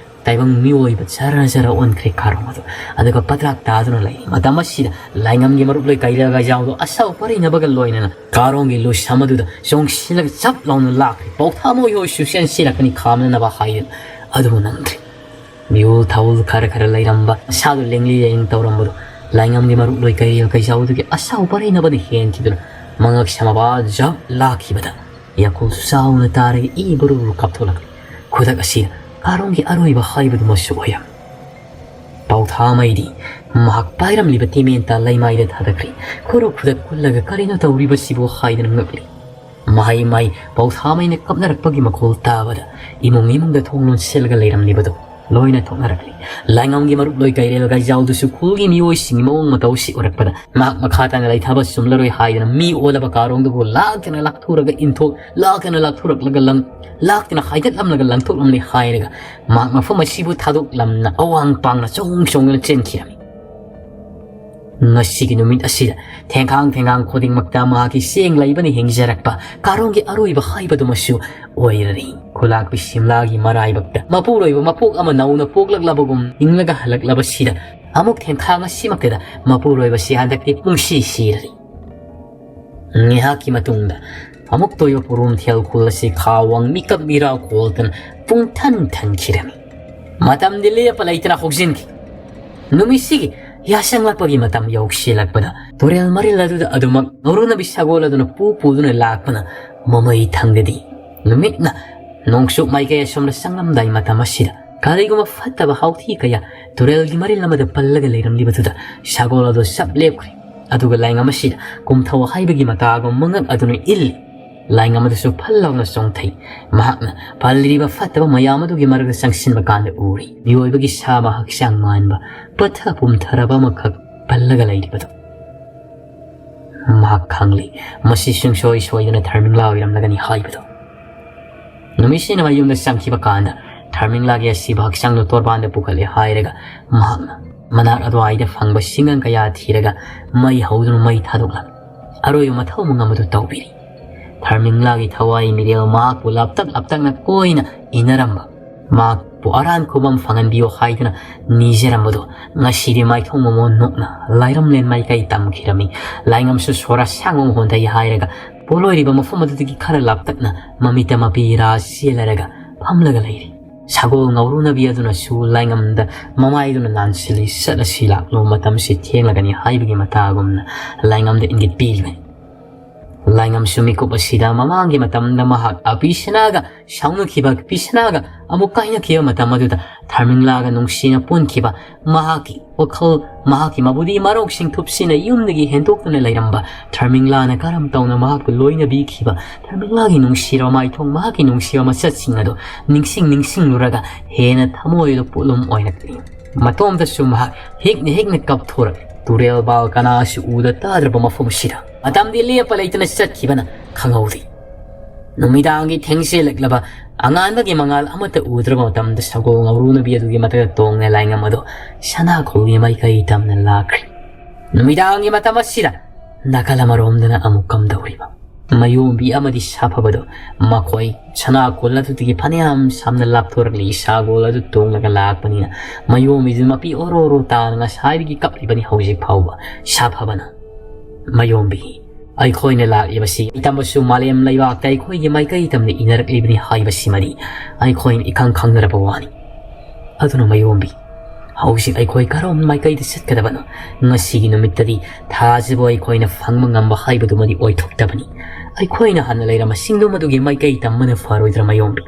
ꯇꯥꯏꯕꯪ ꯃꯤꯑꯣꯏꯕ ꯖꯔ ꯖꯔ ꯑꯣꯟꯈ꯭ꯔꯦ ꯀꯥꯔꯣꯡ ꯑꯗꯨ꯫ ꯑꯗꯨꯒ ꯄꯗ꯭ꯔꯥꯛ ꯇꯥꯗꯨꯅ ꯂꯩꯔꯤ꯫ ꯃꯇꯝ ꯑꯁꯤꯗ ꯂꯥꯏꯉꯝꯒꯤ ꯃꯔꯨꯞꯂꯣꯏ ꯀꯩꯔꯦꯜ ꯀꯩꯖꯥꯎꯗꯣ ꯑꯁꯥꯎ ꯄꯔꯩꯅꯕꯒ ꯂꯣꯏꯅꯅ ꯀꯥꯔꯣꯡꯒꯤ ꯂꯨꯁꯝ ꯑꯗꯨꯗ ꯆꯣꯡꯁꯤꯜꯂꯒ ꯆꯞ ꯂꯥꯎꯅ ꯂꯥꯛꯈ꯭ꯔꯦ꯫ ꯄꯥꯎꯊꯥꯃꯣꯏ ꯍꯣꯏꯁꯨ ꯆꯦꯟꯁꯤꯜꯂꯛꯄꯅꯤ ꯈꯥꯝꯅꯅꯕ ꯍꯥꯏꯗꯨꯅ꯫ ꯑꯗꯨꯕꯨ ꯅꯪꯗ꯭ꯔꯦ꯫ ꯃꯤꯑꯣꯜ ꯊꯥꯎꯜ ꯈꯔ ꯈꯔ ꯂꯩꯔꯝꯕ, ꯃꯁꯥꯗꯨ ꯂꯦꯡꯂꯤ ꯂꯦꯡ ꯇꯧꯔꯝꯕꯗꯨ ꯂꯥꯏꯉꯝꯒꯤ ꯃꯔꯨꯞꯂꯣꯏ ꯀꯩꯔꯦꯜ ꯀꯩꯖꯥꯎꯗꯨꯒꯤ ꯑꯁꯥꯎ ꯄꯔꯩꯅꯕꯅ ꯍꯦꯟꯈꯤꯗꯨꯅ ꯃꯉꯛ ꯁꯝꯃꯕ ꯖꯞ ꯂꯥꯛꯈꯤꯕꯗ ꯌꯥꯡꯈꯣꯜꯁꯨ ꯆꯥꯎꯅ ꯇꯥꯔꯒ ꯏ ꯕꯨꯔꯨ ꯕꯨꯔꯨ ꯀꯥꯞꯊꯣꯛꯂꯛꯂꯤ꯫ ꯈꯨꯗꯛ ꯑꯁꯤꯗ ꯀꯥꯔꯣꯡꯒꯤ ꯑꯔꯣꯏꯕ ꯍꯥꯏꯕꯗꯨꯃꯁꯨ ꯑꯣꯏꯔꯝꯃꯤ꯫ ꯄꯥꯎꯊꯥꯃꯩꯗꯤ ꯃꯍꯥꯛ ꯄꯥꯏꯔꯝꯂꯤꯕ ꯇꯦꯃꯦꯟꯇ ꯂꯩꯃꯥꯏꯗ ꯊꯥꯗꯈ꯭ꯔꯦ꯫ ꯈꯨꯔꯨ ꯈꯨꯗꯛ ꯀꯨꯜꯂꯒ ꯀꯔꯤꯅꯣ ꯇꯧꯔꯤꯕꯁꯤꯕꯨ ꯍꯥꯏꯗꯨꯅ ꯉꯛꯂꯤ꯫ ꯃꯍꯩ ꯃꯍꯩ ꯄꯥꯎꯊꯥꯃꯩꯅ ꯀꯞꯅꯔꯛꯄꯒꯤ ꯃꯈꯣꯜ ꯇꯥꯕꯗ ꯏꯃꯨꯡ ꯏꯃꯨꯡꯗ ꯊꯣꯡ ꯂꯣꯟꯁꯤꯜꯂꯒ ꯂꯩꯔꯝꯂꯤꯕꯗꯣ ꯂꯣꯏꯅ ꯊꯣꯛꯅꯔꯛꯂꯤ꯫ ꯂꯥꯏꯉꯝꯒꯤ ꯃꯔꯨꯞꯂꯣꯏ ꯀꯩꯔꯦꯜ ꯀꯩꯖꯥꯎꯗꯨꯁꯨ ꯈꯨꯜꯒꯤ ꯃꯤꯑꯣꯏꯁꯤꯡꯒꯤ ꯃꯑꯣꯡ ꯃꯇꯧꯁꯤ ꯎꯔꯛꯄꯗ ꯃꯍꯥꯛ ꯃꯈꯥ ꯇꯥꯅ ꯂꯩꯊꯕ ꯆꯨꯝꯂꯔꯣꯏ ꯍꯥꯏꯗꯨꯅ ꯃꯤ ꯑꯣꯜꯂꯕ ꯀꯥꯔꯣꯡꯗꯨꯕꯨ ꯂꯥꯛꯇꯅ ꯂꯥꯛꯊꯣꯔꯒ ꯏꯟꯊꯣꯛ ꯂꯥꯛꯇꯅ ꯂꯥꯛꯊꯣꯔꯛꯂꯒ ꯂꯪ ꯂꯥꯛꯇꯅ ꯍꯥꯏꯒꯠꯂꯝꯂꯒ ꯂꯪꯊꯣꯛꯂꯝꯂꯦ ꯍꯥꯏꯔꯒ ꯃꯍꯥꯛ ꯃꯐꯝ ꯑꯁꯤꯕꯨ ꯊꯥꯗꯣꯛꯂꯝꯅ ꯑꯋꯥꯡ ꯄꯥꯡꯅ ꯆꯣꯡ ꯆꯣꯡꯗꯨꯅ ꯆꯦꯟꯈꯤꯔꯝꯃꯤ꯫ ꯉꯁꯤꯒꯤ ꯅꯨꯃꯤꯠ ꯑꯁꯤꯗ ꯊꯦꯡꯈꯥꯡ ꯊꯦꯡꯈꯥꯡ ꯈꯨꯗꯤꯡꯃꯛꯇ ꯃꯍꯥꯛꯀꯤ ꯆꯦꯡ ꯂꯩꯕꯅ ꯍꯤꯡꯖꯔꯛꯄ ꯀꯥꯔꯣꯡꯒꯤ ꯑꯔꯣꯏꯕ ꯍꯥꯏꯕꯗꯨꯃꯁꯨ ꯑꯣꯏꯔꯔꯤ꯫ ꯈꯨꯂꯥꯛꯄꯤ ꯁꯤꯝꯂꯥꯒꯤ ꯃꯔꯥꯏꯕꯛꯇ ꯃꯄꯨꯔꯣꯏꯕ ꯃꯄꯣꯛ ꯑꯃ ꯅꯧꯅ ꯄꯣꯛꯂꯛꯂꯕꯒꯨꯝ ꯍꯤꯡꯂꯒ ꯍꯜꯂꯛꯂꯕꯁꯤꯗ ꯑꯃꯨꯛ ꯊꯦꯡꯈꯥꯡ ꯑꯁꯤꯃꯛꯇꯗ ꯃꯄꯨꯔꯣꯏꯕꯁꯤ ꯍꯟꯗꯛꯇꯤ ꯄꯨꯡꯁꯤ ꯁꯤꯔꯔꯤ꯫ ꯉꯥꯏꯍꯥꯛꯀꯤ ꯃꯇꯨꯡꯗ ꯑꯃꯨꯛꯇ ꯑꯣꯏꯕ ꯄꯨꯔꯨꯝ ꯊꯦꯜ ꯈꯨꯜ ꯑꯁꯤ ꯈꯥ ꯋꯥꯡ ꯃꯤꯀꯞ ꯃꯤꯔꯥꯎ ꯈꯣꯜꯗꯅ ꯄꯨꯡꯊꯟ ꯊꯟꯈꯤꯔꯝꯃꯤ꯫ ꯃꯇꯝꯗꯤ ꯂꯦꯞꯄ ꯂꯩꯇꯅ ꯍꯧꯖꯤꯟꯈꯤ꯫ ꯅꯨꯃꯤꯠꯁꯤꯒꯤ ꯌꯥꯁꯪꯂꯛꯄꯒꯤ ꯃꯇꯝ ꯌꯧꯁꯤꯜꯂꯛꯄꯗ ꯇꯨꯔꯦꯜ ꯃꯔꯤꯜ ꯑꯗꯨꯗ ꯑꯗꯨꯃꯛ ꯉꯧꯔꯨꯅꯕꯤ ꯁꯒꯣꯜ ꯑꯗꯨꯅ ꯄꯨ ꯄꯨꯗꯨꯅ ꯂꯥꯛꯄꯅ ꯃꯃꯩ ꯊꯪꯗꯗꯤ ꯅꯨꯃꯤꯠꯅ ꯅꯣꯡꯆꯨꯞ ꯃꯥꯏꯀꯩ ꯑꯁꯣꯝꯗ ꯆꯪꯂꯝꯗꯥꯏ ꯃꯇꯝ ꯑꯁꯤꯗ ꯀꯔꯤꯒꯨꯝꯕ ꯐꯠꯇꯕ ꯍꯥꯎꯊꯤ ꯀꯌꯥ ꯇꯨꯔꯦꯜꯒꯤ ꯃꯔꯤꯜ ꯑꯃꯗ ꯄꯜꯂꯒ ꯂꯩꯔꯝꯂꯤꯕꯗꯨꯗ ꯁꯒꯣꯜ ꯑꯗꯨ ꯆꯞ ꯂꯦꯞꯈ꯭ꯔꯦ꯫ ꯑꯗꯨꯒ ꯂꯥꯏꯉꯝ ꯑꯁꯤꯗ ꯀꯨꯝꯊꯧ ꯍꯥꯏꯕꯒꯤ ꯃꯇꯥꯒꯨꯝ ꯃꯉꯛ ꯑꯗꯨꯅ ꯏꯜꯂꯤ꯫ ꯂꯥꯏꯉꯝ ꯑꯗꯨꯁꯨ ꯐꯜ ꯂꯥꯎꯅ ꯆꯣꯡꯊꯩ꯫ ꯃꯍꯥꯛꯅ ꯄꯜꯂꯤꯕ ꯐꯠꯇꯕ ꯃꯌꯥꯝ ꯑꯗꯨꯒꯤ ꯃꯔꯛꯇ ꯆꯪꯁꯤꯟꯕ ꯀꯥꯟꯗ ꯎꯔꯤ ꯃꯤꯑꯣꯏꯕꯒꯤ ꯁꯥꯕ ꯍꯛꯆꯥꯡ ꯃꯥꯟꯕ ꯄꯠꯊ ꯄꯨꯝꯊꯔꯕ ꯑꯃꯈꯛ ꯄꯜꯂꯒ ꯂꯩꯔꯤꯕꯗꯨ꯫ ꯃꯍꯥꯛ ꯈꯪꯂꯤ, ꯃꯁꯤ ꯁꯨꯡꯁꯣꯏ ꯁꯣꯏꯗꯅ ꯊꯔꯃꯤꯡꯂꯥ ꯑꯣꯏꯔꯝꯂꯒꯅꯤ ꯍꯥꯏꯕꯗꯨ꯫ ꯅꯨꯃꯤꯠꯁꯤꯅ ꯃꯌꯨꯝꯗ ꯆꯪꯈꯤꯕ ꯀꯥꯟꯗ ꯊꯔꯃꯤꯡꯂꯥꯒꯤ ꯑꯁꯤꯕ ꯍꯛꯆꯥꯡꯗꯨ ꯇꯣꯔꯕꯥꯟꯗ ꯄꯨꯈꯠꯂꯦ ꯍꯥꯏꯔꯒ ꯃꯍꯥꯛꯅ ꯃꯅꯥꯛ ꯑꯗꯨꯋꯥꯏꯗ ꯐꯪꯕ ꯁꯤꯡꯉꯪ ꯀꯌꯥ ꯊꯤꯔꯒ ꯃꯩ ꯍꯧꯗꯨꯅ ꯃꯩ ꯊꯥꯗꯣꯛꯂꯝꯃꯤ꯫ ꯑꯔꯣꯏꯕ ꯃꯊꯧ ꯃꯉꯝ ꯑꯗꯨ ꯇꯧꯕꯤꯔꯤ꯫ ꯊꯔꯃꯤꯡꯂꯥꯒꯤ ꯊꯋꯥꯏ ꯃꯤꯔꯦꯜ ꯃꯍꯥꯛꯄꯨ ꯂꯥꯞꯇꯛ ꯂꯥꯞꯇꯛꯅ ꯀꯣꯏꯅ ꯏꯟꯅꯔꯝꯕ, ꯃꯍꯥꯛꯄꯨ ꯑꯔꯥꯟ ꯈꯨꯕꯝ ꯐꯪꯍꯟꯕꯤꯌꯨ ꯍꯥꯏꯗꯨꯅ ꯅꯤꯖꯔꯝꯕꯗꯨ ꯉꯁꯤꯗꯤ ꯃꯥꯏꯊꯣꯡ ꯃꯃꯣꯟ ꯅꯣꯛꯅ ꯂꯥꯏꯔꯝꯂꯦꯟ ꯃꯥꯏꯀꯩ ꯇꯝꯈꯤꯔꯝꯃꯤ꯫ ꯂꯥꯏꯉꯝꯁꯨ ꯁꯣꯔ ꯑꯁꯥꯡꯕ ꯑꯃ ꯍꯣꯟꯊꯩ ꯍꯥꯏꯔꯒ ꯄꯣꯠꯂꯣꯏꯔꯤꯕ ꯃꯐꯝ ꯑꯗꯨꯗꯒꯤ ꯈꯔ ꯂꯥꯞꯇꯛꯅ ꯃꯃꯤꯠꯇ ꯃꯄꯤ ꯏꯔꯥ ꯆꯦꯜꯂꯔꯒ ꯐꯝꯂꯒ ꯂꯩꯔꯤ꯫ ꯁꯒꯣꯜ ꯉꯧꯔꯨꯅꯕꯤ ꯑꯗꯨꯅꯁꯨ ꯂꯥꯏꯉꯝꯗ ꯃꯃꯥꯏꯗꯨꯅ ꯅꯥꯟꯁꯤꯜꯂꯤ꯫ "ꯆꯠꯂꯁꯤ ꯂꯥꯛꯂꯣ, ꯃꯇꯝꯁꯤ ꯊꯦꯡꯂꯒꯅꯤ" ꯍꯥꯏꯕꯒꯤ ꯃꯇꯥꯒꯨꯝꯅ ꯂꯥꯏꯉꯝꯗ ꯏꯪꯒꯤꯠ ꯄꯤꯔꯤꯕꯅꯤ꯫ ꯂꯥꯏꯉꯝꯁꯨ ꯃꯤꯀꯨꯞ ꯑꯁꯤꯗ ꯃꯃꯥꯡꯒꯤ ꯃꯇꯝꯗ ꯃꯍꯥꯛ ꯑꯄꯤꯁꯅꯥꯒ ꯁꯥꯎꯅꯈꯤꯕ, ꯑꯄꯤꯁꯅꯥꯒ ꯑꯃꯨꯛ ꯀꯥꯏꯅꯈꯤꯕ ꯃꯇꯝ ꯑꯗꯨꯗ ꯊꯔꯃꯤꯡꯂꯥꯒ ꯅꯨꯡꯁꯤꯅ ꯄꯨꯟꯈꯤꯕ, ꯃꯍꯥꯛꯀꯤ ꯋꯥꯈꯜ, ꯃꯍꯥꯛꯀꯤ ꯃꯕꯨꯗꯤ ꯃꯔꯣꯛꯁꯤꯡ ꯊꯨꯞꯁꯤꯅ ꯌꯨꯝꯗꯒꯤ ꯍꯦꯟꯗꯣꯛꯇꯨꯅ ꯂꯩꯔꯝꯕ, ꯊꯔꯃꯤꯡꯂꯥꯅ ꯀꯔꯝ ꯇꯧꯅ ꯃꯍꯥꯛꯄꯨ ꯂꯣꯏꯅꯕꯤꯈꯤꯕ, ꯊꯔꯃꯤꯡꯂꯥꯒꯤ ꯅꯨꯡꯁꯤꯔꯕ ꯃꯥꯏꯊꯣꯡ, ꯃꯍꯥꯛꯀꯤ ꯅꯨꯡꯁꯤꯔꯕ ꯃꯁꯛꯁꯤꯡ ꯑꯗꯨ ꯅꯤꯡꯁꯤꯡ ꯅꯤꯡꯁꯤꯡꯂꯨꯔꯒ ꯍꯦꯟꯅ ꯊꯃꯣꯏꯗ ꯄꯣꯠꯂꯨꯝ ꯑꯣꯏꯔꯛꯂꯤ꯫ ꯃꯇꯣꯝꯇꯁꯨ ꯃꯍꯥꯛ ꯍꯤꯛꯅ ꯍꯤꯛꯅ ꯀꯞꯊꯣꯔꯛꯏ꯫ ꯇꯨꯔꯦꯜ ꯕꯥꯜ ꯀꯅꯥꯁꯨ ꯎꯗ ꯇꯥꯗ꯭ꯔꯕ ꯃꯐꯝꯁꯤꯗ ꯃꯇꯝꯗꯤ ꯂꯦꯞꯄ ꯂꯩꯇꯅ ꯆꯠꯈꯤꯕꯅ ꯈꯪꯍꯧꯗꯦ꯫ ꯅꯨꯃꯤꯗꯥꯡꯒꯤ ꯊꯦꯡꯖꯤꯜꯂꯛꯂꯕ ꯑꯉꯥꯟꯕꯒꯤ ꯃꯉꯥꯜ ꯑꯃꯠꯇ ꯎꯗ꯭ꯔꯕ ꯃꯇꯝꯗ ꯁꯒꯣꯜ ꯉꯧꯔꯨꯅꯕꯤ ꯑꯗꯨꯒꯤ ꯃꯊꯛꯇ ꯇꯣꯡꯅ ꯂꯥꯏꯉꯝ ꯑꯗꯨ ꯁꯅꯥ ꯈꯨꯜꯒꯤ ꯃꯥꯏꯀꯩ ꯇꯝꯅ ꯂꯥꯛꯈ꯭ꯔꯦ꯫ ꯅꯨꯃꯤꯗꯥꯡꯒꯤ ꯃꯇꯝ ꯑꯁꯤꯗ ꯅꯥꯀꯜ ꯑꯃꯔꯣꯝꯗꯅ ꯑꯃꯨꯛ ꯀꯝꯗꯧꯔꯤꯕ? ꯃꯌꯣꯝꯕꯤ ꯑꯃꯗꯤ ꯁꯥꯐꯕꯗꯣ ꯃꯈꯣꯏ ꯁꯅꯥ ꯈꯨꯜ ꯑꯗꯨꯗꯒꯤ ꯐꯅꯌꯥꯝ ꯁꯥꯝꯅ ꯂꯥꯞꯊꯣꯔꯛꯂꯤ꯫ ꯁꯒꯣꯜ ꯑꯗꯨ ꯇꯣꯡꯂꯒ ꯂꯥꯛꯄꯅꯤꯅ ꯃꯌꯣꯝꯕꯤꯗꯨ ꯃꯄꯤ ꯑꯣꯔꯣ ꯑꯣꯔꯣ ꯇꯥꯅ ꯉꯁꯥꯏꯗꯒꯤ ꯀꯞꯂꯤꯕꯅꯤ ꯍꯧꯖꯤꯛ ꯐꯥꯎꯕ꯫ ꯁꯥꯐꯕꯅ, "ꯃꯌꯣꯝꯕꯤ, ꯑꯩꯈꯣꯏꯅ ꯂꯥꯛꯂꯤꯕꯁꯤ ꯏꯇꯝꯕꯁꯨ ꯃꯥꯂꯦꯝ ꯂꯩꯕꯥꯛꯇ ꯑꯩꯈꯣꯏꯒꯤ ꯃꯥꯏꯀꯩ ꯇꯝꯅ ꯏꯟꯅꯔꯛꯂꯤꯕꯅꯤ ꯍꯥꯏꯕꯁꯤꯃꯗꯤ ꯑꯩꯈꯣꯏꯅ ꯏꯈꯪ ꯈꯪꯅꯔꯕ ꯋꯥꯅꯤ꯫ ꯑꯗꯨꯅ ꯃꯌꯣꯝꯕꯤ, ꯍꯧꯖꯤꯛ ꯑꯩꯈꯣꯏ ꯀꯔꯣꯝ ꯃꯥꯏꯀꯩꯗ ꯆꯠꯀꯗꯕꯅꯣ? ꯉꯁꯤꯒꯤ ꯅꯨꯃꯤꯠꯇꯗꯤ ꯊꯥꯖꯕ ꯑꯩꯈꯣꯏꯅ ꯐꯪꯕ ꯉꯝꯕ ꯍꯥꯏꯕꯗꯨꯃꯗꯤ ꯑꯣꯏꯊꯣꯛꯇꯕꯅꯤ꯫ ꯑꯩꯈꯣꯏꯅ ꯍꯥꯟꯅ ꯂꯩꯔꯝꯕ ꯆꯤꯡꯗꯨ ꯃꯗꯨꯒꯤ ꯃꯥꯏꯀꯩ ꯇꯝꯕꯅ ꯐꯔꯣꯏꯗ꯭ꯔꯥ ꯃꯌꯣꯝꯕꯤ?"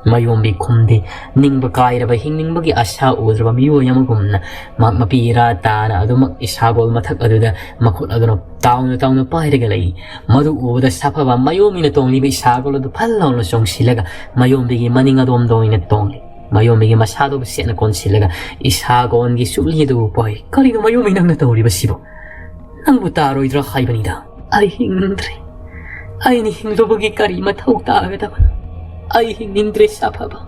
ꯃꯌꯣꯝꯕꯤ ꯈꯨꯝꯗꯦ꯫ ꯅꯤꯡꯕ ꯀꯥꯏꯔꯕ, ꯍꯤꯡꯅꯤꯡꯕꯒꯤ ꯑꯁꯥ ꯎꯗ꯭ꯔꯕ ꯃꯤꯑꯣꯏ ꯑꯃꯒꯨꯝꯅ ꯃꯍꯥꯛ ꯃꯄꯤ ꯏꯔꯥ ꯇꯥꯅ ꯑꯗꯨꯃꯛ ꯏꯁꯥꯒꯣꯜ ꯃꯊꯛ ꯑꯗꯨꯗ ꯃꯈꯨꯠ ꯑꯗꯨꯅ ꯇꯥꯎꯅ ꯇꯥꯎꯅ ꯄꯥꯏꯔꯒ ꯂꯩ꯫ ꯃꯗꯨ ꯎꯕꯗ ꯁꯥꯐꯕ ꯃꯌꯣꯝꯕꯤꯅ ꯇꯣꯡꯂꯤꯕ ꯏꯁꯥꯒꯣꯜ ꯑꯗꯨ ꯐꯜ ꯂꯥꯎꯅ ꯆꯣꯡꯁꯤꯜꯂꯒ ꯃꯌꯣꯝꯕꯤꯒꯤ ꯃꯅꯤꯡ ꯑꯗꯣꯝꯗ ꯑꯣꯏꯅ ꯇꯣꯡꯂꯤ꯫ ꯃꯌꯣꯝꯕꯤꯒꯤ ꯃꯁꯥꯗꯨꯕꯨ ꯁꯦꯠꯅ ꯀꯣꯟꯁꯤꯜꯂꯒ ꯏꯁꯥꯒꯣꯜꯒꯤ ꯆꯨꯞꯂꯤ ꯑꯗꯨꯕꯨ ꯄꯥꯏ꯫ "ꯀꯔꯤꯅꯣ ꯃꯌꯣꯝꯕꯤ ꯅꯪꯅ ꯇꯧꯔꯤꯕꯁꯤꯕꯨ? ꯅꯪꯕꯨ ꯇꯥꯔꯣꯏꯗ꯭ꯔꯥ ꯍꯥꯏꯕꯅꯤꯗ?" "ꯑꯩ ꯍꯤꯡꯅꯤꯡꯗ꯭ꯔꯦ꯫ ꯑꯩꯅ ꯍꯤꯡꯂꯨꯕꯒꯤ ꯀꯔꯤ ꯃꯊꯧ ꯇꯥꯒꯗꯕꯅꯣ? ꯑꯩ ꯍꯤꯡꯅꯤꯡꯗ꯭ꯔꯦ ꯁꯥꯐꯕ꯫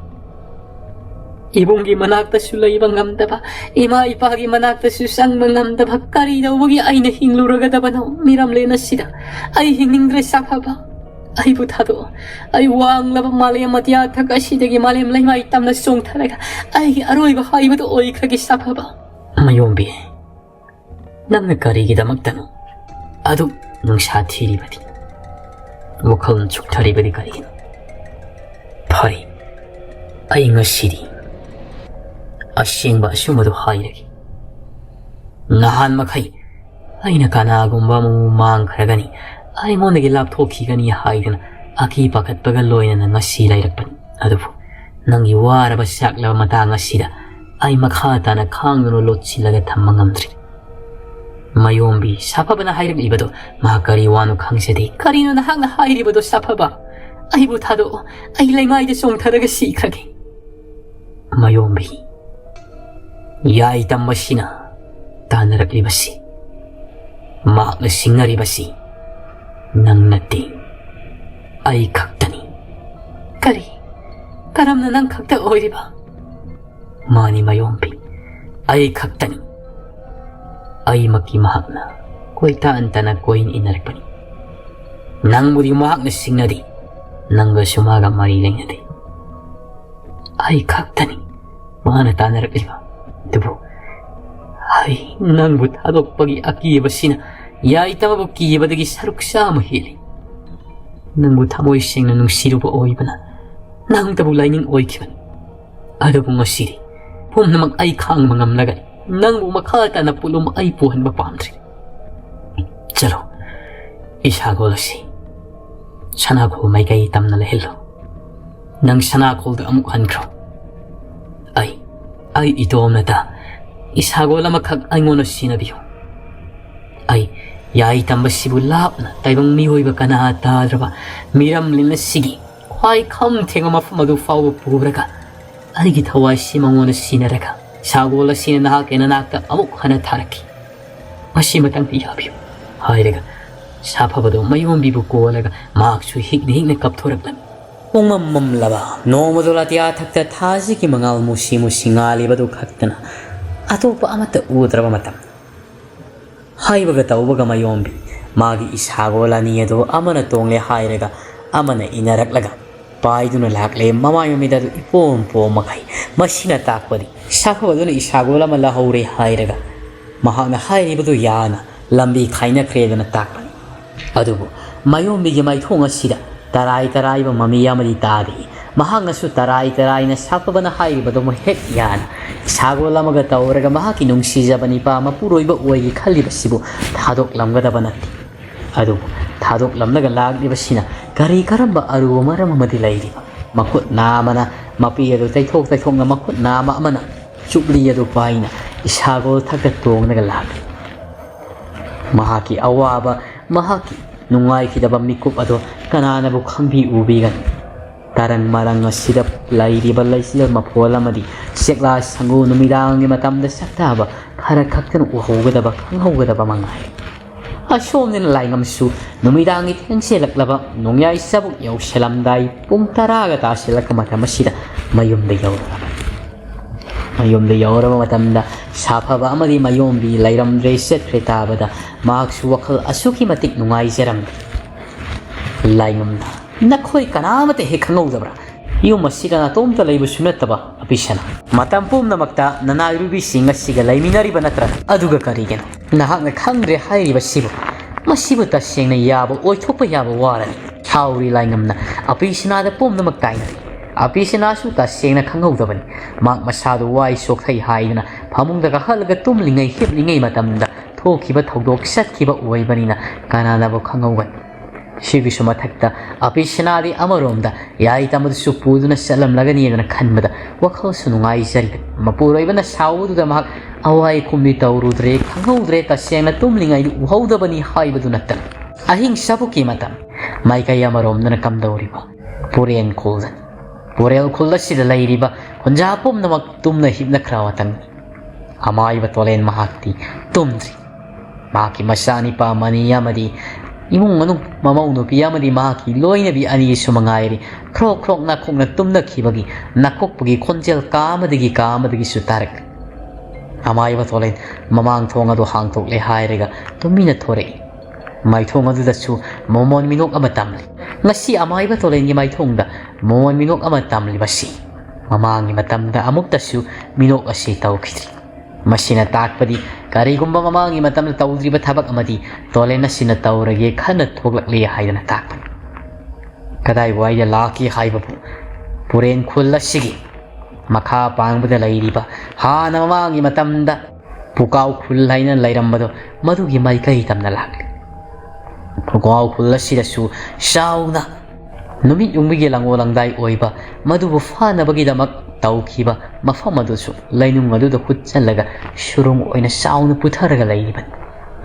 ꯏꯕꯨꯡꯒꯤ ꯃꯅꯥꯛꯇꯁꯨ ꯂꯩꯕ ꯉꯝꯗꯕ, ꯏꯃꯥ ꯏꯄꯥꯒꯤ ꯃꯅꯥꯛꯇꯁꯨ ꯆꯪꯕ ꯉꯝꯗꯕ, ꯀꯔꯤ ꯇꯧꯕꯒꯤ ꯑꯩꯅ ꯍꯤꯡꯂꯨꯔꯒꯗꯕꯅꯣ ꯃꯤꯔꯝꯂꯦꯟ ꯑꯁꯤꯗ? ꯑꯩ ꯍꯤꯡꯅꯤꯡꯗ꯭ꯔꯦ ꯁꯥꯐꯕ꯫ ꯑꯩꯕꯨ ꯊꯥꯗꯣꯛꯑꯣ꯫ ꯑꯩ ꯋꯥꯡꯂꯕ ꯃꯥꯂꯦꯝ ꯑꯇꯤꯌꯥꯊꯛ ꯑꯁꯤꯗꯒꯤ ꯃꯥꯂꯦꯝ ꯂꯩꯃꯥꯏ ꯇꯝꯅ ꯆꯣꯡꯊꯔꯒ ꯑꯩꯒꯤ ꯑꯔꯣꯏꯕ ꯍꯥꯏꯕꯗꯨ ꯑꯣꯏꯈ꯭ꯔꯒꯦ ꯁꯥꯐꯕ꯫" "ꯃꯌꯣꯝꯕꯤ, ꯅꯪꯅ ꯀꯔꯤꯒꯤꯗꯃꯛꯇꯅꯣ ꯑꯗꯨꯛ ꯅꯨꯡꯁꯥ ꯊꯤꯔꯤꯕꯗꯤ? ꯋꯥꯈꯜ ꯆꯨꯛꯊꯔꯤꯕꯗꯤ ꯀꯔꯤꯒꯤꯅꯣ? ꯐꯔꯦ, ꯑꯩ ꯉꯁꯤꯗꯤ ꯑꯁꯦꯡꯕ ꯑꯆꯨꯝꯕꯗꯨ ꯍꯥꯏꯔꯒꯦ꯫ ꯅꯍꯥꯟ ꯃꯈꯩ ꯑꯩꯅ ꯀꯅꯥꯒꯨꯝꯕ ꯑꯃꯕꯨ ꯃꯥꯡꯈ꯭ꯔꯒꯅꯤ, ꯑꯩꯉꯣꯟꯗꯒꯤ ꯂꯥꯞꯊꯣꯛꯈꯤꯒꯅꯤ ꯍꯥꯏꯗꯨꯅ ꯑꯀꯤ ꯄꯥꯈꯠꯄꯒ ꯂꯣꯏꯅꯅ ꯉꯁꯤ ꯂꯩꯔꯛꯄꯅꯤ꯫ ꯑꯗꯨꯕꯨ ꯅꯪꯒꯤ ꯋꯥꯔꯕ ꯆꯥꯛꯂꯕ ꯃꯇꯥꯡ ꯑꯁꯤꯗ ꯑꯩ ꯃꯈꯥ ꯇꯥꯅ ꯈꯥꯡꯗꯨꯅ ꯂꯣꯠꯁꯤꯜꯂꯒ ꯊꯝꯕ ꯉꯝꯗ꯭ꯔꯤ꯫" ꯃꯌꯣꯝꯕꯤ, ꯁꯥꯐꯕꯅ ꯍꯥꯏꯔꯛꯂꯤꯕꯗꯣ ꯃꯍꯥꯛ ꯀꯔꯤ ꯋꯥꯅꯣ ꯈꯪꯖꯗꯦ꯫ "ꯀꯔꯤꯅꯣ ꯅꯍꯥꯛꯅ ꯍꯥꯏꯔꯤꯕꯗꯣ ꯁꯥꯐꯕ? ꯑꯩꯕꯨ ꯊꯥꯗꯣꯛꯑꯣ꯫ ꯑꯩ ꯂꯩꯃꯥꯏꯗ ꯆꯣꯡꯊꯔꯒ ꯁꯤꯈ꯭ꯔꯒꯦ꯫" ꯃꯌꯣꯝꯕꯤ, ꯌꯥꯏ ꯇꯝꯕꯁꯤꯅ ꯇꯥꯟꯅꯔꯛꯂꯤꯕꯁꯤ, ꯃꯍꯥꯛꯅ ꯁꯤꯡꯅꯔꯤꯕꯁꯤ ꯅꯪ ꯅꯠꯇꯦ, ꯑꯩ ꯈꯛꯇꯅꯤ꯫ "ꯀꯔꯤ? ꯀꯔꯝꯅ ꯅꯪ ꯈꯛꯇ ꯑꯣꯏꯔꯤꯕ?" "ꯃꯥꯅꯤ ꯃꯌꯣꯝꯕꯤ, ꯑꯩ ꯈꯛꯇꯅꯤ꯫ ꯑꯩꯃꯛꯀꯤ ꯃꯍꯥꯛꯅ ꯀꯣꯏꯇꯥꯟ ꯇꯥꯟꯅ ꯀꯣꯏꯅ ꯏꯟꯅꯔꯛꯄꯅꯤ꯫ ꯅꯪꯕꯨꯗꯤ ꯃꯍꯥꯛꯅ ꯁꯤꯡꯅꯗꯦ, ꯅꯪꯒꯁꯨ ꯃꯥꯒ ꯃꯔꯤ ꯂꯩꯅꯗꯦ꯫ ꯑꯩ ꯈꯛꯇꯅꯤ ꯃꯥꯅ ꯇꯥꯟꯅꯔꯛꯂꯤꯕ꯫ ꯑꯗꯨꯕꯨ ꯑꯩ ꯅꯪꯕꯨ ꯊꯥꯗꯣꯛꯄꯒꯤ ꯑꯀꯤꯕꯁꯤꯅ ꯌꯥꯏꯇꯕꯕꯨ ꯀꯤꯕꯗꯒꯤ ꯁꯔꯨꯛ ꯆꯥꯝꯃ ꯍꯦꯜꯂꯤ꯫ ꯅꯪꯕꯨ ꯊꯃꯣꯏ ꯁꯦꯡꯅ ꯅꯨꯡꯁꯤꯔꯨꯕ ꯑꯣꯏꯕꯅ ꯅꯪꯇꯕꯨ ꯂꯥꯏꯅꯤꯡ ꯑꯣꯏꯈꯤꯕꯅꯤ꯫ ꯑꯗꯨꯕꯨ ꯉꯁꯤꯗꯤ ꯄꯨꯝꯅꯃꯛ ꯑꯩ ꯈꯥꯡꯕ ꯉꯝꯂꯒꯅꯤ꯫ ꯅꯪꯕꯨ ꯃꯈꯥ ꯇꯥꯅ ꯄꯣꯠꯂꯨꯝ ꯑꯩ ꯄꯨꯍꯟꯕ ꯄꯥꯝꯗ꯭ꯔꯦ꯫ ꯆꯠꯂꯣ, ꯏꯁꯥꯒꯣꯜ ꯑꯁꯤ ꯁꯅꯥꯒꯣꯜ ꯃꯥꯏꯀꯩ ꯇꯝꯅ ꯂꯩꯍꯜꯂꯨ꯫ "ꯅꯪ ꯁꯅꯥꯈꯣꯜꯗ ꯑꯃꯨꯛ ꯍꯟꯈ꯭ꯔꯣ꯫ ꯑꯩ, ꯑꯩ ꯏꯇꯣꯝꯅꯇ ꯏꯁꯥꯒꯣꯜ ꯑꯃꯈꯛ ꯑꯩꯉꯣꯟꯗ ꯁꯤꯟꯅꯕꯤꯌꯨ꯫ ꯑꯩ ꯌꯥꯏ ꯇꯝꯕꯁꯤꯕꯨ ꯂꯥꯞꯅ ꯇꯥꯏꯕꯪ ꯃꯤꯑꯣꯏꯕ ꯀꯅꯥ ꯇꯥꯗ꯭ꯔꯕ ꯃꯤꯔꯝꯂꯦꯟ ꯑꯁꯤꯒꯤ ꯈ꯭ꯋꯥꯏ ꯈꯝ ꯊꯦꯡꯕ ꯃꯐꯝ ꯑꯗꯨ ꯐꯥꯎꯕ ꯄꯨꯔꯒ ꯑꯩꯒꯤ ꯊꯋꯥꯏꯁꯤ ꯃꯉꯣꯟꯗ ꯁꯤꯟꯅꯔꯒ ꯏꯁꯥꯒꯣꯜ ꯑꯁꯤꯅ ꯅꯍꯥꯛꯀꯤ ꯅꯅꯥꯛꯇ ꯑꯃꯨꯛ ꯍꯟꯅ ꯊꯥꯔꯛꯈꯤ꯫ ꯃꯁꯤꯃꯇꯪꯗꯤ ꯌꯥꯕꯤꯌꯨ" ꯍꯥꯏꯔꯒ ꯁꯥꯐꯕꯗꯣ ꯃꯌꯣꯝꯕꯤꯕꯨ ꯀꯣꯜꯂꯒ ꯃꯍꯥꯛꯁꯨ ꯍꯤꯛꯅ ꯍꯤꯛꯅ ꯀꯞꯊꯣꯔꯛꯂꯝꯃꯤ꯫ ꯄꯨꯡꯃꯝ ꯃꯝꯂꯕ ꯅꯣꯡꯃꯗꯣ ꯑꯇꯤꯌꯥ ꯊꯛꯇ ꯊꯥꯁꯤꯒꯤ ꯃꯉꯥꯜ ꯃꯨꯁꯤ ꯃꯨꯁꯤ ꯉꯥꯜꯂꯤꯕꯗꯨ ꯈꯛꯇꯅ ꯑꯇꯣꯞꯄ ꯑꯃꯠꯇ ꯎꯗ꯭ꯔꯕ ꯃꯇꯝ, ꯍꯥꯏꯕꯒ ꯇꯧꯕꯒ ꯃꯌꯣꯝꯕꯤ ꯃꯥꯒꯤ ꯏꯁꯥꯒꯣꯜ ꯑꯅꯤ ꯑꯗꯨ ꯑꯃꯅ ꯇꯣꯡꯂꯦ ꯍꯥꯏꯔꯒ ꯑꯃꯅ ꯏꯟꯅꯔꯛꯂꯒ ꯄꯥꯏꯗꯨꯅ ꯂꯥꯛꯂꯦ꯫ ꯃꯃꯥꯏ ꯃꯃꯤꯠ ꯑꯗꯨ ꯏꯄꯣꯝ ꯄꯣꯝ ꯃꯈꯩ꯫ ꯃꯁꯤꯅ ꯇꯥꯛꯄꯗꯤ ꯁꯥꯐꯕꯗꯨꯅ ꯏꯁꯥꯒꯣꯜ ꯑꯃ ꯂꯧꯍꯧꯔꯦ ꯍꯥꯏꯔꯒ ꯃꯍꯥꯛꯅ ꯍꯥꯏꯔꯤꯕꯗꯨ ꯌꯥꯅ ꯂꯝꯕꯤ ꯈꯥꯏꯅꯈ꯭ꯔꯦꯗꯅ ꯇꯥꯛꯄꯅꯤ꯫ ꯑꯗꯨꯕꯨ ꯃꯌꯣꯝꯕꯤꯒꯤ ꯃꯥꯏꯊꯣꯡ ꯑꯁꯤꯗ ꯇꯔꯥꯏ ꯇꯔꯥꯏꯕ ꯃꯃꯤ ꯑꯃꯗꯤ ꯇꯥꯔꯤ꯫ ꯃꯍꯥꯛꯅꯁꯨ ꯇꯔꯥꯏ ꯇꯔꯥꯏꯅ ꯁꯥꯐꯕꯅ ꯍꯥꯏꯔꯤꯕꯗꯨꯃꯛ ꯍꯦꯛ ꯌꯥꯅ ꯁꯥꯒꯣꯜ ꯑꯃꯒ ꯇꯧꯔꯒ ꯃꯍꯥꯛꯀꯤ ꯅꯨꯡꯁꯤꯖꯕ ꯅꯤꯄꯥ ꯃꯄꯨꯔꯣꯏꯕ ꯑꯣꯏꯒꯦ ꯈꯜꯂꯤꯕꯁꯤꯕꯨ ꯊꯥꯗꯣꯛꯂꯝꯒꯗꯕ ꯅꯠꯇꯦ꯫ ꯑꯗꯨꯕꯨ ꯊꯥꯗꯣꯛꯂꯝꯂꯒ ꯂꯥꯛꯂꯤꯕꯁꯤꯅ ꯀꯔꯤ ꯀꯔꯝꯕ ꯑꯔꯨꯕ ꯃꯔꯝ ꯑꯃꯗꯤ ꯂꯩꯔꯤꯕ? ꯃꯈꯨꯠ ꯅꯥꯝꯃꯅ ꯃꯄꯤ ꯑꯗꯨ ꯇꯩꯊꯣꯛ ꯇꯩꯊꯣꯛꯅ, ꯃꯈꯨꯠ ꯅꯥꯝꯃ ꯑꯃꯅ ꯆꯨꯞꯂꯤ ꯑꯗꯨ ꯄꯥꯏꯅ ꯏꯁꯥꯒꯣꯜ ꯊꯛꯇ ꯇꯣꯡꯂꯒ ꯂꯥꯛꯂꯤ꯫ ꯃꯍꯥꯛꯀꯤ ꯑꯋꯥꯕ, ꯃꯍꯥꯛꯀꯤ ꯅꯨꯡꯉꯥꯏꯈꯤꯗꯕ ꯃꯤꯀꯨꯞ ꯑꯗꯨ ꯀꯅꯥꯅꯕꯨ ꯈꯪꯕꯤ ꯎꯕꯤꯒꯅꯤ? ꯇꯔꯪ ꯃꯔꯪ ꯑꯁꯤꯗ ꯂꯩꯔꯤꯕ ꯂꯩꯆꯤꯜ ꯃꯐꯣꯜ ꯑꯃꯗꯤ ꯆꯦꯛꯂꯥ ꯁꯪꯒꯨ ꯅꯨꯃꯤꯗꯥꯡꯒꯤ ꯃꯇꯝꯗ ꯁꯛꯇꯥꯕ ꯈꯔ ꯈꯛꯇꯅ ꯎꯍꯧꯒꯗꯕ, ꯈꯪꯍꯧꯒꯗꯕ ꯃꯉꯥꯏ꯫ ꯑꯁꯣꯝꯗꯅ ꯂꯥꯏꯉꯝꯁꯨ ꯅꯨꯃꯤꯗꯥꯡꯒꯤ ꯊꯦꯡꯁꯦꯜꯂꯛꯂꯕ ꯅꯣꯡꯌꯥꯏ ꯆꯕꯨꯛ ꯌꯧꯁꯤꯜꯂꯝꯗꯥꯏ ꯄꯨꯡ ꯇꯔꯥꯒ ꯇꯥꯁꯤꯜꯂꯛꯄ ꯃꯇꯝ ꯑꯁꯤꯗ ꯃꯌꯨꯝꯗ ꯌꯧꯔꯛꯂꯕꯅꯤ꯫ ꯃꯌꯨꯝꯗ ꯌꯧꯔꯕ ꯃꯇꯝꯗ ꯁꯥꯐꯕ ꯑꯃꯗꯤ ꯃꯌꯣꯝꯕꯤ ꯂꯩꯔꯝꯗ꯭ꯔꯦ, ꯆꯠꯈ꯭ꯔꯦ ꯇꯥꯕꯗ ꯃꯍꯥꯛꯁꯨ ꯋꯥꯈꯜ ꯑꯁꯨꯛꯀꯤ ꯃꯇꯤꯛ ꯅꯨꯡꯉꯥꯏꯖꯔꯝꯗꯦ꯫ ꯂꯥꯏꯉꯝꯅ, "ꯅꯈꯣꯏ ꯀꯅꯥꯃꯠꯇ ꯍꯦꯛ ꯈꯪꯍꯧꯗꯕ꯭ꯔꯥ? ꯌꯨꯝ ꯑꯁꯤꯗ ꯅꯇꯣꯝꯇ ꯂꯩꯕꯁꯨ ꯅꯠꯇꯕ, ꯑꯄꯤꯁꯅꯥ꯫ ꯃꯇꯝ ꯄꯨꯝꯅꯃꯛꯇ ꯅꯅꯥꯏꯔꯨꯕꯤꯁꯤꯡ ꯑꯁꯤꯒ ꯂꯩꯃꯤꯟꯅꯔꯤꯕ ꯅꯠꯇ꯭ꯔꯥ? ꯑꯗꯨꯒ ꯀꯔꯤꯒꯤꯅꯣ ꯅꯍꯥꯛꯅ ꯈꯪꯗ꯭ꯔꯦ ꯍꯥꯏꯔꯤꯕꯁꯤꯕꯨ? ꯃꯁꯤꯕꯨ ꯇꯁꯦꯡꯅ ꯌꯥꯕ, ꯑꯣꯏꯊꯣꯛꯄ ꯌꯥꯕ ꯋꯥꯔꯅꯤ꯫" ꯁꯥꯎꯔꯤ ꯂꯥꯏꯉꯝꯅ ꯑꯄꯤꯁꯅꯥꯗ ꯄꯨꯝꯅꯃꯛ ꯇꯥꯏꯅꯔꯤ꯫ ꯑꯄꯤꯁꯅꯥꯁꯨ ꯇꯁꯦꯡꯅ ꯈꯪꯍꯧꯗꯕꯅꯤ꯫ ꯃꯍꯥꯛ ꯃꯁꯥꯗꯨ ꯋꯥꯏ ꯆꯣꯛꯊꯩ ꯍꯥꯏꯗꯨꯅ ꯐꯃꯨꯡꯗ ꯀꯥꯈꯠꯂꯒ ꯇꯨꯝꯂꯤꯉꯩ ꯍꯤꯞꯂꯤꯉꯩ ꯃꯇꯝꯗ ꯊꯣꯛꯈꯤꯕ ꯊꯧꯗꯣꯛ ꯆꯠꯈꯤꯕ ꯑꯣꯏꯕꯅꯤꯅ ꯀꯅꯥꯅꯕꯨ ꯈꯪꯍꯧꯒꯅꯤ? ꯁꯤꯒꯤꯁꯨ ꯃꯊꯛꯇ ꯑꯄꯤꯁꯅꯥꯗꯤ ꯑꯃꯔꯣꯝꯗ ꯌꯥꯏ ꯇꯝꯕꯗꯨꯁꯨ ꯄꯨꯗꯨꯅ ꯆꯠꯂꯝꯂꯒꯅꯤꯗꯅ ꯈꯟꯕꯗ ꯋꯥꯈꯜꯁꯨ ꯅꯨꯡꯉꯥꯏꯖꯔꯤ꯫ ꯃꯄꯨꯔꯣꯏꯕꯅ ꯁꯥꯎꯕꯗꯨꯗ ꯃꯍꯥꯛ ꯑꯋꯥꯏ ꯈꯨꯝꯕꯤ ꯇꯧꯔꯨꯗ꯭ꯔꯦ, ꯈꯪꯍꯧꯗ꯭ꯔꯦ, ꯇꯁꯦꯡꯅ ꯇꯨꯝꯂꯤꯉꯩꯗ ꯎꯍꯧꯗꯕꯅꯤ ꯍꯥꯏꯕꯗꯨ ꯅꯠꯇꯅ꯫ ꯑꯍꯤꯡ ꯆꯕꯨꯛꯀꯤ ꯃꯇꯝ, ꯃꯥꯏꯀꯩ ꯑꯃꯔꯣꯝꯗꯅ ꯀꯝꯗꯧꯔꯤꯕ ꯄꯨꯔꯦꯟ ꯈꯨꯜꯗꯅꯤ꯫ ꯄꯨꯔꯦꯜ ꯈꯨꯜ ꯑꯁꯤꯗ ꯂꯩꯔꯤꯕ ꯈꯨꯟꯖꯥ ꯄꯨꯝꯅꯃꯛ ꯇꯨꯝꯅ ꯍꯤꯞꯅꯈ꯭ꯔꯕ ꯃꯇꯝꯅꯤ꯫ ꯑꯃꯥꯏꯕ ꯇꯣꯂꯦꯟ ꯃꯍꯥꯛꯇꯤ ꯇꯨꯝꯗ꯭ꯔꯤ꯫ ꯃꯍꯥꯛꯀꯤ ꯃꯆꯥꯅꯤꯄꯥ ꯃꯅꯤ ꯑꯃꯗꯤ ꯏꯃꯨꯡ ꯃꯅꯨꯡ ꯃꯃꯧ ꯅꯨꯄꯤ ꯑꯃꯗꯤ ꯃꯍꯥꯛꯀꯤ ꯂꯣꯏꯅꯕꯤ ꯑꯅꯤꯁꯨ ꯃꯉꯥꯏꯔꯤ꯫ ꯈ꯭ꯔꯣꯛ ꯈ꯭ꯔꯣꯛ ꯅꯥꯈꯣꯛꯅ ꯇꯨꯝꯅꯈꯤꯕꯒꯤ ꯅꯥꯀꯣꯛꯄꯒꯤ ꯈꯣꯟꯖꯦꯜ ꯀꯥ ꯑꯃꯗꯒꯤ ꯀꯥ ꯑꯃꯗꯒꯤꯁꯨ ꯇꯥꯔꯛꯂꯤ꯫ ꯑꯃꯥꯏꯕ ꯊꯣꯂꯦꯟ ꯃꯃꯥꯡ ꯊꯣꯡ ꯑꯗꯨ ꯍꯥꯡꯗꯣꯛꯂꯦ ꯍꯥꯏꯔꯒ ꯇꯨꯃꯤꯟꯅ ꯊꯣꯔꯛꯏ꯫ ꯃꯥꯏꯊꯣꯡ ꯑꯗꯨꯗꯁꯨ ꯃꯃꯣꯟ ꯃꯤꯅꯣꯛ ꯑꯃ ꯇꯝꯂꯤ꯫ ꯉꯁꯤ ꯑꯃꯥꯏꯕ ꯊꯣꯂꯦꯟꯒꯤ ꯃꯥꯏꯊꯣꯡꯗ ꯃꯃꯣꯟ ꯃꯤꯅꯣꯛ ꯑꯃ ꯇꯝꯂꯤꯕꯁꯤ ꯃꯃꯥꯡꯒꯤ ꯃꯇꯝꯗ ꯑꯃꯨꯛꯇꯁꯨ ꯃꯤꯅꯣꯛ ꯑꯁꯤ ꯇꯧꯈꯤꯗ꯭ꯔꯤ꯫ ꯃꯁꯤꯅ ꯇꯥꯛꯄꯗꯤ ꯀꯔꯤꯒꯨꯝꯕ ꯃꯃꯥꯡꯒꯤ ꯃꯇꯝꯗ ꯇꯧꯗ꯭ꯔꯤꯕ ꯊꯕꯛ ꯑꯃꯗꯤ ꯇꯣꯂꯦꯟ ꯑꯁꯤꯅ ꯇꯧꯔꯒꯦ ꯈꯟꯅ ꯊꯣꯛꯂꯛꯂꯤ ꯍꯥꯏꯗꯅ ꯇꯥꯛꯄꯅꯤ꯫ ꯀꯗꯥꯏꯋꯥꯏꯗ ꯂꯥꯛꯈꯤ ꯍꯥꯏꯕꯕꯨ ꯄꯨꯔꯦꯟ ꯈꯨꯜ ꯑꯁꯤꯒꯤ ꯃꯈꯥ ꯄꯥꯡꯕꯗ ꯂꯩꯔꯤꯕ ꯍꯥꯟꯅ ꯃꯃꯥꯡꯒꯤ ꯃꯇꯝꯗ ꯄꯨꯀꯥꯎ ꯈꯨꯜ ꯍꯥꯏꯅ ꯂꯩꯔꯝꯕꯗꯣ ꯃꯗꯨꯒꯤ ꯃꯥꯏꯀꯩ ꯇꯝꯅ ꯂꯥꯛꯂꯤ꯫ ꯄꯨꯀꯥꯎ ꯈꯨꯜ ꯑꯁꯤꯗꯁꯨ ꯆꯥꯎꯅ ꯅꯨꯃꯤꯠ ꯌꯨꯡꯕꯤꯒꯤ ꯂꯪꯉꯣ ꯂꯪꯗꯥꯏ ꯑꯣꯏꯕ ꯃꯗꯨꯕꯨ ꯐꯥꯅꯕꯒꯤꯗꯃꯛ ꯇꯧꯈꯤꯕ ꯃꯐꯝ ꯑꯗꯨꯁꯨ ꯂꯩꯅꯨꯡ ꯑꯗꯨꯗ ꯍꯨꯠꯆꯜꯂꯒ ꯁꯨꯔꯨꯡ ꯑꯣꯏꯅ ꯆꯥꯎꯅ ꯄꯨꯊꯔꯒ ꯂꯩꯔꯤꯕꯅꯤ꯫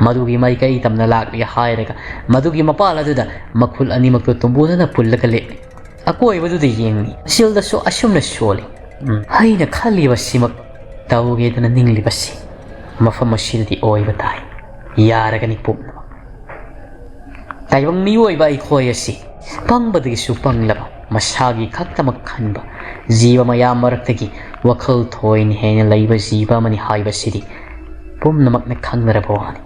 ꯃꯗꯨꯒꯤ ꯃꯥꯏꯀꯩ ꯇꯝꯅ ꯂꯥꯛꯂꯤ ꯍꯥꯏꯔꯒ ꯃꯗꯨꯒꯤ ꯃꯄꯥꯜ ꯑꯗꯨꯗ ꯃꯈꯨꯜ ꯑꯅꯤꯃꯛꯇꯨ ꯇꯨꯝꯕꯨꯗꯅ ꯄꯨꯜꯂꯒ ꯂꯦꯞꯂꯤ꯫ ꯑꯀꯣꯏꯕꯗꯨꯗ ꯌꯦꯡꯂꯤ꯫ ꯃꯁꯤꯜꯗꯁꯨ ꯑꯁꯨꯝꯅ ꯁꯣꯜꯂꯤ꯫ ꯎꯝ, ꯑꯩꯅ ꯈꯜꯂꯤꯕꯁꯤꯃꯛ ꯇꯧꯒꯦꯗꯅ ꯅꯤꯡꯂꯤꯕꯁꯤ ꯃꯐꯝ ꯑꯁꯤꯗꯗꯤ ꯑꯣꯏꯕ ꯇꯥꯏ꯫ ꯌꯥꯔꯒꯅꯤ ꯄꯨꯝꯅꯃꯛ꯫ ꯇꯥꯏꯕꯪ ꯃꯤꯑꯣꯏꯕ ꯑꯩꯈꯣꯏ ꯑꯁꯤ ꯄꯪꯕꯗꯒꯤꯁꯨ ꯄꯪꯂꯕ, ꯃꯁꯥꯒꯤ ꯈꯛꯇꯃꯛ ꯈꯟꯕ ꯖꯤꯕ ꯃꯌꯥꯝ ꯃꯔꯛꯇꯒꯤ ꯋꯥꯈꯜ ꯊꯣꯏꯅ ꯍꯦꯟꯅ ꯂꯩꯕ ꯖꯤꯕ ꯑꯃꯅꯤ ꯍꯥꯏꯕꯁꯤꯗꯤ ꯄꯨꯝꯅꯃꯛꯅ ꯈꯪꯅꯔꯕ ꯋꯥꯅꯤ꯫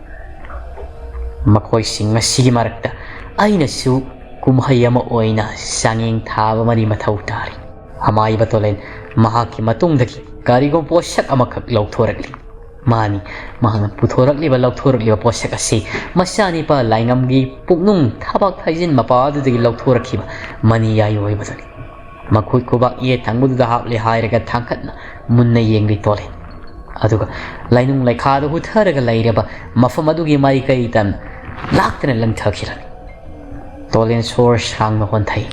ꯃꯈꯣꯏꯁꯤꯡ ꯑꯁꯤꯒꯤ ꯃꯔꯛꯇ ꯑꯩꯅꯁꯨ ꯀꯨꯝꯍꯩ ꯑꯃ ꯑꯣꯏꯅ ꯆꯥꯡꯌꯦꯡ ꯊꯥꯕ ꯑꯃꯗꯤ ꯃꯊꯧ ꯇꯥꯔꯤ꯫ ꯑꯃꯥꯏꯕ ꯇꯣꯂꯦꯟ ꯃꯍꯥꯛꯀꯤ ꯃꯇꯨꯡꯗꯒꯤ ꯀꯔꯤꯒꯨꯝꯕ ꯄꯣꯠꯁꯛ ꯑꯃꯈꯛ ꯂꯧꯊꯣꯔꯛꯂꯤ꯫ ꯃꯥꯅꯤ, ꯃꯍꯥꯛꯅ ꯄꯨꯊꯣꯔꯛꯂꯤꯕ, ꯂꯧꯊꯣꯔꯛꯂꯤꯕ ꯄꯣꯠꯁꯛ ꯑꯁꯤ ꯃꯆꯥꯅꯤꯄꯥ ꯂꯥꯏꯉꯝꯒꯤ ꯄꯨꯛꯅꯨꯡ ꯊꯕꯥꯛ ꯊꯥꯖꯤꯟ ꯃꯄꯥ ꯑꯗꯨꯗꯒꯤ ꯂꯧꯊꯣꯔꯛꯈꯤꯕ ꯃꯅꯤ ꯌꯥꯏ ꯑꯣꯏꯕꯗꯨꯅꯤ꯫ ꯃꯈꯨꯠ ꯈꯨꯕꯥꯛ ꯌꯦꯠ ꯊꯪꯕꯗꯨꯗ ꯍꯥꯞꯂꯦ ꯍꯥꯏꯔꯒ ꯊꯥꯡꯒꯠꯅ ꯃꯨꯟꯅ ꯌꯦꯡꯂꯤ ꯇꯣꯂꯦꯟ꯫ ꯑꯗꯨꯒ ꯂꯩꯅꯨꯡ ꯂꯩꯈꯥꯗ ꯍꯨꯊꯔꯒ ꯂꯩꯔꯕ ꯃꯐꯝ ꯑꯗꯨꯒꯤ ꯃꯥꯏꯀꯩꯗ ꯂꯥꯛꯇꯅ ꯂꯪꯊꯈꯤꯔꯝꯃꯤ꯫ ꯇꯣꯂꯦꯟ ꯁꯣꯔ ꯁꯥꯡꯅ ꯍꯣꯟꯊꯩ꯫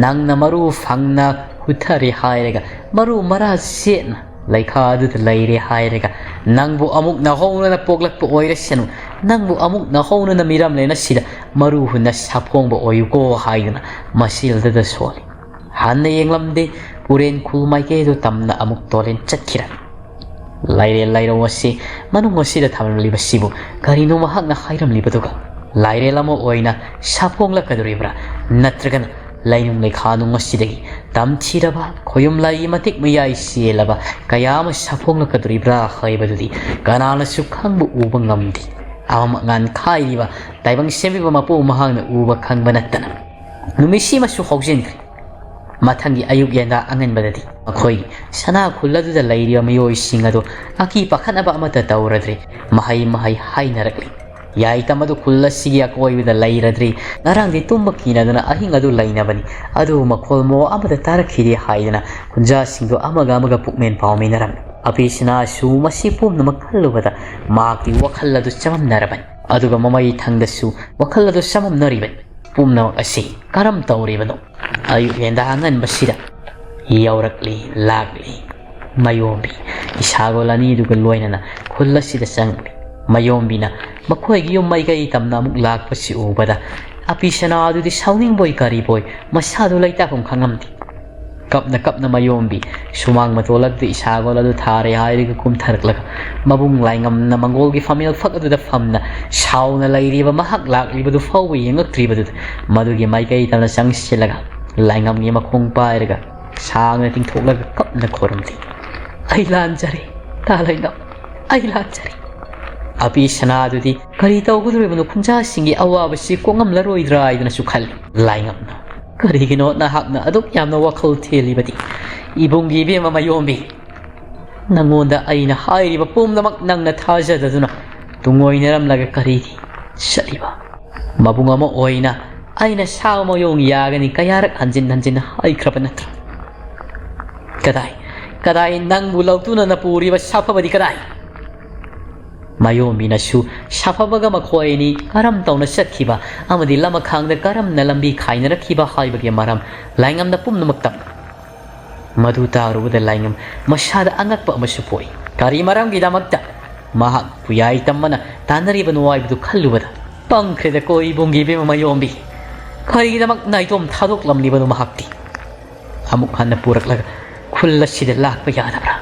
"ꯅꯪꯅ ꯃꯔꯨ ꯐꯪꯅ ꯍꯨꯠꯊꯔꯦ ꯍꯥꯏꯔꯒ, ꯃꯔꯨ ꯃꯔꯥ ꯁꯦꯠꯅ ꯂꯩꯈꯥ ꯑꯗꯨꯗ ꯂꯩꯔꯦ ꯍꯥꯏꯔꯒ, ꯅꯪꯕꯨ ꯑꯃꯨꯛ ꯅꯧꯍꯧꯅꯅ ꯄꯣꯛꯂꯛꯄ ꯑꯣꯏꯔꯁꯅꯨ, ꯅꯪꯕꯨ ꯑꯃꯨꯛ ꯅꯧꯍꯧꯅꯅ ꯃꯤꯔꯝꯂꯦꯟ ꯑꯁꯤꯗ ꯃꯔꯨ ꯍꯨꯟꯅ ꯁꯥꯐꯣꯡꯕ ꯑꯣꯏꯌꯨꯀꯣ" ꯍꯥꯏꯗꯨꯅ ꯃꯁꯤꯜꯗꯗ ꯁꯣꯜꯂꯤ꯫ ꯍꯟꯅ ꯌꯦꯡꯂꯝꯗꯦ, ꯎꯔꯦꯟ ꯈꯨꯜ ꯃꯥꯏꯀꯩꯗꯨ ꯇꯝꯅ ꯑꯃꯨꯛ ꯇꯣꯂꯦꯟ ꯆꯠꯈꯤꯔꯝꯃꯤ꯫ ꯂꯥꯏꯔꯦꯜ ꯂꯥꯏꯔꯧ ꯑꯁꯤ ꯃꯅꯨꯡ ꯑꯁꯤꯗ ꯊꯝꯂꯝꯂꯤꯕꯁꯤꯕꯨ ꯀꯔꯤꯅꯣ ꯃꯍꯥꯛꯅ ꯍꯥꯏꯔꯝꯂꯤꯕꯗꯨꯒ? ꯂꯥꯏꯔꯦꯜ ꯑꯃ ꯑꯣꯏꯅ ꯁꯥꯐꯣꯡꯂꯛꯀꯗꯧꯔꯤꯕ꯭ꯔꯥ? ꯅꯠꯇ꯭ꯔꯒꯅ ꯂꯩꯅꯨꯡ ꯂꯩꯈꯥꯅꯨꯡ ꯑꯁꯤꯗꯒꯤ ꯇꯝꯊꯤꯔꯕ ꯈꯣꯌꯨꯝ ꯂꯥꯏꯒꯤ ꯃꯇꯤꯛ ꯃꯌꯥꯏ ꯆꯦꯜꯂꯕ ꯀꯌꯥ ꯑꯃ ꯁꯥꯐꯣꯡꯂꯛꯀꯗꯧꯔꯤꯕ꯭ꯔꯥ ꯍꯥꯏꯕꯗꯨꯗꯤ ꯀꯅꯥꯅꯁꯨ ꯈꯪꯕ ꯎꯕ ꯉꯝꯗꯦ꯫ ꯑꯃꯃꯛ ꯉꯥꯟꯈꯥꯏꯔꯤꯕ ꯇꯥꯏꯕꯪ ꯁꯦꯝꯕꯤꯕ ꯃꯄꯨ ꯃꯍꯥꯛꯅ ꯎꯕ ꯈꯪꯕ ꯅꯠꯇꯅ꯫ ꯅꯨꯃꯤꯠꯁꯤꯃꯁꯨ ꯍꯧꯖꯤꯟꯈ꯭ꯔꯦ꯫ ꯃꯊꯪꯒꯤ ꯑꯌꯨꯛ ꯌꯦꯟꯗꯥ ꯑꯉꯟꯕꯗꯗꯤ ꯃꯈꯣꯏꯒꯤ ꯁꯅꯥ ꯈꯨꯜ ꯑꯗꯨꯗ ꯂꯩꯔꯤꯕ ꯃꯤꯑꯣꯏꯁꯤꯡ ꯑꯗꯨ ꯑꯀꯤ ꯄꯥꯈꯠꯅꯕ ꯑꯃꯠꯇ ꯇꯧꯔꯗ꯭ꯔꯦ꯫ ꯃꯍꯩ ꯃꯍꯩ ꯍꯥꯏꯅꯔꯛꯂꯤ꯫ ꯌꯥꯏꯇꯝ ꯑꯗꯨ ꯈꯨꯜ ꯑꯁꯤꯒꯤ ꯑꯀꯣꯏꯕꯗ ꯂꯩꯔꯗ꯭ꯔꯤ꯫ ꯉꯔꯥꯡꯗꯤ ꯇꯨꯝꯕ ꯀꯤꯅꯗꯅ ꯑꯍꯤꯡ ꯑꯗꯨ ꯂꯩꯅꯕꯅꯤ꯫ ꯑꯗꯨꯕꯨ ꯃꯈꯣꯜ ꯃꯣ ꯑꯃꯠꯇ ꯇꯥꯔꯛꯈꯤꯗꯦ ꯍꯥꯏꯗꯅ ꯈꯨꯟꯖꯥꯁꯤꯡꯗꯨ ꯑꯃꯒ ꯑꯃꯒ ꯄꯨꯛꯃꯦꯟ ꯄꯥꯎꯃꯤꯟꯅꯔꯝꯃꯤ꯫ ꯑꯄꯤꯁꯤꯅꯥꯁꯨ ꯃꯁꯤ ꯄꯨꯝꯅꯃꯛ ꯈꯜꯂꯨꯕꯗ ꯃꯍꯥꯛꯀꯤ ꯋꯥꯈꯜ ꯑꯗꯨ ꯆꯃꯝꯅꯔꯕꯅꯤ꯫ ꯑꯗꯨꯒ ꯃꯃꯩ ꯊꯪꯗꯁꯨ ꯋꯥꯈꯜ ꯑꯗꯨ ꯆꯃꯝꯅꯔꯤꯕꯅꯤ꯫ ꯄꯨꯝꯅꯃꯛ ꯑꯁꯤ ꯀꯔꯝ ꯇꯧꯔꯤꯕꯅꯣ? ꯑꯌꯨꯛ ꯌꯦꯟꯗꯥ ꯑꯉꯟꯕꯁꯤꯗ ꯌꯧꯔꯛꯂꯤ ꯂꯥꯛꯂꯤ꯫ ꯃꯌꯣꯝꯕꯤ ꯏꯁꯥꯒꯣꯜ ꯑꯅꯤꯗꯨꯒ ꯂꯣꯏꯅꯅ ꯈꯨꯜ ꯑꯁꯤꯗ ꯆꯪꯂꯤ꯫ ꯃꯌꯣꯝꯕꯤꯅ ꯃꯈꯣꯏꯒꯤ ꯌꯨꯝ ꯃꯥꯏꯀꯩ ꯇꯝꯅ ꯑꯃꯨꯛ ꯂꯥꯛꯄꯁꯤ ꯎꯕꯗ ꯑꯄꯤꯁꯅꯥ ꯑꯗꯨꯗꯤ ꯁꯥꯎꯅꯤꯡꯕꯣꯏ ꯀꯔꯤꯕꯣꯏ ꯃꯁꯥꯗꯨ ꯂꯩꯇꯥꯐꯝ ꯈꯪꯉꯝꯗꯦ꯫ ꯀꯞꯅ ꯀꯞꯅ ꯃꯌꯣꯝꯕꯤ ꯁꯨꯃꯥꯡ ꯃꯇꯣꯜ ꯑꯗꯨꯗ ꯏꯁꯥꯒꯣꯜ ꯑꯗꯨ ꯊꯥꯔꯦ ꯍꯥꯏꯔꯒ ꯀꯨꯝꯊꯔꯛꯂꯒ ꯃꯕꯨꯡ ꯂꯥꯏꯉꯝꯅ ꯃꯪꯒꯣꯜꯒꯤ ꯐꯝꯃꯦꯜ ꯐꯛ ꯑꯗꯨꯗ ꯐꯝꯅ ꯁꯥꯎꯅ ꯂꯩꯔꯤꯕ ꯃꯍꯥꯛ ꯂꯥꯛꯂꯤꯕꯗꯨ ꯐꯥꯎꯕ ꯌꯦꯡꯉꯛꯇ꯭ꯔꯤꯕꯗꯨꯗ ꯃꯗꯨꯒꯤ ꯃꯥꯏꯀꯩ ꯇꯝꯅ ꯆꯪꯁꯤꯜꯂꯒ ꯂꯥꯏꯉꯝꯒꯤ ꯃꯈꯣꯡ ꯄꯥꯏꯔꯒ ꯁꯥꯡꯅ ꯇꯤꯡꯊꯣꯛꯂꯒ ꯀꯞꯅ ꯈꯣꯏꯔꯝꯂꯤ꯫ "ꯑꯩ ꯂꯥꯟꯖꯔꯦ, ꯇꯥ ꯂꯩꯉꯝ, ꯑꯩ ꯂꯥꯟꯖꯔꯦ"꯫ ꯑꯄꯤ ꯁꯅꯥꯗꯨꯗꯤ ꯀꯔꯤ ꯇꯧꯒꯗꯧꯔꯤꯕꯅꯣ, ꯈꯨꯟꯖꯥꯁꯤꯡꯒꯤ ꯑꯋꯥꯕꯁꯤ ꯀꯣꯛꯉꯝꯂꯔꯣꯏꯗ꯭ꯔꯥ ꯍꯥꯏꯗꯨꯅꯁꯨ ꯈꯜꯂꯤ꯫ ꯂꯥꯏꯉꯝꯅ, "ꯀꯔꯤꯒꯤꯅꯣ ꯅꯍꯥꯛꯅ ꯑꯗꯨꯛ ꯌꯥꯝꯅ ꯋꯥꯈꯜ ꯊꯦꯜꯂꯤꯕꯗꯤ? ꯏꯕꯨꯡꯒꯤ ꯏꯕꯦꯝꯃ ꯃꯌꯣꯝꯕꯤ, ꯅꯪꯉꯣꯟꯗ ꯑꯩꯅ ꯍꯥꯏꯔꯤꯕ ꯄꯨꯝꯅꯃꯛ ꯅꯪꯅ ꯊꯥꯖꯗꯗꯨꯅ ꯇꯨꯡꯑꯣꯏꯅꯔꯝꯂꯒ ꯀꯔꯤꯒꯤ ꯆꯠꯂꯤꯕ? ꯃꯕꯨꯡ ꯑꯃ ꯑꯣꯏꯅ ꯑꯩꯅ ꯁꯥꯕ ꯃꯑꯣꯡ ꯌꯥꯒꯅꯤ ꯀꯌꯥꯔꯛ ꯍꯟꯖꯤꯟ ꯍꯟꯖꯤꯟ ꯍꯥꯏꯈ꯭ꯔꯕ ꯅꯠꯇ꯭ꯔꯥ? ꯀꯗꯥꯏ, ꯀꯗꯥꯏ ꯅꯪꯕꯨ ꯂꯧꯇꯨꯅ ꯄꯨꯔꯤꯕ ꯁꯥꯐꯕꯗꯤ ꯀꯗꯥꯏ?" ꯃꯌꯣꯝꯕꯤꯅꯁꯨ ꯁꯥꯐꯕꯒ ꯃꯈꯣꯏ ꯑꯅꯤ ꯀꯔꯝ ꯇꯧꯅ ꯆꯠꯈꯤꯕ ꯑꯃꯗꯤ ꯂꯃꯈꯥꯡꯗ ꯀꯔꯝꯅ ꯂꯝꯕꯤ ꯈꯥꯏꯅꯔꯛꯈꯤꯕ ꯍꯥꯏꯕꯒꯤ ꯃꯔꯝ ꯂꯥꯏꯉꯝꯅ ꯄꯨꯝꯅꯃꯛ ꯇꯝꯃꯤ꯫ ꯃꯗꯨ ꯇꯥꯔꯨꯕꯗ ꯂꯥꯏꯉꯝ ꯃꯁꯥꯗ ꯑꯉꯛꯄ ꯑꯃꯁꯨ ꯄꯣꯛꯏ꯫ ꯀꯔꯤ ꯃꯔꯝꯒꯤꯗꯃꯛꯇ ꯃꯍꯥꯛꯄꯨ ꯌꯥꯏꯇꯝ ꯑꯃꯅ ꯇꯥꯟꯅꯔꯤꯕꯅꯣ ꯍꯥꯏꯕꯗꯨ ꯈꯜꯂꯨꯕꯗ, "ꯄꯪꯈ꯭ꯔꯦꯗꯀꯣ ꯏꯕꯨꯡꯒꯤ ꯏꯕꯦꯝꯃ ꯃꯌꯣꯝꯕꯤ, ꯀꯔꯤꯒꯤꯗꯃꯛ ꯅꯥꯏꯇꯣꯝ ꯊꯥꯗꯣꯛꯂꯝꯂꯤꯕꯅꯣ ꯃꯍꯥꯛꯇꯤ? ꯑꯃꯨꯛ ꯍꯟꯅ ꯄꯨꯔꯛꯂꯒ ꯈꯨꯜ ꯑꯁꯤꯗ ꯂꯥꯛꯄ ꯌꯥꯗꯕ꯭ꯔꯥ?"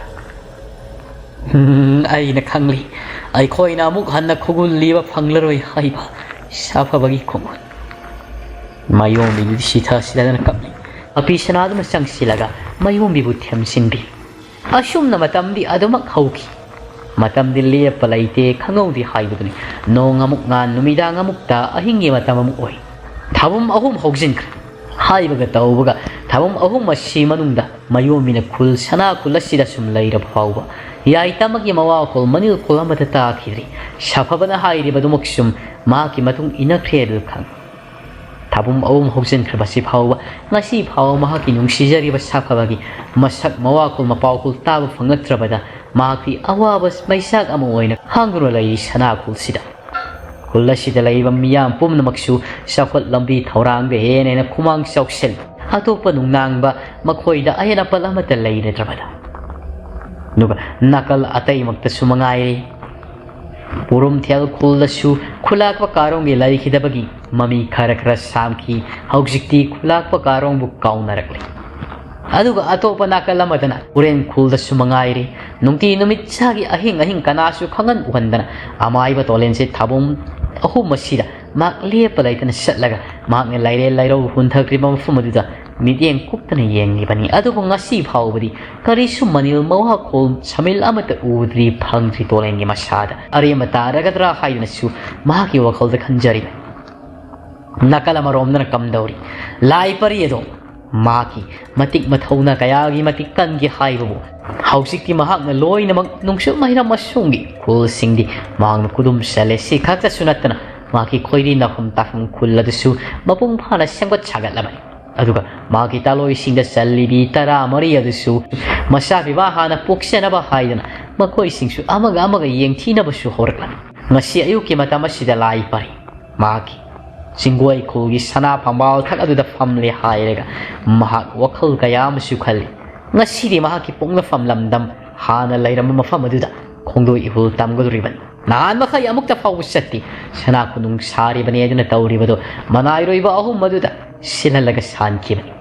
"ꯎꯝ, ꯑꯩꯅ ꯈꯪꯂꯤ꯫ ꯑꯩꯈꯣꯏꯅ ꯑꯃꯨꯛ ꯍꯟꯅ ꯈꯨꯒꯨꯜ ꯂꯤꯕ ꯐꯪꯂꯔꯣꯏ ꯍꯥꯏꯕ ꯁꯥꯐꯕꯒꯤ ꯈꯣꯡꯒꯨꯜ꯫" ꯃꯌꯣꯝꯕꯤꯗꯨꯗꯤ ꯁꯤꯊ ꯁꯤꯊꯗꯅ ꯀꯞꯂꯤ꯫ ꯑꯄꯤ ꯁꯅꯥꯗꯨꯅ ꯆꯪꯁꯤꯜꯂꯒ ꯃꯌꯣꯝꯕꯤꯕꯨ ꯊꯦꯝꯖꯤꯟꯕꯤ꯫ ꯑꯁꯨꯝꯅ ꯃꯇꯝꯗꯤ ꯑꯗꯨꯃꯛ ꯍꯧꯈꯤ꯫ ꯃꯇꯝꯗꯤ ꯂꯦꯞꯄ ꯂꯩꯇꯦ, ꯈꯪꯍꯧꯗꯦ ꯍꯥꯏꯕꯗꯨꯅꯤ꯫ ꯅꯣꯡ ꯑꯃꯨꯛ ꯉꯥꯟ, ꯅꯨꯃꯤꯗꯥꯡ ꯑꯃꯨꯛ ꯇꯥ, ꯑꯍꯤꯡꯒꯤ ꯃꯇꯝ ꯑꯃꯨꯛ ꯑꯣꯏ꯫ ꯊꯥꯕꯨꯝ ꯑꯍꯨꯝ ꯍꯧꯖꯤꯟꯈ꯭ꯔꯦ꯫ ꯍꯥꯏꯕꯒ ꯇꯧꯕꯒ ꯊꯥꯕꯨꯝ ꯑꯍꯨꯝ ꯑꯁꯤ ꯃꯅꯨꯡꯗ ꯃꯌꯣꯝꯕꯤꯅ ꯈꯨꯜ ꯁꯅꯥ ꯈꯨꯜ ꯑꯁꯤꯗ ꯁꯨꯝ ꯂꯩꯔꯕ ꯐꯥꯎꯕ ꯌꯥꯏꯇꯃꯒꯤ ꯃꯋꯥꯈꯣꯜ ꯃꯅꯤꯜꯈꯣꯜ ꯑꯃꯠꯇ ꯇꯥꯈꯤꯗ꯭ꯔꯤ꯫ ꯁꯥꯐꯕꯅ ꯍꯥꯏꯔꯤꯕꯗꯨꯃꯛ ꯁꯨꯝ ꯃꯍꯥꯛꯀꯤ ꯃꯇꯨꯡ ꯏꯟꯅꯈ꯭ꯔꯦ ꯑꯗꯨ ꯈꯪ꯫ ꯊꯥꯕꯨꯝ ꯑꯍꯨꯝ ꯍꯧꯖꯤꯟꯈ꯭ꯔꯕꯁꯤ ꯐꯥꯎꯕ ꯉꯁꯤ ꯐꯥꯎꯕ ꯃꯍꯥꯛꯀꯤ ꯅꯨꯡꯁꯤꯖꯔꯤꯕ ꯁꯥꯐꯕꯒꯤ ꯃꯁꯛ ꯃꯋꯥꯈꯣꯜ ꯃꯄꯥꯎꯈꯣꯜ ꯇꯥꯕ ꯐꯪꯂꯛꯇ꯭ꯔꯕꯗ ꯃꯍꯥꯛꯀꯤ ꯑꯋꯥꯕ ꯃꯩꯆꯥꯛ ꯑꯃ ꯑꯣꯏꯅ ꯈꯥꯡꯗꯨꯅ ꯂꯩꯔꯤ ꯁꯅꯥ ꯈꯨꯜꯁꯤꯗ꯫ ꯈꯨꯜ ꯑꯁꯤꯗ ꯂꯩꯔꯤꯕ ꯃꯤꯌꯥꯝ ꯄꯨꯝꯅꯃꯛꯁꯨ ꯆꯥꯎꯈꯠ ꯂꯝꯕꯤ ꯊꯧꯔꯥꯡꯗ ꯍꯦꯟꯅ ꯍꯦꯟꯅ ꯈꯨꯃꯥꯡ ꯆꯥꯎꯁꯤꯜꯂꯤ꯫ ꯑꯇꯣꯞꯄ ꯅꯨꯡꯅꯥꯡꯕ ꯃꯈꯣꯏꯗ ꯑꯍꯦꯟ ꯑꯄꯟ ꯑꯃꯠꯇ ꯂꯩꯔꯗ꯭ꯔꯕꯗ꯫ ꯑꯗꯨꯒ ꯅꯥꯀꯜ ꯑꯇꯩꯃꯛꯇꯁꯨ ꯃꯉꯥꯏꯔꯦ꯫ ꯄꯨꯔꯨꯝꯊꯦꯜ ꯈꯨꯜꯗꯁꯨ ꯈꯨꯂꯥꯛꯄ ꯀꯥꯔꯣꯡꯒꯤ ꯂꯩꯈꯤꯗꯕꯒꯤ ꯃꯃꯤ ꯈꯔ ꯈꯔ ꯁꯥꯝꯈꯤ꯫ ꯍꯧꯖꯤꯛꯇꯤ ꯈꯨꯂꯥꯛꯄ ꯀꯥꯔꯣꯡꯕꯨ ꯀꯥꯎꯅꯔꯛꯂꯤ꯫ ꯑꯗꯨꯒ ꯑꯇꯣꯞꯄ ꯅꯥꯀꯜ ꯑꯃꯗꯅ ꯎꯔꯦꯟ ꯈꯨꯜꯗꯁꯨ ꯃꯉꯥꯏꯔꯦ, ꯅꯨꯡꯇꯤ ꯅꯨꯃꯤꯠ ꯆꯥꯒꯤ ꯑꯍꯤꯡ ꯑꯍꯤꯡ ꯀꯅꯥꯁꯨ ꯈꯪꯍꯟ ꯎꯍꯟꯗꯅ ꯑꯃꯥꯏꯕ ꯇꯣꯂꯦꯟꯁꯦ ꯊꯥꯕꯨꯝ ꯑꯍꯨꯝ ꯑꯁꯤꯗ ꯃꯍꯥꯛ ꯂꯦꯞꯄ ꯂꯩꯇꯅ ꯆꯠꯂꯒ ꯃꯍꯥꯛꯅ ꯂꯥꯏꯔꯦꯜ ꯂꯥꯏꯔꯧ ꯍꯨꯟꯊꯈ꯭ꯔꯤꯕ ꯃꯐꯝ ꯑꯗꯨꯗ ꯃꯤꯠꯌꯦꯡ ꯀꯨꯞꯇꯅ ꯌꯦꯡꯂꯤꯕꯅꯤ꯫ ꯑꯗꯨꯕꯨ ꯉꯁꯤ ꯐꯥꯎꯕꯗꯤ ꯀꯔꯤꯁꯨ ꯃꯅꯤꯜ ꯃꯋꯥꯈꯣꯜ ꯁꯃꯤꯜ ꯑꯃꯠꯇ ꯎꯗ꯭ꯔꯤ, ꯐꯪꯗ꯭ꯔꯤ ꯇꯣꯂꯦꯟꯒꯤ ꯃꯁꯥꯗ꯫ ꯑꯔꯦꯝꯕ ꯇꯥꯔꯒꯗ꯭ꯔꯥ ꯍꯥꯏꯗꯨꯅꯁꯨ ꯃꯍꯥꯛꯀꯤ ꯋꯥꯈꯜꯗ ꯈꯟꯖꯔꯤ꯫ ꯅꯥꯀꯜ ꯑꯃꯔꯣꯝꯗꯅ ꯀꯝꯗꯧꯔꯤ? ꯂꯥꯏ ꯄꯔꯤ ꯑꯗꯣ ꯃꯍꯥꯛꯀꯤ ꯃꯇꯤꯛ ꯃꯊꯧꯅꯥ ꯀꯌꯥꯒꯤ ꯃꯇꯤꯛ ꯀꯟꯒꯦ ꯍꯥꯏꯕꯕꯨ ꯍꯧꯖꯤꯛꯇꯤ ꯃꯍꯥꯛꯅ ꯂꯣꯏꯅꯃꯛ ꯅꯣꯡꯆꯨꯞ ꯃꯩꯔꯝ ꯑꯁꯣꯝꯒꯤ ꯈꯨꯜꯁꯤꯡꯗꯤ ꯃꯍꯥꯛꯅ ꯈꯨꯗꯨꯝ ꯆꯜꯂꯦ꯫ ꯁꯤ ꯈꯛꯇꯁꯨ ꯅꯠꯇꯅ ꯃꯍꯥꯛꯀꯤ ꯈꯣꯏꯔꯤ ꯅꯥꯐꯝ ꯇꯥꯐꯝ ꯈꯨꯜ ꯑꯗꯨꯁꯨ ꯃꯄꯨꯡ ꯐꯥꯅ ꯁꯦꯝꯒꯠ ꯁꯥꯒꯠꯂꯕꯅꯤ꯫ ꯑꯗꯨꯒ ꯃꯍꯥꯛꯀꯤ ꯇꯥꯂꯣꯏꯁꯤꯡꯗ ꯆꯜꯂꯤꯕꯤ ꯇꯔꯥꯃꯔꯤ ꯑꯗꯨꯁꯨ ꯃꯆꯥ ꯄꯤꯕ ꯍꯥꯟꯅ ꯄꯣꯛꯆꯅꯕ ꯍꯥꯏꯗꯨꯅ ꯃꯈꯣꯏꯁꯤꯡꯁꯨ ꯑꯃꯒ ꯑꯃꯒ ꯌꯦꯡꯊꯤꯅꯕꯁꯨ ꯍꯧꯔꯛꯂꯝꯃꯤ꯫ ꯉꯁꯤ ꯑꯌꯨꯛꯀꯤ ꯃꯇꯝ ꯑꯁꯤꯗ ꯂꯥꯏ ꯄꯔꯤ ꯃꯍꯥꯛꯀꯤ ꯆꯤꯡꯒꯣꯏ ꯈꯨꯜꯒꯤ ꯁꯅꯥ ꯐꯝꯕꯥꯜ ꯊꯛ ꯑꯗꯨꯗ ꯐꯝꯂꯦ ꯍꯥꯏꯔꯒ ꯃꯍꯥꯛ ꯋꯥꯈꯜ ꯀꯌꯥ ꯑꯃꯁꯨ ꯈꯜꯂꯤ꯫ ꯉꯁꯤꯗꯤ ꯃꯍꯥꯛꯀꯤ ꯄꯣꯛꯅꯐꯝ ꯂꯝꯗꯝ ꯍꯥꯟꯅ ꯂꯩꯔꯝꯕ ꯃꯐꯝ ꯑꯗꯨꯗ ꯈꯣꯡꯗꯣꯏ ꯏꯍꯨꯜ ꯇꯝꯒꯗꯧꯔꯤꯕꯅꯤ꯫ ꯅꯍꯥꯟ ꯃꯈꯩ ꯑꯃꯨꯛꯇ ꯐꯥꯎꯕ ꯆꯠꯇꯦ꯫ ꯁꯅꯥ ꯈꯨꯅꯨꯡ ꯁꯥꯔꯤꯕꯅꯤ ꯑꯗꯨꯅ ꯇꯧꯔꯤꯕꯗꯨ ꯃꯅꯥꯏꯔꯣꯏꯕ ꯑꯍꯨꯝ ꯑꯗꯨꯗ ꯁꯤꯜꯍꯜꯂꯒ ꯁꯥꯟꯈꯤꯕꯅꯤ꯫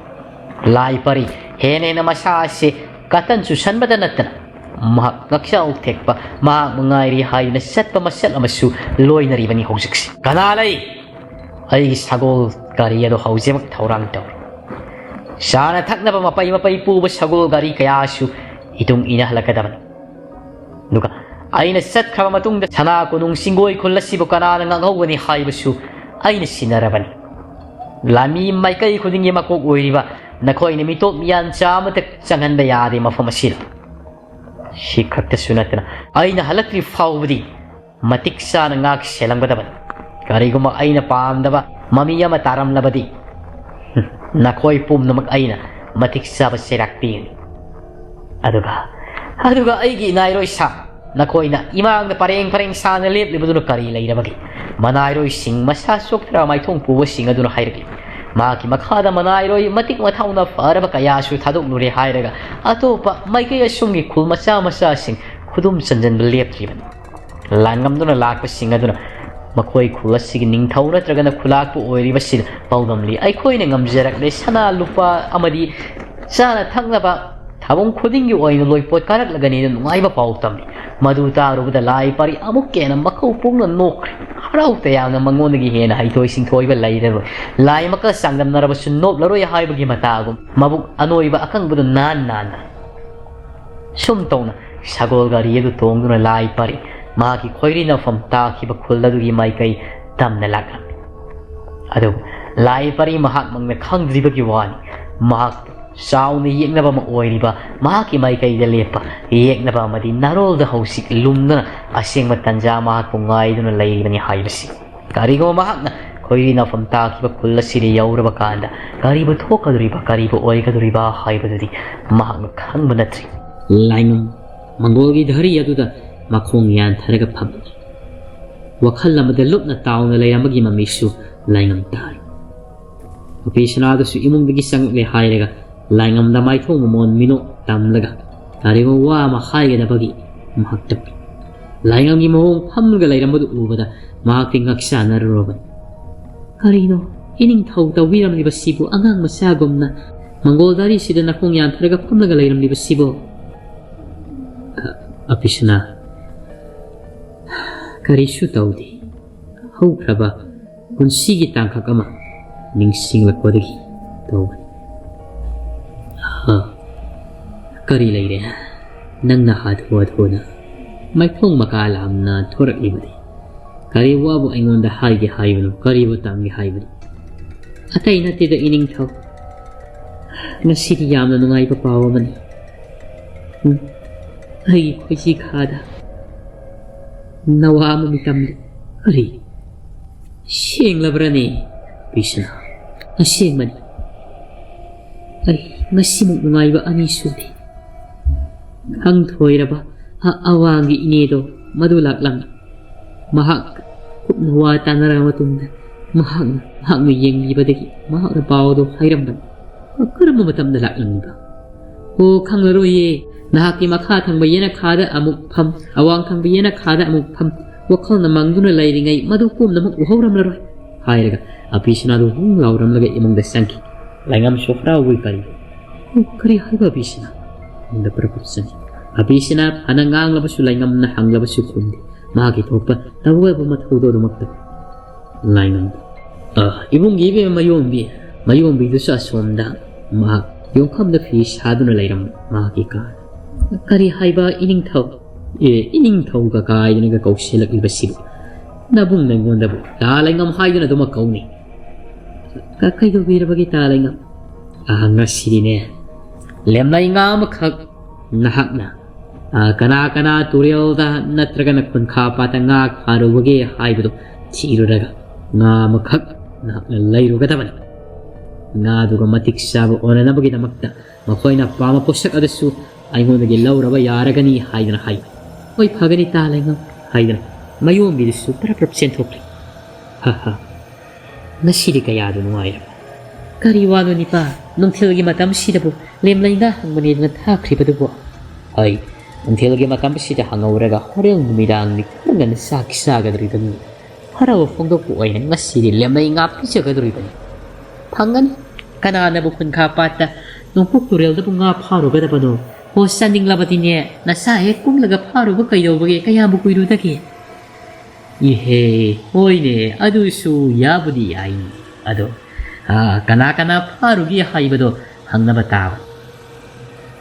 ꯂꯥꯏ ꯄꯔꯤ ꯍꯦꯟꯅ ꯍꯦꯟꯅ ꯃꯁꯥ ꯑꯁꯤ ꯀꯇꯟ ꯆꯨꯁꯟꯕꯗ ꯅꯠꯇꯅ ꯃꯍꯥꯛ ꯉꯛꯆꯥꯎ ꯊꯦꯛꯄ, ꯃꯍꯥꯛ ꯃꯉꯥꯏꯔꯤ ꯍꯥꯏꯗꯨꯅ ꯆꯠꯄ ꯃꯁꯛ ꯑꯃꯁꯨ ꯂꯣꯏꯅꯔꯤꯕꯅꯤ ꯍꯧꯖꯤꯛꯁꯤ꯫ "ꯀꯅꯥ ꯂꯩ? ꯑꯩꯒꯤ ꯁꯒꯣꯜ ꯒꯥꯔꯤ ꯑꯗꯨ ꯍꯧꯖꯤꯛꯃꯛ ꯊꯧꯔꯥꯡ ꯇꯧꯔꯤ꯫ ꯆꯥꯅ ꯊꯛꯅꯕ ꯃꯄꯩ ꯃꯄꯩ ꯄꯨꯕ ꯁꯒꯣꯜ ꯒꯥꯔꯤ ꯀꯌꯥꯁꯨ ꯏꯇꯨꯡ ꯏꯟꯅꯍꯜꯂꯛꯀꯗꯕꯅꯤ꯫ ꯑꯗꯨꯒ ꯑꯩꯅ ꯆꯠꯈ꯭ꯔꯕ ꯃꯇꯨꯡꯗ ꯁꯅꯥ ꯀꯣꯅꯨꯡ ꯆꯤꯡꯒꯣꯏ ꯈꯨꯜ ꯑꯁꯤꯕꯨ ꯀꯅꯥꯅ ꯉꯥꯛꯍꯧꯒꯅꯤ ꯍꯥꯏꯕꯁꯨ ꯑꯩꯅ ꯁꯤꯟꯅꯔꯕꯅꯤ꯫ ꯂꯥꯟꯃꯤ ꯃꯥꯏꯀꯩ ꯈꯨꯗꯤꯡꯒꯤ ꯃꯀꯣꯛ ꯑꯣꯏꯔꯤꯕ ꯅꯈꯣꯏꯅ ꯃꯤꯇꯣꯞ ꯃꯤꯌꯥꯟꯆꯥ ꯑꯃꯠꯇ ꯆꯪꯍꯟꯕ ꯌꯥꯗꯦ ꯃꯐꯝ ꯑꯁꯤꯗ꯫ ꯁꯤ ꯈꯛꯇꯁꯨ ꯅꯠꯇꯅ ꯑꯩꯅ ꯍꯜꯂꯛꯇ꯭ꯔꯤ ꯐꯥꯎꯕꯗꯤ ꯃꯇꯤꯛ ꯆꯥꯅ ꯉꯥꯛ ꯁꯦꯜꯂꯝꯒꯗꯕꯅꯤ꯫ ꯀꯔꯤꯒꯨꯝꯕ ꯑꯩꯅ ꯄꯥꯝꯗꯕ ꯃꯃꯤ ꯑꯃ ꯇꯥꯔꯝꯂꯕꯗꯤ, ꯅꯈꯣꯏ ꯄꯨꯝꯅꯃꯛ ꯑꯩꯅ ꯃꯇꯤꯛ ꯆꯥꯕ ꯆꯩꯔꯥꯛ ꯄꯤꯒꯅꯤ꯫ ꯑꯗꯨꯒ, ꯑꯗꯨꯒ ꯑꯩꯒꯤ ꯏꯅꯥꯏꯔꯣꯏ ꯁꯥ, ꯅꯈꯣꯏꯅ ꯏꯃꯥꯡꯗ ꯄꯔꯦꯡ ꯄꯔꯦꯡ ꯁꯥꯅ ꯂꯦꯞꯂꯤꯕꯗꯨꯅ ꯀꯔꯤ ꯂꯩꯔꯕꯒꯦ? ꯃꯅꯥꯏꯔꯣꯏꯁꯤꯡ ꯃꯁꯥ ꯆꯣꯛꯊꯔ ꯃꯥꯏꯊꯣꯡ ꯄꯨꯕꯁꯤꯡ ꯑꯗꯨꯅ ꯍꯥꯏꯔꯛꯂꯤ꯫ ꯃꯍꯥꯛꯀꯤ ꯃꯈꯥꯗ ꯃꯅꯥꯏꯔꯣꯏ ꯃꯇꯤꯛ ꯃꯊꯧꯅ ꯐꯔꯕ ꯀꯌꯥꯁꯨ ꯊꯥꯗꯣꯛꯂꯨꯔꯦ ꯍꯥꯏꯔꯒ ꯑꯇꯣꯞꯄ ꯃꯥꯏꯀꯩ ꯑꯁꯨꯝꯒꯤ ꯈꯨꯜ ꯃꯆꯥ ꯃꯆꯥꯁꯤꯡ ꯈꯨꯗꯨꯝ ꯆꯟꯖꯟꯕ ꯂꯦꯞꯇ꯭ꯔꯤꯕꯅꯤ꯫ ꯂꯥꯟꯉꯝꯗꯨꯅ ꯂꯥꯛꯄꯁꯤꯡ ꯑꯗꯨꯅ ꯃꯈꯣꯏ ꯈꯨꯜ ꯑꯁꯤꯒꯤ ꯅꯤꯡꯊꯧ ꯅꯠꯇ꯭ꯔꯒꯅ ꯈꯨꯂꯥꯛꯄ ꯑꯣꯏꯔꯤꯕꯁꯤꯗ ꯄꯥꯎꯗꯝꯂꯤ꯫ ꯑꯩꯈꯣꯏꯅ ꯉꯝꯖꯔꯛꯂꯦ꯫ ꯁꯅꯥ ꯂꯨꯄꯥ ꯑꯃꯗꯤ ꯆꯥꯅ ꯊꯛꯅꯕ ꯊꯥꯕꯨꯡ ꯈꯨꯗꯤꯡꯒꯤ ꯑꯣꯏꯅ ꯂꯣꯏꯄꯣꯠ ꯀꯥꯔꯛꯂꯒꯅꯤꯅ ꯅꯨꯡꯉꯥꯏꯕ ꯄꯥꯎ ꯇꯝꯂꯤ꯫ ꯃꯗꯨ ꯇꯥꯔꯨꯕꯗ ꯂꯥꯏ ꯄꯔꯤ ꯑꯃꯨꯛꯀ ꯍꯦꯟꯅ ꯃꯀꯧ ꯄꯨꯡꯅ ꯅꯣꯛꯈ꯭ꯔꯦ꯫ ꯍꯔꯥꯎ ꯇꯌꯥꯝꯅ ꯃꯉꯣꯟꯗꯒꯤ ꯍꯦꯟꯅ ꯍꯩꯊꯣꯏ ꯁꯤꯡꯊꯣꯏꯕ ꯂꯩꯔꯔꯣꯏ꯫ ꯂꯥꯏ ꯃꯀ ꯆꯥꯡꯗꯝꯅꯔꯕꯁꯨ ꯅꯣꯞꯂꯔꯣꯏ ꯍꯥꯏꯕꯒꯤ ꯃꯇꯥꯒꯨꯝ ꯃꯕꯨꯛ ꯑꯅꯣꯏꯕ ꯑꯀꯪꯕꯗꯨ ꯅꯥꯟ ꯅꯥꯟꯅ꯫ ꯁꯨꯝ ꯇꯧꯅ ꯁꯒꯣꯜ ꯒꯥꯔꯤ ꯑꯗꯨ ꯇꯣꯡꯗꯨꯅ ꯂꯥꯏ ꯄꯔꯤ ꯃꯍꯥꯛꯀꯤ ꯈꯣꯏꯔꯤ ꯅꯐꯝ ꯇꯥꯈꯤꯕ ꯈꯨꯜ ꯑꯗꯨꯒꯤ ꯃꯥꯏꯀꯩ ꯇꯝꯅ ꯂꯥꯛꯂꯝꯃꯤ꯫ ꯑꯗꯨꯕꯨ ꯂꯥꯏ ꯄꯔꯤ ꯃꯍꯥꯛꯃꯛꯅ ꯈꯪꯗ꯭ꯔꯤꯕꯒꯤ ꯋꯥꯅꯤ꯫ ꯃꯍꯥꯛ ꯆꯥꯎꯅ ꯌꯦꯛꯅꯕ ꯑꯃ ꯑꯣꯏꯔꯤꯕ ꯃꯍꯥꯛꯀꯤ ꯃꯥꯏꯀꯩꯗ ꯂꯦꯞꯄ ꯌꯦꯛꯅꯕ ꯑꯃꯗꯤ ꯅꯥꯔꯣꯜꯗ ꯍꯧꯖꯤꯛ ꯂꯨꯝꯗꯨꯅ ꯑꯁꯦꯡꯕ ꯇꯟꯖꯥ ꯃꯍꯥꯛꯄꯨ ꯉꯥꯏꯗꯨꯅ ꯂꯩꯔꯤꯕꯅꯤ ꯍꯥꯏꯕꯁꯤ꯫ ꯀꯔꯤꯒꯨꯝꯕ ꯃꯍꯥꯛꯅ ꯈꯣꯏꯔꯤ ꯅꯥꯐꯝ ꯇꯥꯈꯤꯕ ꯈꯨꯜ ꯑꯁꯤꯗ ꯌꯧꯔꯕ ꯀꯥꯟꯗ ꯀꯔꯤꯕꯨ ꯊꯣꯛꯀꯗꯧꯔꯤꯕ, ꯀꯔꯤꯕꯨ ꯑꯣꯏꯒꯗꯧꯔꯤꯕ ꯍꯥꯏꯕꯗꯨꯗꯤ ꯃꯍꯥꯛꯅ ꯈꯪꯕ ꯅꯠꯇ꯭ꯔꯤ꯫ ꯂꯥꯏꯉꯝ, ꯃꯪꯒꯣꯜꯒꯤ ꯙꯔꯤ ꯑꯗꯨꯗ ꯃꯈꯣꯡ ꯌꯥꯟꯊꯔꯒ ꯐꯝꯂꯤ꯫ ꯋꯥꯈꯜ ꯑꯃꯗ ꯂꯨꯞꯅ ꯇꯥꯎꯅ ꯂꯩꯔꯝꯕꯒꯤ ꯃꯃꯤꯁꯨ ꯂꯥꯏꯉꯝ ꯇꯥꯔꯤ꯫ ꯑꯄꯤꯁꯅꯥꯗꯨꯁꯨ ꯏꯃꯨꯡꯗꯒꯤ ꯆꯪꯂꯛꯂꯦ ꯍꯥꯏꯔꯒ ꯂꯥꯏꯉꯝꯗ ꯃꯥꯏꯊꯣꯡ ꯃꯃꯣꯟ ꯃꯤꯅꯣꯛ ꯇꯝꯂꯒ ꯀꯔꯤꯒꯨꯝꯕ ꯋꯥ ꯑꯃ ꯍꯥꯏꯒꯗꯕꯒꯤ ꯃꯍꯥꯛꯇ ꯂꯥꯏꯉꯝꯒꯤ ꯃꯑꯣꯡ ꯐꯝꯂꯒ ꯂꯩꯔꯝꯕꯗꯨ ꯎꯕꯗ ꯃꯍꯥꯛꯇꯤ ꯉꯛꯆꯥꯅꯔꯨꯔꯕꯅꯤ꯫ "ꯀꯔꯤꯅꯣ ꯏꯅꯤꯡꯊꯧ ꯇꯧꯕꯤꯔꯝꯂꯤꯕꯁꯤꯕꯨ? ꯑꯉꯥꯡ ꯃꯆꯥꯒꯨꯝꯅ ꯃꯪꯒꯣꯜ ꯙꯔꯤꯁꯤꯗ ꯅꯈꯣꯡ ꯌꯥꯟꯊꯔꯒ ꯐꯝꯂꯒ ꯂꯩꯔꯝꯂꯤꯕꯁꯤꯕꯨ?" ꯑ-, ꯑꯄꯤꯁꯅꯥ, "ꯀꯔꯤꯁꯨ ꯇꯧꯗꯦ꯫ ꯍꯧꯈ꯭ꯔꯕ ꯄꯨꯟꯁꯤꯒꯤ ꯇꯥꯡꯀꯛ ꯑꯃ ꯅꯤꯡꯁꯤꯡꯂꯛꯄꯗꯒꯤ ꯇꯧꯕꯅꯤ꯫" "ꯍꯥ? ꯀꯔꯤ ꯂꯩꯔꯦ? ꯅꯪꯅ ꯍꯥꯊꯨ ꯍꯥꯊꯨꯅ ꯃꯥꯏꯊꯣꯡ ꯃꯀꯥ ꯂꯥꯝꯅ ꯊꯣꯔꯛꯂꯤꯕꯗꯤ? ꯀꯔꯤ ꯋꯥꯕꯨ ꯑꯩꯉꯣꯟꯗ ꯍꯥꯏꯒꯦ ꯍꯥꯏꯕꯅꯣ? ꯀꯔꯤꯕꯨ ꯇꯝꯒꯦ ꯍꯥꯏꯕꯅꯣ?" "ꯑꯇꯩ ꯅꯠꯇꯦꯗ ꯏꯅꯤꯡꯊꯧ꯫ ꯉꯁꯤꯗꯤ ꯌꯥꯝꯅ ꯅꯨꯡꯉꯥꯏꯕ ꯄꯥꯎ ꯑꯃꯅꯤ꯫ ꯎꯝ, ꯑꯩꯒꯤ ꯈꯣꯏꯖꯤ ꯈꯥꯗ ꯅꯋꯥ ꯑꯃ ꯃꯤꯇꯝꯂꯤ꯫" "ꯀꯔꯤ? ꯁꯦꯡꯂꯕ꯭ꯔꯅꯦ, ꯄꯤꯁꯅꯥ?" "ꯑꯁꯦꯡꯕꯅꯤ꯫ ꯑꯩ ꯉꯁꯤꯃꯨꯛ ꯅꯨꯡꯉꯥꯏꯕ ꯑꯅꯤ ꯁꯨꯗꯦ꯫ ꯈꯪꯊꯣꯏꯔꯕ ꯑ-, ꯑꯋꯥꯡꯒꯤ ꯏꯅꯦꯗꯣ ꯃꯗꯨ ꯂꯥꯛꯂꯝꯃꯤ꯫ ꯃꯍꯥꯛ ꯀꯨꯞꯅ ꯋꯥ ꯇꯥꯅꯔꯕ ꯃꯇꯨꯡꯗ ꯃꯍꯥꯛꯅ, ꯃꯍꯥꯛꯅ ꯌꯦꯡꯂꯤꯕꯗꯒꯤ ꯃꯍꯥꯛꯅ ꯄꯥꯎ ꯑꯗꯨ ꯍꯥꯏꯔꯝꯕꯅꯤ꯫" "ꯀꯔꯝꯕ ꯃꯇꯝꯗ ꯂꯥꯛꯂꯝꯃꯤꯕ?" "ꯑꯣ, ꯈꯪꯂꯔꯣꯏꯌꯦ꯫ ꯅꯍꯥꯛꯀꯤ ꯃꯈꯥ ꯊꯪꯕ ꯌꯦꯅꯈꯥꯗ ꯑꯃꯨꯛ ꯐꯝ, ꯑꯋꯥꯡ ꯊꯪꯕ ꯌꯦꯅꯈꯥꯗ ꯑꯃꯨꯛ ꯐꯝ, ꯋꯥꯈꯜꯅ ꯃꯪꯗꯨꯅ ꯂꯩꯔꯤꯉꯩ ꯃꯗꯨ ꯄꯨꯝꯅꯃꯛ ꯎꯍꯧꯔꯝꯂꯔꯣꯏ," ꯍꯥꯏꯔꯒ ꯑꯄꯤꯁꯅꯥꯗꯨ ꯍꯨꯝ ꯂꯥꯎꯔꯝꯂꯒ ꯏꯃꯨꯡꯗ ꯆꯪꯈꯤ꯫ ꯂꯥꯏꯉꯝꯁꯨ ꯍꯔꯥꯎꯕꯣꯏ ꯀꯔꯤ, "ꯑꯣ, ꯀꯔꯤ ꯍꯥꯏꯕ ꯑꯄꯤꯁꯅꯥ?" ꯏꯃꯨꯡꯗ ꯄ꯭ꯔꯞ ꯄ꯭ꯔꯞ ꯆꯪꯈꯤ꯫ ꯑꯄꯤꯁꯅꯥ ꯐꯅ ꯉꯥꯡꯂꯕꯁꯨ ꯂꯥꯏꯉꯝꯅ ꯍꯪꯂꯕꯁꯨ ꯈꯨꯝꯗꯦ꯫ ꯃꯍꯥꯛꯀꯤ ꯊꯣꯛꯄ ꯇꯧꯒꯗꯕ ꯃꯊꯧꯗꯣ ꯑꯗꯨꯃꯛꯇ꯫ ꯂꯥꯏꯉꯝ, "ꯑ, ꯏꯕꯨꯡꯒꯤ ꯏꯕꯦꯝꯃ ꯃꯌꯣꯝꯕꯤ, ꯃꯌꯣꯝꯕꯤꯗꯨꯁꯨ ꯑꯁꯣꯝꯗ ꯃꯍꯥꯛ ꯌꯣꯡꯐꯝꯗ ꯐꯤ ꯁꯥꯗꯨꯅ ꯂꯩꯔꯝꯕ ꯃꯍꯥꯛꯀꯤ ꯀꯥꯗ꯫" "ꯀꯔꯤ ꯍꯥꯏꯕ ꯏꯅꯤꯡꯊꯧ?" "ꯑꯦ, ꯏꯅꯤꯡꯊꯧꯒ ꯀꯥꯏꯗꯅꯒ ꯀꯧꯁꯤꯜꯂꯛꯂꯤꯕꯁꯤꯕꯨ? ꯅꯕꯨꯡ ꯅꯪꯉꯣꯟꯗꯕꯨ ꯇꯥ ꯂꯩꯉꯝ ꯍꯥꯏꯗꯨꯅ ꯑꯗꯨꯃꯛ ꯀꯧꯅꯤ꯫ ꯀ-, ꯀꯩꯗꯧꯕꯤꯔꯕꯒꯦ ꯇꯥ ꯂꯩꯉꯝ?" "ꯑ, ꯉꯁꯤꯗꯤꯅꯦ, ꯂꯦꯝꯂꯩ ꯉꯥ ꯑꯃꯈꯛ ꯅꯍꯥꯛꯅ, ꯑ, ꯀꯅꯥ ꯀꯅꯥ ꯇꯨꯔꯦꯜꯗ ꯅꯠꯇ꯭ꯔꯒꯅ ꯈꯨꯟꯈꯥ ꯄꯥꯠꯇ ꯉꯥ ꯐꯥꯔꯨꯕꯒꯦ ꯍꯥꯏꯕꯗꯨ ꯊꯤꯔꯨꯔꯒ ꯉꯥ ꯑꯃꯈꯛ ꯅꯍꯥꯛꯅ ꯂꯩꯔꯨꯒꯗꯕꯅꯤ꯫ ꯉꯥꯗꯨꯒ ꯃꯇꯤꯛ ꯆꯥꯕ ꯑꯣꯟꯅꯅꯕꯒꯤꯗꯃꯛꯇ ꯃꯈꯣꯏꯅ ꯄꯥꯝꯕ ꯄꯣꯠꯁꯛ ꯑꯗꯨꯁꯨ ꯑꯩꯉꯣꯟꯗꯒꯤ ꯂꯧꯔꯕ ꯌꯥꯔꯒꯅꯤ ꯍꯥꯏꯗꯅ ꯍꯥꯏꯕꯅꯤ꯫ "ꯍꯣꯏ, ꯐꯒꯅꯤ, ꯇꯥ ꯂꯩꯉꯝ" ꯍꯥꯏꯗꯅ ꯃꯌꯣꯝꯕꯤꯗꯨꯁꯨ ꯄꯔꯞ ꯄꯔꯞ ꯆꯦꯟꯊꯣꯛꯈ꯭ꯔꯦ꯫ "ꯍ ꯍ, ꯉꯁꯤꯗꯤ ꯀꯌꯥꯗ ꯅꯨꯡꯉꯥꯏꯔꯕ꯫ ꯀꯔꯤ ꯋꯥꯅꯣ ꯅꯤꯄꯥ, ꯅꯨꯡꯊꯤꯜꯒꯤ ꯃꯇꯝꯁꯤꯗꯕꯨ ꯂꯦꯝꯂꯩ ꯉꯥ ꯍꯪꯕꯅꯦꯗꯅ ꯊꯥꯈ꯭ꯔꯤꯕꯗꯨꯕꯨ?" "ꯍꯣꯏ, ꯅꯨꯡꯊꯤꯜꯒꯤ ꯃꯇꯝꯁꯤꯗ ꯍꯪꯍꯧꯔꯒ ꯍꯣꯔꯦꯟ ꯅꯨꯃꯤꯗꯥꯡ ꯅꯤꯡꯊꯤꯅ ꯉꯟꯅ ꯆꯥꯛ ꯆꯥꯒꯗꯧꯔꯤꯕꯅꯤ꯫ ꯍꯔꯥꯎꯕ ꯐꯣꯡꯗꯣꯛꯄ ꯑꯣꯏꯅ ꯉꯁꯤꯗꯤ ꯂꯦꯝꯂꯩ ꯉꯥ ꯄꯤꯖꯒꯗꯧꯔꯤꯕꯅꯤ꯫ ꯐꯪꯒꯅꯤ꯫ ꯀꯅꯥꯅꯕꯨ ꯈꯨꯟꯈꯥ ꯄꯥꯠꯇ ꯅꯣꯡꯄꯣꯛ ꯇꯨꯔꯦꯜꯗꯕꯨ ꯉꯥ ꯐꯥꯔꯨꯒꯗꯕꯅꯣ? ꯍꯣ, ꯆꯥꯅꯤꯡꯂꯕꯗꯤꯅꯦ, ꯅꯆꯥ ꯍꯦꯛ ꯀꯨꯝꯂꯒ ꯐꯥꯔꯨꯕ ꯀꯩꯗꯧꯕꯒꯦ? ꯀꯌꯥꯝꯕꯨ ꯀꯨꯏꯔꯨꯗꯒꯦ?" "ꯏꯍꯦ, ꯍꯣꯏꯅꯦ, ꯑꯗꯨꯁꯨ ꯌꯥꯕꯨꯗꯤ ꯌꯥꯏꯅꯦ꯫ ꯑꯗꯣ, ꯑꯥ, ꯀꯅꯥ ꯀꯅꯥ ꯐꯥꯔꯨꯒꯦ ꯍꯥꯏꯕꯗꯣ ꯍꯪꯅꯕ ꯇꯥꯕ꯫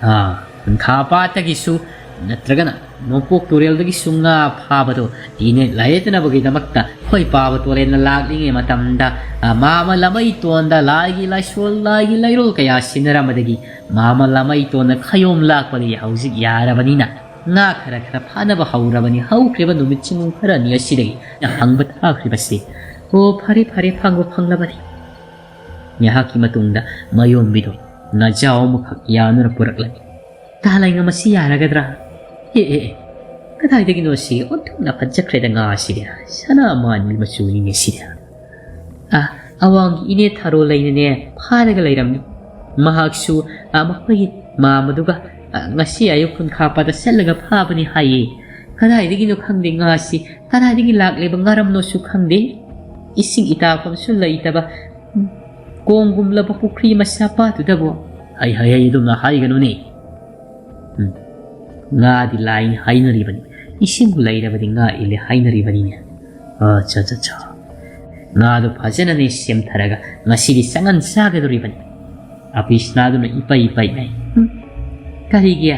ꯑꯥ, ꯈꯨꯟꯈꯥ ꯄꯥꯠꯇꯒꯤꯁꯨ ꯅꯠꯇ꯭ꯔꯒꯅ ꯅꯣꯡꯄꯣꯛ ꯇꯨꯔꯦꯜꯗꯒꯤꯁꯨ ꯉꯥ ꯐꯥꯕꯗꯣ ꯇꯤꯅꯦꯠ ꯂꯥꯏꯌꯦꯠꯅꯕꯒꯤꯗꯃꯛꯇ ꯑꯩꯈꯣꯏ ꯄꯥꯕ ꯇꯣꯔꯦꯟꯅ ꯂꯥꯛꯂꯤꯉꯩ ꯃꯇꯝꯗ, ꯑꯥ, ꯃꯥꯃ ꯂꯃꯩꯇꯣꯟꯗ ꯂꯥꯏꯒꯤ ꯂꯥꯏꯁꯣꯜ, ꯂꯥꯏꯒꯤ ꯂꯩꯔꯣꯜ ꯀꯌꯥ ꯁꯤꯟꯅꯔꯝꯕꯗꯒꯤ ꯃꯥꯃ ꯂꯃꯩꯇꯣꯟꯅ ꯈꯌꯣꯝ ꯂꯥꯛꯄꯗꯒꯤ ꯍꯧꯖꯤꯛ ꯌꯥꯔꯕꯅꯤꯅ ꯉꯥ ꯈꯔ ꯈꯔ ꯐꯥꯅꯕ ꯍꯧꯔꯕꯅꯤ꯫ ꯍꯧꯈ꯭ꯔꯤꯕ ꯅꯨꯃꯤꯠ ꯆꯤꯡ ꯈꯔꯅꯤ ꯑꯁꯤꯗꯒꯤ ꯍꯪꯕ ꯊꯥꯈ꯭ꯔꯤꯕꯁꯤ꯫ ꯑꯣ, ꯐꯔꯦ, ꯐꯔꯦ, ꯐꯪꯕ ꯐꯪꯂꯕꯅꯤ꯫ ꯉꯥꯏꯍꯥꯛꯀꯤ ꯃꯇꯨꯡꯗ ꯃꯌꯣꯝꯕꯤꯗꯣ ꯉꯥꯖꯥꯎ ꯑꯃꯈꯛ ꯌꯥꯅꯨꯅ ꯄꯨꯔꯛꯂꯦ꯫ ꯇꯥ ꯂꯩꯉꯝ, ꯃꯁꯤ ꯌꯥꯔꯒꯗ꯭ꯔꯥ? ꯑꯦ, ꯑꯦ, ꯑꯦ, ꯀꯗꯥꯏꯗꯒꯤꯅꯣ ꯁꯤ? ꯑꯣꯟꯊꯣꯛꯅ ꯐꯖꯈ꯭ꯔꯦꯗ ꯉꯥꯁꯤꯗꯤ꯫ ꯁꯅꯥ ꯃꯥꯟꯕꯤ ꯃꯆꯨꯅꯤꯅꯦ ꯁꯤꯗꯤ꯫ ꯑ, ꯑꯋꯥꯡꯒꯤ ꯏꯅꯦ ꯊꯔꯣ ꯂꯩꯅꯅꯦ ꯐꯥꯔꯒ ꯂꯩꯔꯝꯃꯤ꯫ ꯃꯍꯥꯛꯁꯨ, ꯑ, ꯃꯈꯣꯏꯒꯤ ꯃꯥꯃꯗꯨꯒ, ꯑ, ꯉꯁꯤ ꯑꯌꯨꯛ ꯈꯨꯟꯈꯥ ꯄꯥꯠꯇ ꯆꯠꯂꯒ ꯐꯥꯕꯅꯤ ꯍꯥꯏꯌꯦ꯫ ꯀꯗꯥꯏꯗꯒꯤꯅꯣ ꯈꯪꯗꯦ ꯉꯥꯁꯤ, ꯀꯗꯥꯏꯗꯒꯤ ꯂꯥꯛꯂꯤꯕ ꯉꯥꯔꯝꯅꯣꯁꯨ ꯈꯪꯗꯦ꯫ ꯏꯁꯤꯡ ꯏꯇꯥꯐꯝꯁꯨ ꯂꯩꯇꯕ, ꯀꯣꯝꯒꯨꯝꯂꯕ ꯄꯨꯈ꯭ꯔꯤ ꯃꯆꯥ ꯄꯥꯠꯇꯨꯗꯕꯨ꯫ ꯍꯩ, ꯍꯩ, ꯍꯩ, ꯑꯗꯨꯝꯅ ꯍꯥꯏꯒꯅꯨꯅꯦ꯫ ꯎꯝ꯫ ꯉꯥꯗꯤ ꯂꯥꯏꯅꯤ ꯍꯥꯏꯅꯔꯤꯕꯅꯤ, ꯏꯁꯤꯡꯕꯨ ꯂꯩꯔꯕꯗꯤ ꯉꯥ ꯏꯜꯂꯦ ꯍꯥꯏꯅꯔꯤꯕꯅꯤꯅꯦ꯫ ꯑꯆꯥ, ꯑꯆꯥ, ꯑꯆꯥ꯫ ꯉꯥꯗꯣ ꯐꯖꯅꯅꯦ ꯁꯦꯝꯊꯔꯒ ꯉꯁꯤꯗꯤ ꯆꯉꯟ ꯆꯥꯒꯗꯧꯔꯤꯕꯅꯤ꯫ ꯑꯄꯤꯁꯅꯥꯗꯨꯅ ꯏꯄꯩ ꯏꯄꯩ ꯅꯩ꯫ ꯎꯝ꯫ "ꯀꯔꯤꯒꯤ?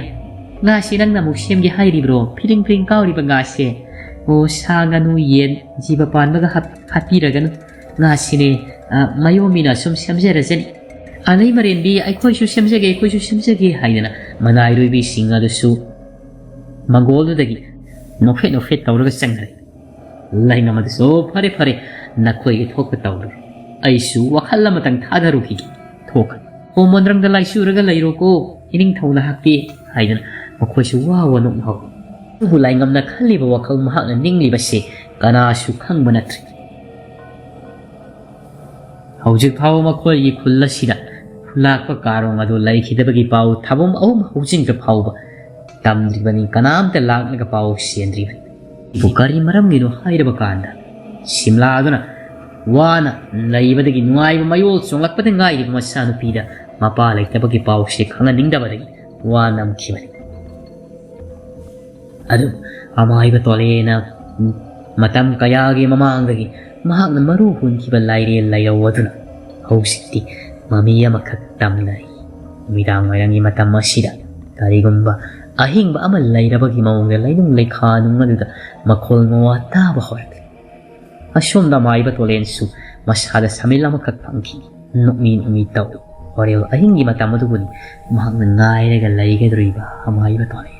ꯉꯥꯁꯤ ꯅꯪꯅ ꯑꯃꯨꯛ ꯁꯦꯝꯒꯦ ꯍꯥꯏꯔꯤꯕ꯭ꯔꯣ? ꯐꯤꯔꯤꯡ ꯐꯤꯔꯤꯡ ꯀꯥꯎꯔꯤꯕ ꯉꯥꯁꯦ?" "ꯑꯣ, ꯁꯥ, ꯉꯥꯅꯨ, ꯌꯦꯟ, ꯖꯤꯕ ꯄꯥꯟꯕꯒ ꯍꯥꯞ-, ꯍꯥꯞꯄꯤꯔꯒꯅꯨ꯫ ꯉꯥꯁꯤꯅꯦ, ꯑ, ꯃꯌꯣꯝꯕꯤꯅ ꯁꯨꯝ ꯁꯦꯝꯖꯔꯖꯅꯤ꯫ ꯑꯂꯩ ꯃꯔꯦꯟꯕꯤ, ꯑꯩꯈꯣꯏꯁꯨ ꯁꯦꯝꯖꯒꯦ, ꯑꯩꯈꯣꯏꯁꯨ ꯁꯦꯝꯖꯒꯦ" ꯍꯥꯏꯗꯅ ꯃꯅꯥꯏꯔꯣꯏꯕꯤꯁꯤꯡ ꯑꯗꯨꯁꯨ ꯃꯪꯒꯣꯜꯗꯨꯗꯒꯤ ꯅꯣꯛꯐꯦꯠ ꯅꯣꯛꯐꯦꯠ ꯇꯧꯔꯒ ꯆꯪꯈ꯭ꯔꯦ꯫ ꯂꯩꯉꯝ ꯑꯗꯨꯁꯨ, "ꯑꯣ, ꯐꯔꯦ, ꯐꯔꯦ, ꯅꯈꯣꯏꯒꯤ ꯊꯣꯛꯄ ꯇꯧꯔꯣ꯫ ꯑꯩꯁꯨ ꯋꯥꯈꯜ ꯑꯃꯇꯪ ꯊꯥꯗꯔꯨꯈꯤꯒꯦ꯫ ꯊꯣꯛꯈ꯭ꯔꯣ꯫ ꯑꯣ, ꯃꯣꯟꯗ꯭ꯔꯪꯗ ꯂꯥꯏꯆꯨꯔꯒ ꯂꯩꯔꯣꯀꯣ꯫ ꯏꯅꯤꯡꯊꯧ ꯂꯥꯛꯇꯦ ꯍꯥꯏꯗꯨꯅ ꯃꯈꯣꯏꯁꯨ ꯋꯥ ꯋꯥ ꯅꯣꯛꯅꯍꯧꯏ꯫ ꯑꯗꯨꯕꯨ ꯂꯥꯏꯉꯝꯅ ꯈꯜꯂꯤꯕ ꯋꯥꯈꯜ ꯃꯍꯥꯛꯅ ꯅꯤꯡꯂꯤꯕꯁꯤ ꯀꯅꯥꯁꯨ ꯈꯪꯕ ꯅꯠꯇ꯭ꯔꯤ꯫ ꯍꯧꯖꯤꯛ ꯐꯥꯎꯕ ꯃꯈꯣꯏꯒꯤ ꯈꯨꯜ ꯑꯁꯤꯗ ꯂꯥꯛꯄ ꯀꯥꯔꯣꯡ ꯑꯗꯨ ꯂꯩꯈꯤꯗꯕꯒꯤ ꯄꯥꯎ ꯊꯥꯕꯨꯝ ꯑꯍꯨꯝ ꯍꯧꯖꯤꯟꯈ꯭ꯔ ꯐꯥꯎꯕ ꯇꯝꯗ꯭ꯔꯤꯕꯅꯤ, ꯀꯅꯥꯝꯇ ꯂꯥꯛꯂꯒ ꯄꯥꯎ ꯆꯦꯟꯗ꯭ꯔꯤꯕꯅꯤ꯫ ꯑꯗꯨꯕꯨ ꯀꯔꯤ ꯃꯔꯝꯒꯤꯅꯣ ꯍꯥꯏꯔꯕ ꯀꯥꯟꯗ, ꯁꯤꯝꯂꯥꯗꯨꯅ ꯋꯥꯅ ꯂꯩꯕꯗꯒꯤ ꯅꯨꯡꯉꯥꯏꯕ ꯃꯌꯣꯜ ꯆꯣꯡꯂꯛꯄꯗ ꯉꯥꯏꯔꯤꯕ ꯃꯆꯥꯅꯨꯄꯤꯗ ꯃꯄꯥ ꯂꯩꯇꯕꯒꯤ ꯄꯥꯎꯁꯦ ꯈꯪꯍꯟꯅꯤꯡꯗꯕꯗꯒꯤ ꯋꯥ ꯅꯝꯈꯤꯕꯅꯤ꯫ ꯑꯗꯨ ꯑꯃꯥꯏꯕ ꯇꯣꯂꯦꯅ ꯃꯇꯝ ꯀꯌꯥꯒꯤ ꯃꯃꯥꯡꯗꯒꯤ ꯃꯍꯥꯛꯅ ꯃꯔꯨ ꯍꯨꯟꯈꯤꯕ ꯂꯥꯏꯔꯦꯜ ꯂꯩꯔꯧ ꯑꯗꯨꯅ ꯍꯧꯖꯤꯛꯇꯤ ꯃꯃꯤ ꯑꯃꯈꯛ ꯇꯝꯅꯔꯤ꯫ ꯅꯨꯃꯤꯗꯥꯡ ꯋꯥꯏꯔꯝꯒꯤ ꯃꯇꯝ ꯑꯁꯤꯗ ꯀꯔꯤꯒꯨꯝꯕ ꯑꯍꯤꯡꯕ ꯑꯃ ꯂꯩꯔꯕꯒꯤ ꯃꯑꯣꯡꯗ ꯂꯩꯅꯨꯡ ꯂꯩꯈꯥ ꯅꯨꯡ ꯑꯗꯨꯗ ꯃꯈꯣꯜ ꯃꯋꯥ ꯇꯥꯕ ꯍꯧꯔꯛꯂꯤ꯫ ꯑꯁꯣꯝꯗ ꯑꯃꯥꯏꯕ ꯇꯣꯂꯦꯟꯁꯨ ꯃꯁꯥꯗ ꯁꯃꯤꯜ ꯑꯃꯈꯛ ꯐꯪꯈꯤ꯫ ꯅꯣꯛꯃꯤ ꯅꯣꯛꯃꯤ ꯇꯧꯏ꯫ ꯍꯣꯔꯦꯜ ꯑꯍꯤꯡꯒꯤ ꯃꯇꯝ ꯑꯗꯨꯕꯨꯅꯤ ꯃꯍꯥꯛꯅ ꯉꯥꯏꯔꯒ ꯂꯩꯒꯗꯧꯔꯤꯕ ꯑꯃꯥꯏꯕ ꯇꯣꯂꯦꯟ꯫